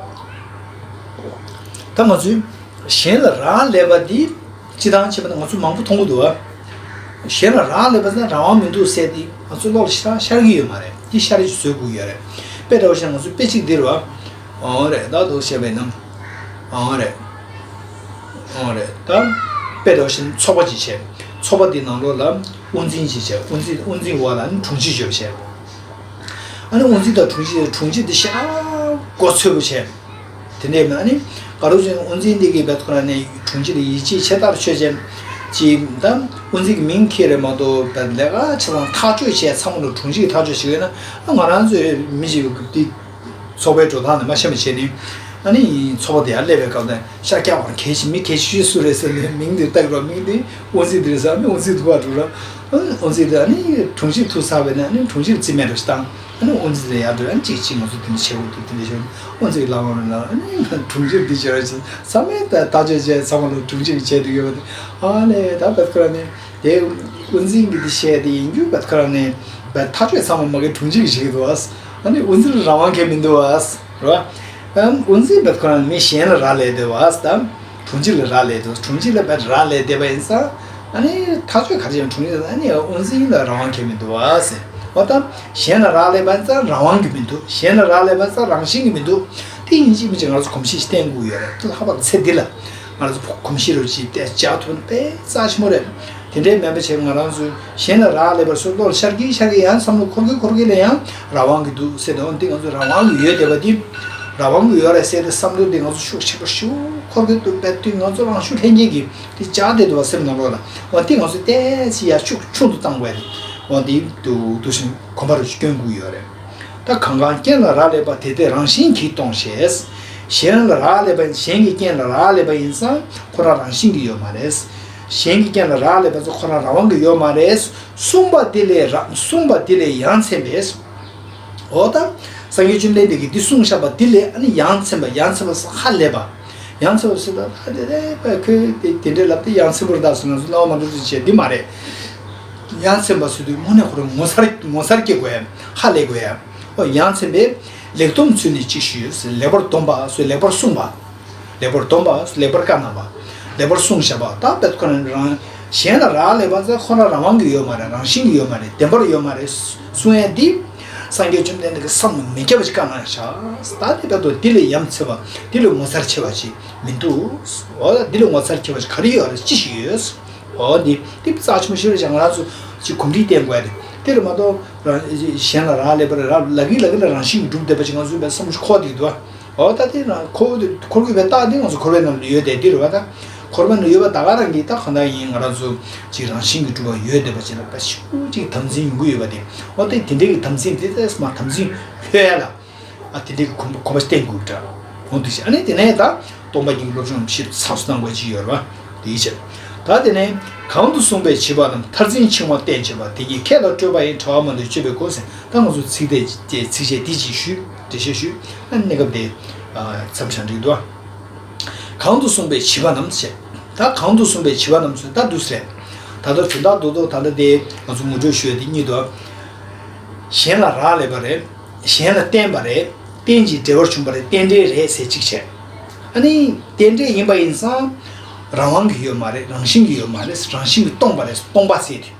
ད་ང་ཚོས་གཞན་ལ་རག་ལས་པ་འདི་སྤྱི་བཏང་བྱས་པ་ན་ང་ཚོ་མང་པོ་མཐོང་གི་འདུག་བ། གཞན་ལ་རག་ལས་པ་ཟེར་ན་རང་དབང་མི་འདུག་ཟེར་ཏེ་ང་ཚོ་བློ་ལ་ཤར་ཤར་གྱི་ཡོད་མ་རེད། འདི་ཤར་རེ་བཟོ་དགོས་ཡོད་རེད། དཔེ་འདྲ་བོ་བཤད་ན་ང་ཚོ་དཔེ་གཅིག་འདིར་བ། འོ་རེད། ད་དུ་བཤད་པའི་ནང་། འོ་རེད། འོ་རེད། ད་དཔེ་འདྲ་བོ་བཤད་ན་ཚོགས་པ་ཅིག་བྱས། ཚོགས་པ་འདི་ནང་ལོགས་ལ་དབུ་འཛིན་ཅིག་བྱས། དབུ་འཛིན་དབུ་འཛིན་འོག་ལ་ནི་དྲུང་ཆེ་ཅིག་ཡོད་པ་བྱས། ཨ་ནི་དབུ་འཛིན་དང་དྲུང་ཆེ། དྲུང་ཆེ་འདི་ཤ་མགོ་ཚོས་པོ་བྱས། དེ་འདྲས་མ་ནི་ག་རུ་ཅན་དབུ་འཛིན་འདི་གིས་བད་ཁོ་ར་ནས་དྲུང་ཆེ་ལ་ཡིད་ཆེས་ཆེ་ལྟར་ཆོས་ཅན། ཅིག་ད་དབུ་འཛིན་གྱི་མིང་ཁྱེར་རེ་མ་གཏོགས་བད་ལས་ཀ་ཆ་ཚང་ཐག་གཅོད་བྱས་ཚང་མ་ལ་དྲུང་ཆེ་གིས་ཐག་གཅོད་བྱེད་ཀྱི་ཡོད་ན། ཨ་ང་རང་ཚོའི་མི་ཞིག་འདི་ཚོགས་པའི་འགྲོ་སྟངས་ནི་མ་ཤེས་མ་བྱས་ནི། ཨ་ནི་ཚོགས་པ་དེ་ཡར་སླེབས་པའི་སྐབས་ནས་ཤར་སྐྱག་པར་གལ་ཆེ་མི་གལ་ཆེ་ཤོས་སུ་རེད་ཟེར་ནས་མིང་དེ་བཏགས་རོགས། མིང་དེ་དབུ་འཛིན་དེ་རེད་ཟེར། ཨ་ནི་དབུ་འཛིན་དུ་བ་འགྲོ་ར། ཨ་ནི་དབུ་འཛིན་དེ་ཨ་ནི་དྲུང་ཆེ་ཐུག་ཚར་བས་ནས་ཨ་ནི་དྲུང་ཆེ་རྩིས་མེད་རུ་བཏང་། ཨ་ནི་དབུ་འཛིན་དེ་ཡར་འགྲོ། ཨ་ནི་གཅིག་གཅིག་ང་ཚོ་དེ་འདྲ་བྱེད་དགོས་འདུག་དེ་འདྲ་བྱུང་། དབུ་འཛིན་ལ་འོང་ལ་ཨ་ནི་དྲུང་ཆེ་འདི་བྱེད་ར་ཟེར། ཚང་མས་ད་ཐག་གཅོད་བྱས་ཚང་མ་ལ་དྲུང་ཆེ་གིས་བྱས་འདུག་ཡོད་པ་དེ། ཨ་ལས་ད་བད་ཁོ་ར་ནས་དེ་དབུ་འཛིན་གྱི་འདི་བཤད་དེ་ཡིན་རྒྱུ་བད་ཁོ་ར་ནས་བད་ཐག་གཅོད་ཚང་མ་མ་གི་དྲུང་ཆེ་གིས་བྱེད་ཀྱི་འདུག་བ། ཨ་ནི་དབུ་འཛིན་ལ་རང་དབང་གང་ཡང་མི་འདུག་བ། རེད་བ། ཨ་དབུ་འཛིན་བད་ཁོ་ར་ནས་མི་གཞན་ལ་རག་ལས་འདུག་བ། ད་དྲུང་ཆེ་ལ་རག་ལས་འདུག་དྲུང་ཆེ་ལ་བད་རག་ལས་བསྡད་པ་ཡིན་ཙང་། ཨ་ནི་ཐག་གཅོད་ག་རེ་བྱས་ན་དྲུང་ཆེ། ཨ་ནི་དབུ་འཛིན་ལ་རང་དབང་གང་ཡང་མི་འདུག་བ་ཟེར། འོ་ད་གཞན་ལ་རག་ལས་པ་ཡིན་ཙང་རང་དབང་གི་མི་འདུག་གཞན་ལ་རག་ལས་པ་ཡིན་ཙང་རང་བཞིན་གྱི་མི་འདུག་དེ་ཡིན་གཅིག་མིན་གཅིག་ང་ཚོ་གོམས་གཤིས་ཤིག་བསྟེན་དགོས་ཡོད་རེད། ད་ལྷག་པར་ཚེ་འདི་ལ་ང་ཚོ་གོམས་གཤིས་རུ་ཅིག་བསྟེན་བྱ་ཐུབ་ན་དཔེ་རྩ་ཆེན་པོ་རེད། དེ་འདྲའི་མེད་པ་བྱས་ང་རང་ཚོས་གཞན་ལ་རག་ལས་པར་སོ་བློ་ལ་ཤར་གྱིན་ཤར་གྱིན་ཡང་བསམ་བློ་འཁོར་གྱིན་འཁོར་གྱིན་ལ་ཡང་རང་དབང་གི་འདུག་ཟེར་ཏེ། འོ་འདི་ང་ཚོ་རང་དབང་གི་ཡོད་བསྡད་པ་འདི། རང་དབང་གི་ཡོད་རེད་ཟེར་ཏེ་བསམ་བློ་འདི་ང་ཚོ་ཤུགས་ཆེ་པོ་ཞིག་འཁོར་གྱིན་འདུག་པའི་དུས་ང་ཚོ་རང་ཤུགས་ལྷན་སྐྱེས་ཀྱིས་འདི་བཅག་བསྡད་འདུག་བ་སེམས་ནང་ལོགས་ལ། འོ་འདི་ང་ཚོ་ཏོག་ཙམ་ཡར་ཤུགས་ཆུང་དུ་བཏང་དགོས་རེད། འོ་འདི་འདུག་འདུག་བཞིན་གོམ་པ་རུ་ཅིག་སྐྱོན་དགོས་ཡོད་རེད། ད་གང་གང་རྐྱེན་ལ་རག་ལས་པ་དེ་དེ་རང་བཞིན་གྱིས་སྟོང་ཞེས། གཞན་ལ་རག་ལས་པ་གཞན་གྱི་རྐྱེན་ལ་རག་ལས་པ་ཡིན་ཙང་ཁོ་རང་རང་བཞིན་གྱིས་ཡོད་མ་རེད། གཞན་གྱི་རྐྱེན་ལ་རག་ལས་པ་ཚོ་ཁོ་རང་རང་དབང་གིས་ཡོད་མ་རེད། གསུངས་པ་འདི་ལས་ར་གསུངས་པ་འདི་ལས་ཡ་མཚན་པས། འོ་ད་སངས་རྒྱས་བཅོམ་ལྡན་འདས་ཀྱིས་འདི་གསུངས་བཞག་པ་འདི་ལས་ཨ་ནི་ཡ་མཚན་པ། ཡ་མཚན་པ་ཧ་ལས་པ། ཡ་མཚན་པ་ཟེར་ད་ད་དེ་དེ་ཁོས་དེ་དེ་འདྲའི་ལབ་དེ་ཡ་མཚན་པོར་བཏགས་སོང་ན་སོང་སྣང་བ་མ་འགྲོ་ཚུལ་བྱས་འདི་མ་རེད། ཡ་མཚན་པ་ཟེར་དུས་དངོས་གནས་ཁོ་རང་ངོ་མཚར་ངོ་མཚར་སྐྱེ་དགོས་ཡ། ཧ་ལས་དགོས་ཡ། ཨོ་ཡ་མཚན་པས་ལེགས་སྡོམ་ཚུལ་ནི་ཅིག་ཞུས། ལེགས་པར་སྡོམ་པ་ཟེར་ལེགས་པར་གསུངས་པ། ལེགས་པར་སྡོམ་པ་ལེགས་པར་བཀའ་གནང་བ། ལེགས་པར་གསུངས་བཞག་པ། ད་བད་ཁོ་རང་རང་གཞན་ལ་རག་ལས་པ་ཟེར་ཁོ་རང་རང་དབང་གིས་ཡོད་མ་རེད། རང་བཞིན་གྱིས་ཡོད་མ་རེད། བདེན་པར་ཡོད་མ་རེད་གསུང་ཡ་འདི། སངས་རྒྱས་བཅོམ་ལྡན་འདས་ཀྱིས་བསམ་མི་ཁྱབ་པ་ཞིག་བཀའ་གནང་བཞག་ད་དེ་བར་དུ་འདི་ལས་ཡ་མཚན་པ་འདི་ལས་ངོ་མཚར་ཆེ་བ་ཞིག་མི་འདུག་འོ་ད་འདི་ལས་ངོ་མཚར་ཆེ་བ་ཞིག་ག་རེ་ཡོད་རེད། ཅི་ཞིག་ཡོད། འོ་འདི་འདི་རྩ་ཆེན་པོ་ཞིག་རེད་ཅེས་ང་རང་ཚོ་ཅིག་གོམས་འདྲིས་བསྟེན་དགོས་རེད། དེ་རེད་མ་གཏོགས་རང་གཞན་ལ་རག་ལས་པ་རེད། རག་ལག་གི་ལག་གི་ལ་རང་བཞིན་གྱིས་གྲུབ་བསྡད་པ་ཅིག་ང་ཚོའི་བསམ་བློ་ཞིག་འཁོར་བསྡད་ཀྱི་འདུག་འོ་ད་དེ་རང་འཁོར་འཁོར་གྱི་བའི་རྟགས་འདི་ང་ཚོ་འཁོར་བའི་ནང་ལ་ཡོད་བསྡད་འདི་རེད་བ། ད་འཁོར་བའི་ནང་ཡོད་པ་ད་ག་རང་གིས་ད་གང་ལྟར་ཡིན་ང་རང་ཚོ་ཅིག་རང་བཞིན་གྱིས་གྲུབ་པ་ཡོད་བསྡད་པ་ཅིག་ལ་ད་ཤུགས་ཅིག་དམ་འཛིན་ཡོང་གི་ཡོད་པ་དེ། འོ་དེ་དེ་འདྲའི་གི་དམ་འཛིན་དེ་ད་མ་དམ་འཛིན་ལྷོད་ཡ་ལ། ཨ་དེ་འདྲའི་གི་གོམས་གོམས་པ་བསྟེན་དགོས་འདྲ། འོ་འདུག་ཅེས། ཨ་ནི་དེ་ནས་ད་སྟོང་པ་ཉིད་ཀྱི་བློ་སྦྱོང་ཞིབ་ཚགས་སུ་གནང་དགོས་ཅིག་ཡོད་རེད་བ། དེའི་ཕྱིར། ད་དེ་ནས་གང་དུ་གསུངས་པའི་བྱིས་པ་རྣམས་མཐར་འཛིན་འཆིང་བ་བསྟེན་བྱེད་པ། དེ་ཉིད་ཁས་ལ་སྤྲོད་པ་ཡི་བྲལ་བ་མ་ལུས་སྤྱོད་པའི་སྒོ་ཟེར། ད་ང་ཚོ་ཚིག་དེ་ཚིགས་བཅད་འདི་ཅིག་ཞུས། འགྲེལ་བཤད་ཞུས། ཨ་གནས་སྐབས་དེ་མཚམས་བཞག་འགྲིག་འདུག་གང་དུ་གསུངས་པའི་བྱིས་པ་རྣམས་ཞེས། ད་གང་དུ་གསུངས་པའི་བྱིས་པ་རྣམས་ཟེར་ད་འདུག་ཟེར། ད་ལྟ་དོན་དག་རྡོག་རྡོག་ད་ལྟ་དེ་ང་ཚོ་ངོ་སྤྲོད་ཞུས་པ་དེ་གཉིས་འདུག་གཞན་ལ་རག་ལས་པ་རེད། གཞན་ལ་བརྟེན་པ་རེད། རྟེན་ཅིང་འབྲེལ་བར་བྱུང་བ་རེད། རྟེན་འབྲེལ་རེད་ཟེར་གཅིག་བྱས། ཨ་ནི་རྟེན་འབྲེལ་ཡིན་པ་ཡིན་ཙང་རང་དབང་གིས་ཡོད་མ་རེད། རང་བཞིན་གྱིས་ཡོད་མ་རེད། རང་བཞིན་གྱིས་སྟོང་པ་རེད། སྟོང་པ་ཟེར་དུས།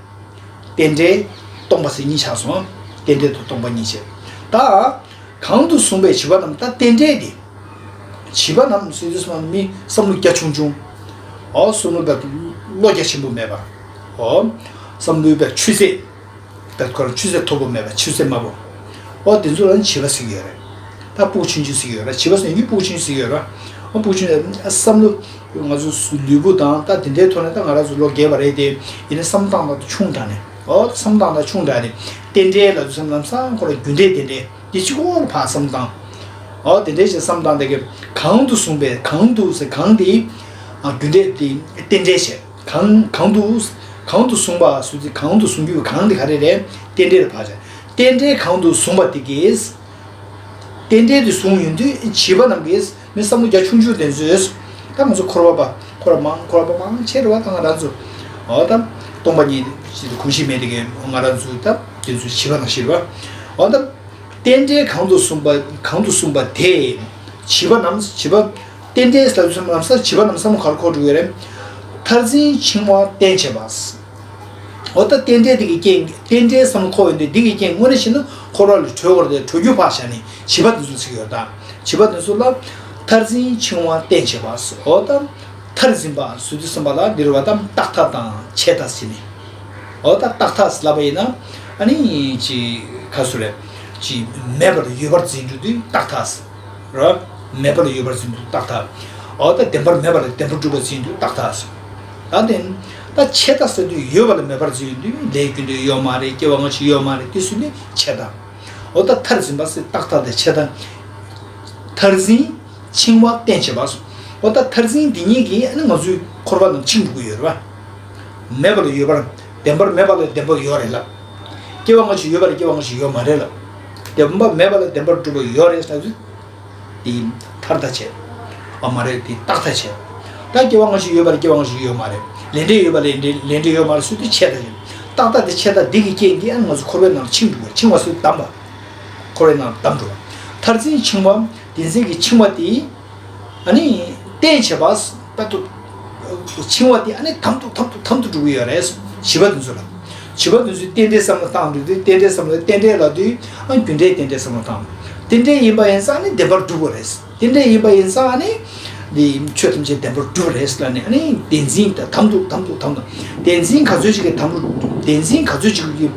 རྟེན་འབྲེལ་སྟོང་པ་ཟེར་གཉིས་ཆགས་སོང་། རྟེན་འབྲེལ་དང་སྟོང་པ་གཉིས་བྱས། ད་གང་དུ་གསུངས་པའི་བྱིས་པ་རྣམས། ད་རྟེན་འབྲེལ་དེ། བྱིས་པ་རྣམས་ཟེར་དུས་ཙམ་མི་བསམ་བློ་རྒྱ་ཆུང་ཆུང་། འོ་བསམ་བློ་བས་བློ་རྒྱ་ཆེན་པོ་མེད་པ། འོ་བསམ་བློའི་བས་ཆུད་ཟོས། བས་ཁོ་རང་ཆུད་ཟོས་མཐོ་པོ་མེད་པ། ཆུད་ཟོས་དམའ་པོ། འོ་དེ་ཚོ་ལ་ནི་བྱིས་པ་ཟེར་གྱི་ཡོད་རེད། ད་སྤུ་གུ་ཆུང་ཆུང་ཟེར་གྱི་ཡོད་རེད། བྱིས་པ་ཟེར་ཡིན་སྤུ་གུ་ཆུང་ཆུང་ཟེར་གྱི་ཡོད་རེད། འོ་སྤུ་གུ་ཆུང་ཆུང་བསམ་བློ་ང་ཚོ་ལུས་པོ་དང་ད་དེ་འདྲའི་ཐོག་ནས་ད་ང་རང་ཚོ་ལོ་རྒས་པ་རེད་དེ། ཡིན་ན་བསམ་སྟངས་དང་ཆུང་དྲགས་ནས། འོ་བསམ་སྟངས་དང་ཆུང་དྲགས་ནས། རྟེན་འབྲེལ་ལ་ཚོ་བསམ་ལམ་སང་ཁོ་ལ་རྒྱུ་འབྲས་རྟེན་འབྲེལ། འདི་གཅིག་པོ་ལ་ཕར་བསམ་བཏང་། འོ་དེ་འདྲའི་ཞིག་བསམ་བཏང་། དེ་གི་གང་དུ་གསུངས་པའི། གང་དུ་ཟེར་གང་དེ། ཨ་རྒྱུ་འབྲས་དེ་རྟེན་འབྲེལ་བྱས། གང་གང་དུ། གང་དུ་གསུངས་པ་ཟེར་དུས་གང་དུ་གསུངས་རྒྱུ་གང་དེ་ག་རེ་རེད། རྟེན་འབྲེལ་ལ་ཕར་བྱས། རྟེན་འབྲེལ་གང་དུ་གསུངས་པ་དེ་གིས། རྟེན་འབྲེལ་དེ་བཟུང་ཡོང་དུས་བྱིས་པ་རྣམས་ཀྱིས་མི་བསམ་བློ་རྒྱ་ཆུང་ཆུང་དེ་ཚོས། ད་ང་ཚོ་འཁོར་བ་པ། འཁོར་བ་མང་འཁོར་བ་མང་ཆེ་རེད་བ། ད་ང་རང་ཚོ་འོ་ད་སྟོང་པ་ཉིད་ཀྱི་གོམས་གཤིས་མེད་དེ་གའི་ང་རང་ཚོ་ད་དེ་ཚོ་བྱིས་པ་ནང་བཞིན་རེད་བ། འོ་ད་རྟེན་འབྲེལ་གང་དུ་གསུངས་པ་གང་དུ་གསུངས་པ་དེ། བྱིས་པ་རྣམས་བྱིས་པ། རྟེན་འབྲེལ་ལ་སོགས་ལམ་སང་བྱིས་པ་རྣམས་བསམ་བློ་ག་རེ་འཁོར་འགྲོ་གི་ཡོད་རེད། མཐར་འཛིན་འཆིང་བ་བརྟེན་བྱེད་པ། འོ་ད་རྟེན་འབྲེལ་འདི་གི་རྐྱེན་རྟེན་འབྲེལ་བསམ་བློ་འཁོར་ཡོང་དུས་འདི་གི་རྐྱེན་དངོས་གནས་བྱས་ན་འཁོར་བ་ལས་གྲོལ་བར་དེ་གྲོལ་རྒྱུ་ཕར་བཞག་ནས་བྱིས་པ་འདི་ཚོ་ཚིག་ཡོད་ད། བྱིས་པ་འདི་ཚོ་ལ་མཐར་འཛིན་འཆིང་བ་བརྟེན་བྱེད་པ། འོ་ད་མཐར་འཛིན་པ་ཟེར་དུས་ཙམ་པ་ལ་འདིར་བ་དང་རྟག་མཐའ་དང་ཆད་མཐའ་ཟེར་ནས། འོ་ད་རྟག་མཐའ་ཟེར་ལབ་པ་ཡིན་ན་ཨ་ནི་ཅི་ག་ཟེར་རེད། ཅི་མེད་པ་ལ་ཡོད་པར་འཛིན་འགྲོ་དུས་རྟག་མཐའ་ཟེར། རོ། མེད་པ་ལ་ཡོད་པར་འཛིན་དུས་རྟག་མཐའ། འོ་ད་བདེན་པར་མེད་པ་ལ་བདེན་པར་གྲུབ་པར་འཛིན་དུས་རྟག་མཐའ། ད་དེ་ད་ཆད་མཐའ་ཟེར་དུས་ཡོད་པ་ལ་མེད་པར་འཛིན་དུས་ལས་རྒྱུ་འབྲས་ཡོད་མ་རེད། སྐྱེ་བ་སྔ་ཕྱི་ཡོད་མ་རེད། དེ་ཚོ་ནི་ཆད་མཐའ། འོ་ད་མཐར་འཛིན་པ་ཟེར་རྟག་མཐའ་དང་ཆད་མཐའ། མཐར་འཛིན་འཆིང་བ་བརྟེན་བྱེད་པ། འོ་ད་མཐར་འཛིན་འདི་ཉིད་ཀྱིས་ཨ་ནི་ང་ཚོའི་འཁོར་བ་རྣམས་འཆིང་འགྲོ་གི་ཡོད་རེད་བ། མེད་པ་ལ་ཡོད་པར་བདེན་པར་མེད་པ་ལ་བདེན་པར་ཡོད་རེད་ལབ། སྐྱེ་བ་སྔ་ཕྱི་ཡོད་པ་ལ་སྐྱེ་བ་སྔ་ཕྱི་ཡོད་མ་རེད་ལབ། བདེན་པ་མེད་པ་ལ་བདེན་པར་གྲུབ་པ་ཡོད་རེད་ཟེར་དུས། དེ་མཐར་མཐའ་བྱས། ཨ་མ་རེད་དེ་རྟག་མཐའ་བྱས། ད་སྐྱེ་བ་སྔ་ཕྱི་ཡོད་པ་ལ་སྐྱེ་བ་སྔ་ཕྱི་ཡོད་མ་རེད། ལས་འབྲས་ཡོད་པ་ལ་ལས་འབྲས་ལས་འབྲས་ཡོད་མ་རེད་ཟེར་དུས་ཆད་མཐའ་བྱས། རྟག་མཐའ་དེ་ཆད་མཐའ་འདི་གི་རྐྱེན་གྱིས་ཨ་ནི་ང་ཚོ་འཁོར་བའི་ནང་འཆིང་འགྲོ་བ། འཆིང་བ་ཟེར་དུས་བསྡམས་པ། འཁོར་བའི་ནང་བསྡམས་འགྲོ་བ། མཐར་འཛིན་འཆིང་བ། བདེན་འཛིན་གྱི་འཆིང་བ་དེ། ཨ་ནི། བརྟེན་བྱེད་པ། དཔེ་དུ། འཆིང་བ་དེ་ཨ་ནི་དམ་དུ་དམ་དུ་དམ་དུ་འགྲོ་གི་ཡོད་རེད། བྱིས་པ་དེ་ཚོ་ལ། བྱིས་པ་དེ་ཚོས་རྟེན་འབྲེལ་བསམ་བློ་བཏང་འགྲོ་དུས་རྟེན་འབྲེལ་ལབ་དུས་ཨ་རྒྱུ་འབྲས་རྟེན་འབྲེལ་བསམ་བློ་བཏང་། རྟེན་འབྲེལ་ཡིན་པ་ཡིན་ཙང་ཨ་ནི་བདེན་པར་གྲུབ་པ་རེད། རྟེན་འབྲེལ་ཡིན་པ་ཡིན་ཙང་ཨ་ནི། འདི་ཆོས་ཐམས་ཅད་བདེན་པར་གྲུབ་པ་རེད་ལབ་ནས་ཨ་ནི་བདེན་འཛིན་དང་དམ་དུ་དམ་དུ་དམ་དུ། བདེན་འཛིན་ག་ཚོད་ཅིག་གིས་དམ་དུ་བདེན་འཛིན་ག་ཚོད་ཅིག་གིས་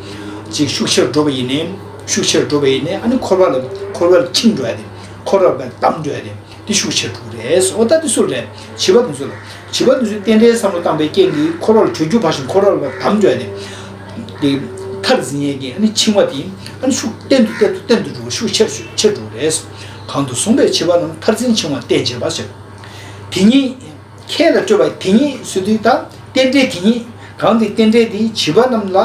ཅིག་ཤུགས་ཆེར་འགྲོ་བ་ཡིན་ནའི་ཤུགས་ཆེར་འགྲོ་བ་ཡིན་ནའི་ཨ་ནི་འཁོར་བ་ལ་འཁོར་བ་ལ་འཆིང་འགྲོ་ཡ་དེ། འཁོར་བ་ལ་བསྡམས་འགྲོ་ཡ་དེ། དེ་ཤུགས་ཆེར་འགྲོ་གི་རེད། འོ་ད་དེ་སུ་རེད། བྱིས་པ་དེ་ཚོ་ལ། བྱིས་པ་དེ་ཚོས་རྟེན་འབྲེལ་བསམ་བློ་བཏང་པའི་རྐྱེན་གྱིས་འཁོར་བ་ལ་གྲོལ་རྒྱུ་ཕར་ཞོག་འཁོར་བ་ལ་བསྡམས་འགྲོ་ཡ་དེ། དེ་མཐར་འཛིན་ཡས་ཀྱི་ཨ་ནི་འཆིང་བ་དེ་ཨ་ནི་ཤུགས་བརྟན་དུ་བརྟན་དུ་བརྟན་དུ་འགྲོ་བ། ཤུགས་ཆེར་ཤུགས་ཆེར་འགྲོ་གི་རེད། གང་དུ་གསུངས་པའི་བྱིས་པ་རྣམས་མཐར་འཛིན་འཆིང་བ་བརྟེན་བྱེད་པ་ཟེར། དེ་ཉིད། ཁྱེད་ལ་སྤྲོད་པ་དེ་ཉིད་ཟེར་དུས་ད་རྟེན་འབྲེལ་དེ་ཉིད་གང་དེ་རྟེན་འབྲེལ་དེ་བྱིས་པ་རྣམས་ལ་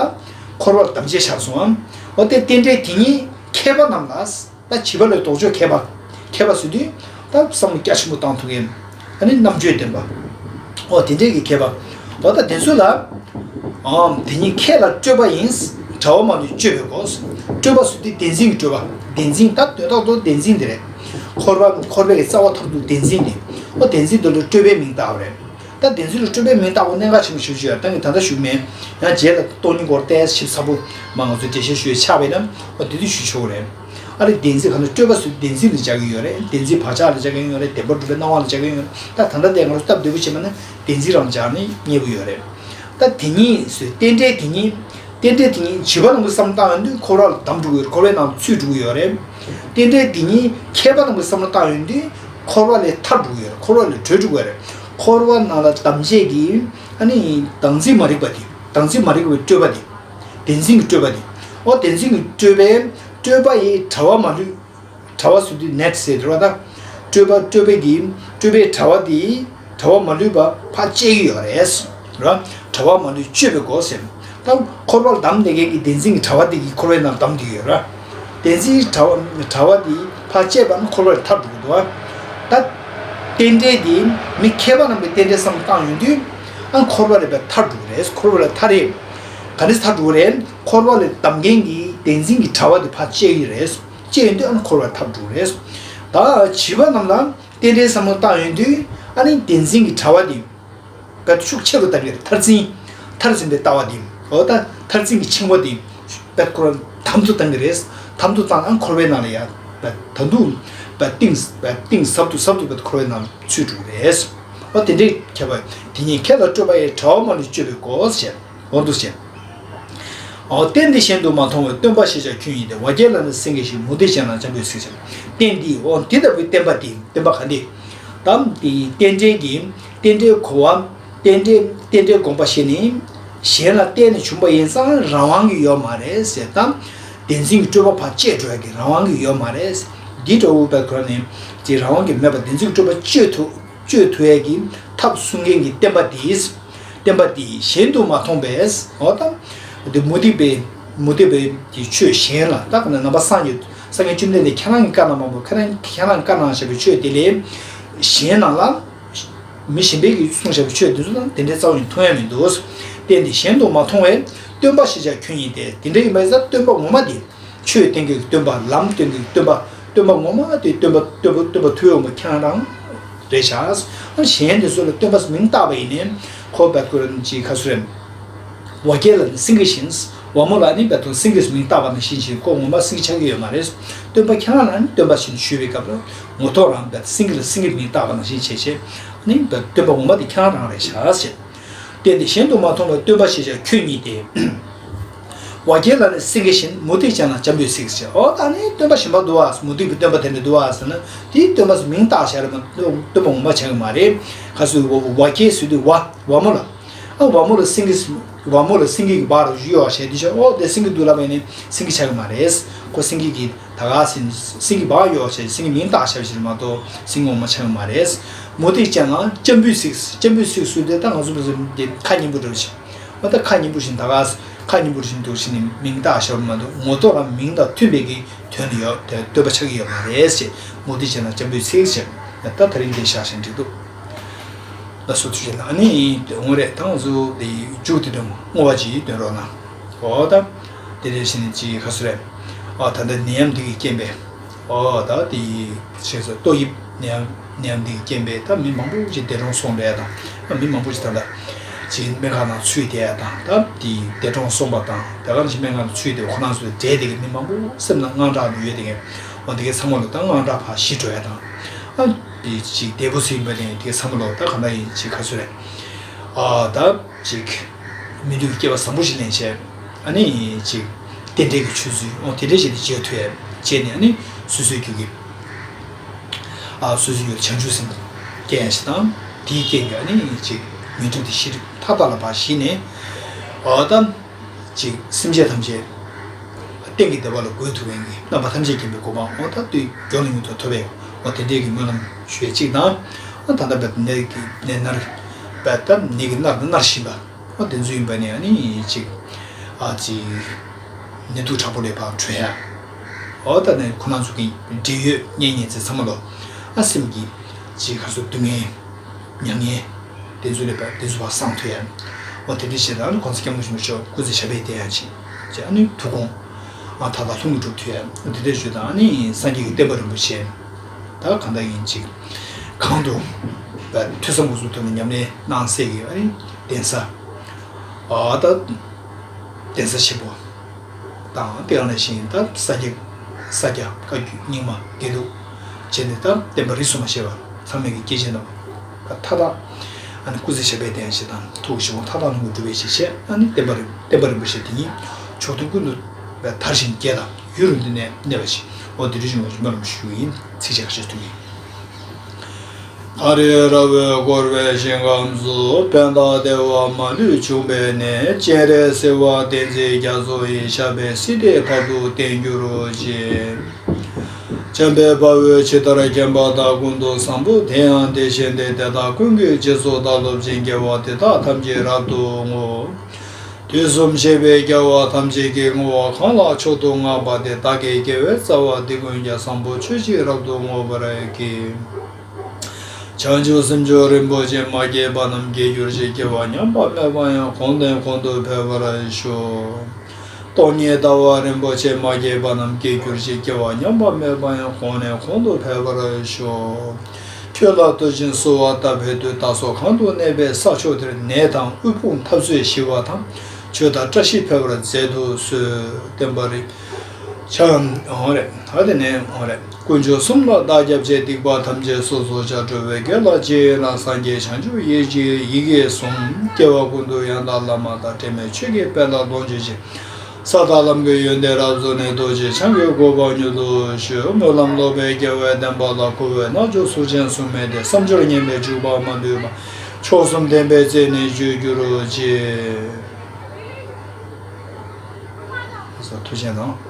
འཁོར་བར་བསྡམས་བྱས་བཞག་སོང་ངམ། འོ་དེ་རྟེན་འབྲེལ་དེ་ཉིད་མཁས་པ་རྣམས་ལ། ད་བྱིས་པ་ལ་ལྡོག་ཕྱོགས་མཁས་པ། མཁས་པ་ཟེར་དུས་ད་བསམ་བློ་རྒྱ་ཆེན་པོ་བཏང་ཐུབ་མཁན། ཨ་ནི་རྣམ་དཔྱོད་ལྡན་པ། འོ་དེ་འདྲས་ཀྱི་མཁས་པ། འོ་ད་དེ་ཚོ་ལ། ཨམ་དེ་ཉིད་ཁྱེད་ལ་སྤྲོད་པ་ཡིན། གྲྭ་བ་མ་ལུས་སྤྱོད་པའི་སྒོ། སྤྲོད་པ་ཟེར་དུས་བདེན་འཛིན་གྱི་སྤྲོད་པ། བདེན་འཛིན་ད་དོན་དག་ཏུ་བདེན་འཛིན་དེ་རེད། འཁོར་བ་འཁོར་བའི་རྩ་བ་མཐར་ཐུག་བདེན་འཛིན་དེ། འོ་བདེན་འཛིན་དེ་ལ་སྤྲོད་པའི་མིང་བཏགས་པ་རེད། ད་བདེན་འཛིན་ལ་སྤྲོད་པའི་མིང་བཏགས་པ་གནད་འགག་ཆེན་པོ་ཞེ་པོ་ཅིག་ཡོད། ད་ངས་ད་ལྟ་ཞུས་མེད། ཡང་རྗེས་ལ་སྟོང་ཉིད་སྐོར་ཏོག་ཙམ་ཞིབ་ཚགས་པོ་མ་ང་ཚོས་འགྲེལ་བཤད་ཞུ་ཡ་ཆགས་པ་ཡིན་ན་འོ་དེ་དུས་ཞུ་ཆོག་གི་རེད། ཨ་རེ་བདེན་འཛིན་ག་ནས་སྤྲོད་པ་ཟེར་བདེན་འཛིན་ལ་སྦྱར་གྱི་ཡོད་རེད། བདེན་འཛིན་བག་ཆགས་ལ་སྦྱར་གྱི་ཡོད་རེད། བདེན་པར་གྲུབ་པའི་སྣང་བ་ལ་སྦྱར་གྱི་ཡོད་རེད། ད་ད་ལྟ་དེ་ང་ཚོ་སྟབས་བདེ་པོ་བྱས་པ་ན་བདེན་འཛིན་རང་སྦྱར་ནས་མཉེས་པོ་ཡོད་རེད། ད་དེ་ཉིད་ཟེར་རྟེན་འབྲེལ་དེ་ཉིད། རྟེན་འབྲེལ་དེ་ཉིད་བྱིས་པ་རྣམས་ཀྱི་བསམ་བཏང་ཡོང་དུས་འཁོར་བ་ལ་བསྡམས་འགྲོ་གི་ཡོད་རེད། འཁོར་བའི་ནང་ཚུད་འགྲོ་གི་ཡོད་རེད། རྟེན་འབྲེལ་དེ་ཉིད་མཁས་པ་རྣམས་ཀྱི་བསམ་བློ་བཏང་ཡོང་དུས་འཁོར་བ་ལས་ཐར་འགྲོ་གི་ཡོད་རེད། འཁོར་བ་ལས་གྲོལ་འགྲོ་གི་ཡོད་རེད། འཁོར་བ་ནང་ལ་བསྡམས་བྱས་ཀྱི་ཨ་ནི་བདག་འཛིན་མ་རིག་པ་དེ། བདག་འཛིན་མ་རིག་པའི་སྤྲོས་པ་དེ། བདེན་འཛིན་གྱི་སྤྲོས་པ་དེ། འོ་བདེན་འཛིན་གྱི་སྤྲོས་པའི་སྤྲོས་པ་ཡི་དྲ་བ་མ་ལུས། དྲ་བ་ཟེར་དུས་net ཟེར་དེ་རེད་བ་ད། སྤྲོས་པ་སྤྲོས་པའི་གི་སྤྲོས་པའི་དྲ་བ་དེ་དྲ་བ་མ་ལུས་པ་ཕར་བཅད་ཀྱི་ཡོད་རེད། ར། དྲ་བ་མ་ལུས་གཅོད་པའི་སྒོ་ཟེར། ད་འཁོར་བར་བསྡམས་བསྡད་མཁན་གྱི་བདེན་འཛིན་གྱི་དྲ་བ་དེ་གིས་འཁོར་བའི་ནང་བསྡམས་བསྡད་ཀྱི་ཡོད་ར། བདེན་འཛིན་གྱི་དྲ་བ་དྲ་བ་དེ་ཕར་བཅད་པ་ན་འཁོར་བ་ལས་ཐར་འགྲོ་གི་འདུག་བ། ད། རྟེན་འབྲེལ་དེ་མི་མཁས་པ་རྣམས་ཀྱིས་རྟེན་འབྲེལ་བསམ་བཏང་ཡོང་དུས། ཨ་འཁོར་བ་ལས་པའི་ཐར་འགྲོ་གི་རེད། འཁོར་བ་ལས་ཐར་རེད། ག་ནས་ཐར་འགྲོ་གི་རེད། འཁོར་བ་ལས་བསྡམས་མཁན་གྱི་བདེན་འཛིན་གྱི་དྲ་བ་དེ་ཕར་བཅད་ཀྱི་རེད། བཅད་ཡོང་དུས་ཨ་ནི་འཁོར་བ་ལས་ཐར་འགྲོ་གི་རེད། ད་བྱིས་པ་རྣམས་ལ་རྟེན་འབྲེལ་བསམ་བློ་བཏང་ཡོང་དུས་ཨ་ནི་བདེན་འཛིན་གྱི་དྲ་བ་དེ། དཔེ་ཤུགས་ཆེ་རུ་བཏང་གི་རེད། མཐར་འཛིན། མཐར་འཛིན་པའི་ལྟ་བ་དེ། འོ་ད་མཐར་འཛིན་གྱི་འཆིང་བ་དེ། དཔེ་ཁོ་རང་དམ་དུ་བཏང་གི་རེད། དམ་དུ་བཏང་ན་འཁོར་བའི་ནང་ལ་ཡང་། དཔེ་ད་དུང་། དཔེ་གཏིང་དཔེ་གཏིང་ཟབ་ཏུ་ཟབ་ཏུ་དཔེ་འཁོར་བའི་ནང་ཚུད་འགྲོ་གི་རེད། འོ་དེ་འདྲའི་ཁྱད་པར་དེ་ཉིད་ཁྱེད་ལ་སྤྲོད་པ་ཡི་དྲ་བ་མ་ལུས་གཅོད་པའི་སྒོ་ཞེས། འོ་འདུག་ཅེས། འོ་རྟེན་འདི་གཞན་དུ་མ་མཐོང་བའི་སྟོན་པ་ཞེས་བྱ་ཁྱོད་ཡིན་ཏེ། ཝ་རྒྱལ་ལ་ནི་སེང་གེ་བཞིན། མུ་སྟེགས་གཞན་ལ་འཇམ་པའི་གཟིག་ཅེས། རྟེན་འདི་འོ་འདི་ལྟ་བུའི་བསྟན་པ་འདི་བསྟན་པ་ག་འདི། དམ་དེའི་རྟེན་འབྲེལ་གྱི་རྟེན་འབྲེལ་གོ་བ། རྟེན་འབྲེལ་རྟེན་འབྲེལ་དགོངས་པ་བཞེས་ནས་གཞན་ལ་བརྟེན་ནས་བྱུང་པ་ཡིན་ཙང་རང་དབང་གི་ཡོད་མ་རེད་ཟེར། དམ་བདེན་འཛིན་གྱི་སྤྲོས་པ་ཕར་བཅད་འགྲོ་ཡ་གི་རང་དབང་གི་ཡོད་མ་རེད། འདི་འདྲ་བོ་པའི་ཁོ་ནས་ཀྱི་རང་དབང་གི་མེད་པ་བདེན་འཛིན་གྱི་སྤྲོས་པ་བཅད་ཐུབ་བཅད་ཐུབ་ཡ་གི་ཐབས་གསུང་མཁན་གྱི་བསྟན་པ་འདི། བསྟན་པ་འདི་གཞན་དུ་མ་མཐོང་བས། འོ་ད། འདི་མུ་སྟེགས་པའི་མུ་སྟེགས་པའི་གི་ཆོས་གཞན་ལ་ད་ག་ནས་ནང་པ་སངས་རྒྱས་སངས་རྒྱས་བཅོམ་ལྡན་འདས་ཁྱེད་རང་གིས་བཀའ་གནང་མ་མོ་ཁྱེད་རང་ཁྱེད་རང་བཀའ་གནང་བཞག་པའི་ཆོས་དེ་ལས་གཞན་རྣམས་ལ་ མི་གཞན་པས་ཀྱིས་གསུངས་བཞག་པའི་ཆོས་འདི་ཚོ་དང་དེ་འདྲའི་རྩ་བ་ནས་མཐོང་ཡ་མི་འདུག་བརྟེན་ཏེ་གཞན་དུ་མ་མཐོང་བས་སྟོན་པ་ཞེས་བྱ་ཁྱོད་ཉིད་དེ། དེ་འདྲ་ཡིན་པ་ཡིན་ཙང་སྟོན་པ་ངོ་མ་དེ། ཆོས་སྟོན་མཁན་གྱི་སྟོན་པ། ལམ་སྟོན་མཁན་གྱི་སྟོན་པ། སྟོན་པ་ངོ་མ་དེ་སྟོན་པ་སྟོན་པ་སྟོན་པ་ཐུབ་འོང་བ་ཁྱེད་རང་རང་རེད་ཤག་གཞན་དེ་ཚོ་ལ་སྟོན་པ་མིང་བཏགས་པ་ཡིན་ནའི་ཁོ་བད་ཁོ་རང་ཅིག་ག་ཚོད་རེད། ཝ་རྒྱན་ལ་ནི་སེང་གེ་བཞིན། ཝ་མོ་ལ་ནི་བད་ཐོ་སེང་གེས་མིང་བཏགས་པ་ནང་བཞིན་བྱས་ཁོ་ངོ་མ་སེང་གེ་ཆགས་ཀྱི་ཡོད་མ་རེད། སྟོན་པ་ཁྱེད་རང་ལ་ནི་སྟོན་པ་བཞིན་ཞུས་པའི་སྐབས་ལ་ངོ་ཐོག་རང་བད་སེང་གེ་ལ་སེང་གེ་མིང་བཏགས་པ་ནང་བཞིན་བྱས་བྱས་ནི་བད་སྟོན་པ་ངོ་མ་དེ་ཁྱེད་རང་རང་རེད་ཤག་ཟེར། བརྟེན་ཏེ་གཞན་དུ་མ་མཐོང་བའི་སྟོན་པ་ཞེས་བྱ་ཁྱོད་ཉིད་དེ། ཝ་རྒྱན་ལ་ནི་སེང་གེ་བཞིན། མུ་སྟེགས་ཅན་ལ་སྤྱན་འབུལ་ཚིག་ཟེར། འོ་ད་ནི་སྟོན་པ་གཞན་པ་འདུག་ཨ། མུ་སྟེགས་པའི་སྟོན་པ་དེ་འདྲ་འདུག་ཨ་ཟེར་ན་དེའི་སྟོན་པ་སུ་མིང་བཏགས་བྱས་རེད་མ་གཏོགས་སྟོན་པ་ངོ་མ་ཆགས་ཀྱི་མ་རེད། ག་ཚོད་ཝ་རྒྱན་ཟེར་དུས་ཝ་ཝ་མོ་ལ། ཨ་ཝ་མོ་ལ་སེང་གེ། ཝ་མོ་ལ་སེང་གེ་གི་འབག་རུ་གཡོགས་བྱས་དུས་ཤ་འོ་དེ་སེང་གེ་འདུག་ལབ་པ་ཡིན་ནི་སེང་གེ་ཆགས་ཀྱི་མ་རེད། ཁོ་སེང་གེ་གི་ད་ག་སེང་སེང་གེ་འབག་གཡོགས་བྱས་སེང་གེ་མིང་བཏགས་བྱས་པ་ཞིག་རེད་མ་གཏོགས་སེང་གེ་ངོ་མ་ཆགས་ཀྱི་མ་རེད། མུ་སྟེགས་ཅན་ལ་སྤྱན་འབུལ་ཚིག་སྤྱན་འབུལ་ཚིག་ཟེར་དེ་ད་ང་ཚོ་མི་ཚོ་འདི་ཁ་སྙན་པོ་འདྲ་བོ་ཞིག་འོ་ད་ཁ་སྙན་པོ་བཞིན་ད་ག་ཁ་སྙན་པོ་བཞིན་འདུག་ཞིག་ནི་མིང་བཏགས་བྱས་པ་མ་གཏོགས་ངོ་ཐོག་རང་མིང་དང་མཐུན་པའི་གི་དོན་ལ་ཡོད་དེ་སྟོན་པ་ཆགས་ཀྱི་ཡོད་མ་རེད་ཅེས། མུ་སྟེགས་ཅན་ལ་སྤྱན་འབུལ་ཚིག་ཅེས་ད་ད་རིང་འདི་བཞག་བཞིན་འགྲིག་འདུག་ལ་སོ་ཐུ་ཞེ་ན་ཨ་ནི་འོང་རེད། ད་ང་ཚོ་འདི་མཇུག་དེ་དོན་བསྔོ་བ་ཅིག་འདོན་རོགས་གནང་། འོ་ད་དེ་འདྲ་བྱས་ནས་ཅིག་ག་ཚོད་རེད། ཨ་ད་ལྟ་ནད་ཡམས་འདི་གི་རྐྱེན་པས། འོ་ད་དེ་བྱས་ཙང་ཏོག་དབྱིབས་ནད་ཡམས་ནད་ཡམས་འདི་གི་རྐྱེན་པས་ད་མི་མང་པོ་ཅིག་འདས་གྲོངས་སོང་རེད་དང་། ཨ་མི་མང་པོ་ཅིག་ད་ལྟ་ཅིག་སྨན་ཁང་ནང་ཚུད་བསྡད་ཡ་དང་ད་དེ་འདས་གྲོངས་སོང་བ་དང་དེ་ག་ནང་བཞིན་སྨན་ཁང་ནང་ཚུད་བསྡད་ཁོ་རང་ཚོའི་གྲས་དེ་གི་མི་མང་པོ་སེམས་ནང་དངངས་སྐྲག་ནས་ཡོད་དེ་གི། འོ་དེ་གའི་ཚང་མ་ལ་ད་དངངས་སྐྲག་ཕར་ཞི་འགྲོ་ཡ་དང་། ཨ་དེ་ཅིག་བདེ་པོ་ཟིན་པ་ནས་དེ་གའི་ཚང་མ་ལ་ད་ག་འདྲ་ཡིན་ཅིག་ག་ཚོད་རེད། ཨ་ད་ཅིག་མི་འདུག་སྐྱེ་བ་བཟང་པོ་ཞིག་ལེན་བྱས། ཨ་ནི་ཅིག་རྟེན་འབྲེལ་གྱི་ཆོས་ཚུལ་འོ་དེ་འདྲ་ཞིག་ཏུ་མཇལ་ཐུབ་ཡ་བྱས་ནས་ཨ་ནི་སོ་སོའི་རྒྱུད་ཀྱི་ཨ་སོ་སོའི་རྒྱུད་བྱང་ཆུབ་སེམས་སྐྱེ་ཡ་ཞིག་དང་དེའི་རྐྱེན་གྱིས་ཨ་ནི་ཅིག་ངན་སྡུག་དེ་ཤི་རིགས་མཐའ་དག་ལ་ཕར་ཞི་ནས་འོ་ད། ཅིག་སེམས་ཅན་ཐམས་ཅད་གཏན་གྱི་བདེ་བ་ལ་འགོད་ཐུབ་མཁན་གྱི་རྣམ་པ་ཐམས་ཅད་མཁྱེན་པའི་གོ་འཕང་འོ་ད་དུས་མགྱོགས་ལ་མྱུར་དུ་ཐོབ་པའི་འོ་དེ་འདྲའི་གི་སྨོན་ལམ་ཞུ་ཡས་གཅིག་དང་། འོ་ད་ལྟ་བས་ནད་ཀྱི་ནད་མནར་བས་ད་ནད་ཀྱི་མནར་དང་མནར་བཞིན་པ་འོ་དེ་ཚོ་ཡིན་པ་ནི་ཨ་ནི་ཅིག་ཨ་ཅིག་ནད་དུག་དྲག་པོ་ལས་ཕར་གྲོལ་ཡ། འོ་ད་ནི་ཁོ་རང་ཚོ་གི་འབྲེལ་ཡོད་གཉེན་ཉེ་ཚན་ཚང་མ་ལོ་ཨ་སེམས་ཀྱི་ཅིག་ག་ཚོད་སྡུག་བསྔལ། མྱ་ངན། དེ་ཚོ་ལས་པ་དེ་ཚོ་བ་སངས་ཐུབ་ཡ། འོ་དེ་འདྲ་བྱེད་དང་ནི་གོང་ས་སྐྱབས་མགོན་ཆེན་པོ་མཆོག་སྐུ་ཚེ་ཞབས་པད་བརྟན་ཡ་ཅིག་ཅེས་ཨ་ནི་ཐུགས་དགོངས་ཨ་མཐའ་དག་ལྷུན་གྱིས་གྲུབ་ཐུབ་ཡ། འོ་དེ་འདྲ་བྱེད་དང་ཨ་ནི་སངས་རྒྱས་ཀྱི་བསྟན་པ་རིན་པོ་ཆེ་ད་གང་ལྟར་ཡིན་ཅིག་གང་དུ་བ་ཐོས་བསམ་སྒོམ་གསུམ་ཐོག་ནས་ཉམས་ལེན་གནང་སའི་གི་ཨ་ནི་གདན་ས་ཨ་ད་གདན་ས་ཆེན་པོ། དང་དེ་ག་ནང་བཞིན་ད་ས་སྐྱ་ས་སྐྱ་བཀའ་བརྒྱུད་རྙིང་མ་དགེ་ལུགས་བྱས་ནས་ད་བསྟན་པ་རིས་སུ་མ་ཆད་པ་ཚང་མས་ཀྱི་སྐྱེས་ཆེན་རྣམས་ད་མཐའ་དག་ཨ་ནི་སྐུ་ཚེ་ཞབས་པད་བརྟན་ཞིག་དང་ཐུགས་ཀྱི་བཞེད་དགོངས་མཐའ་དག་ལྷུན་གྱིས་གྲུབ་པའི་ཞིག་བྱས་ཨ་ནི་བསྟན་པ་རིན་བསྟན་པ་རིན་པོ་ཆེ་དེ་ཉིད་ཕྱོགས་མཐུན་ཀུན་ཏུ་དར་ཞིང་རྒྱས་དང་ཡུན་རིང་དུ་གནས་གནས་པ་ཞིག་འོ་དེ་རིགས་བྱུང་བ་ཞིག་སྨོན་ལམ་ཞུ་ཡིན། ཚིགས་བཅད་ཁ་ཤས་ཐུགས་ཡིན། ཨ་རི་ར་བས་བསྐོར་བའི་ཞིང་ཁམས་སུ། ཕན་དང་བདེ་བ་མ་ལུས་འབྱུང་བའི་གནས། སྤྱན་རས་གཟིགས་དབང་བསྟན་འཛིན་རྒྱ་མཚོ་ཡི། ཞབས་པད་སྲིད་མཐའི་བར་དུ་བརྟན་གྱུར་ཅིག། འཇམ་དཔལ་དཔའ་བོས་ཇི་ལྟར་མཁྱེན་པ་དག་ཀུན་ཏུ་བཟང་པོ་དེ་ཡང་དེ་བཞིན་ཏེ། དེ་དག་ཀུན་གྱི་རྗེས་སུ་བདག་སློབ་ཅིང་། དགེ་བ་འདི་དག་ཐམས་ཅད་རབ་ཏུ་བསྔོ། དུས་གསུམ་གཤེགས་པའི་རྒྱལ་བ་ཐམས་ཅད་ཀྱིས། བསྔོ་བ་གང་ལ་མཆོག་ཏུ་བསྔགས་པ་དེས། བདག་གི་དགེ་བའི་རྩ་བ་འདི་ཀུན་ཀྱང་། བཟང་པོ་སྤྱོད་ཕྱིར་རབ་ཏུ་བསྔོ་བར་བགྱི། བྱང་ཆུབ་སེམས་མཆོག་རིན་པོ་ཆེ། མ་སྐྱེས་པ་རྣམས་སྐྱེ་གྱུར་ཅིག། སྐྱེ་བ་ཉམས་པ་མེད་པ་ཡང་། གོང་ནས་གོང་དུ་འཕེལ་བར་ཤོག། སྟོང་ཉིད་ལྟ་བ་རིན་པོ་ཆེ། མ་སྐྱེས་པ་རྣམས་སྐྱེ་གྱུར་ཅིག། སྐྱེ་བ་ཉམས་པ་མེད་པ་ཡང་། གོང་ནས་གོང་དུ་འཕེལ་བར་ཤོག། ཁྱོད་ལ་བསྟོད་ཅིང་གསོལ་བ་བཏབ་པའི་མཐུས། བདག་སོགས་གང་དུ་གནས་པའི་ས་ཕྱོགས་དེར། ནད་དང་དབུལ་ཕོངས་འཐབ་རྩོད་ཞི་བ་དང་། ཆོས་དང་བཀྲ་ཤིས་འཕེལ་བར་མཛད་དུ་གསོལ། བསྟན་པ་རིན་ཆེན་འོང་རེད། ད་དེ་ནས་འོང་རེད། དཀོན་མཆོག་གསུམ་ལ་བདག་སྐྱབས་མཆི། སྡིག་པ་ཐམས་ཅད་སོ་སོར་བཤགས། འགྲོ་བའི་དགེ་ལ་རྗེས་ཡི་རང་། སངས་རྒྱས་བྱང་ཆུབ་ཡེ་ཤེས་ཡི་གེ་གསུམ། སྐྱེ་བ་ཀུན་ཏུ་ཡང་དག་བླ་མ་དང་། དྲི་མེད་ཆོས་ཀྱི་དཔལ་ལ་ལོངས་སྤྱོད་ཅིང་། ས་དང་ལམ་གྱི་ཡོན་ཏན་རབ་རྫོགས་ནས། རྡོ་རྗེ་འཆང་གི་གོ་འཕང་མྱུར་དུ་ཞུ། སྨོན་ལམ་ལོག་པའི་སྐྱེ་བའི་བདེན་པ་ལ། འཁོར་བའི་རྣལ་འབྱོར་ཚུལ་ཅན་གསུམ་མེད་དེ། བསམ་སྦྱོར་ངན་པས་འཇུག་པ་མ་ལུས་པ། མཆོག་གསུམ་ལྡན་པའི་རྩེ་ནས་སྤྱོད་གྱུར་ཅིག། ཐུགས་རྗེ་གནང་།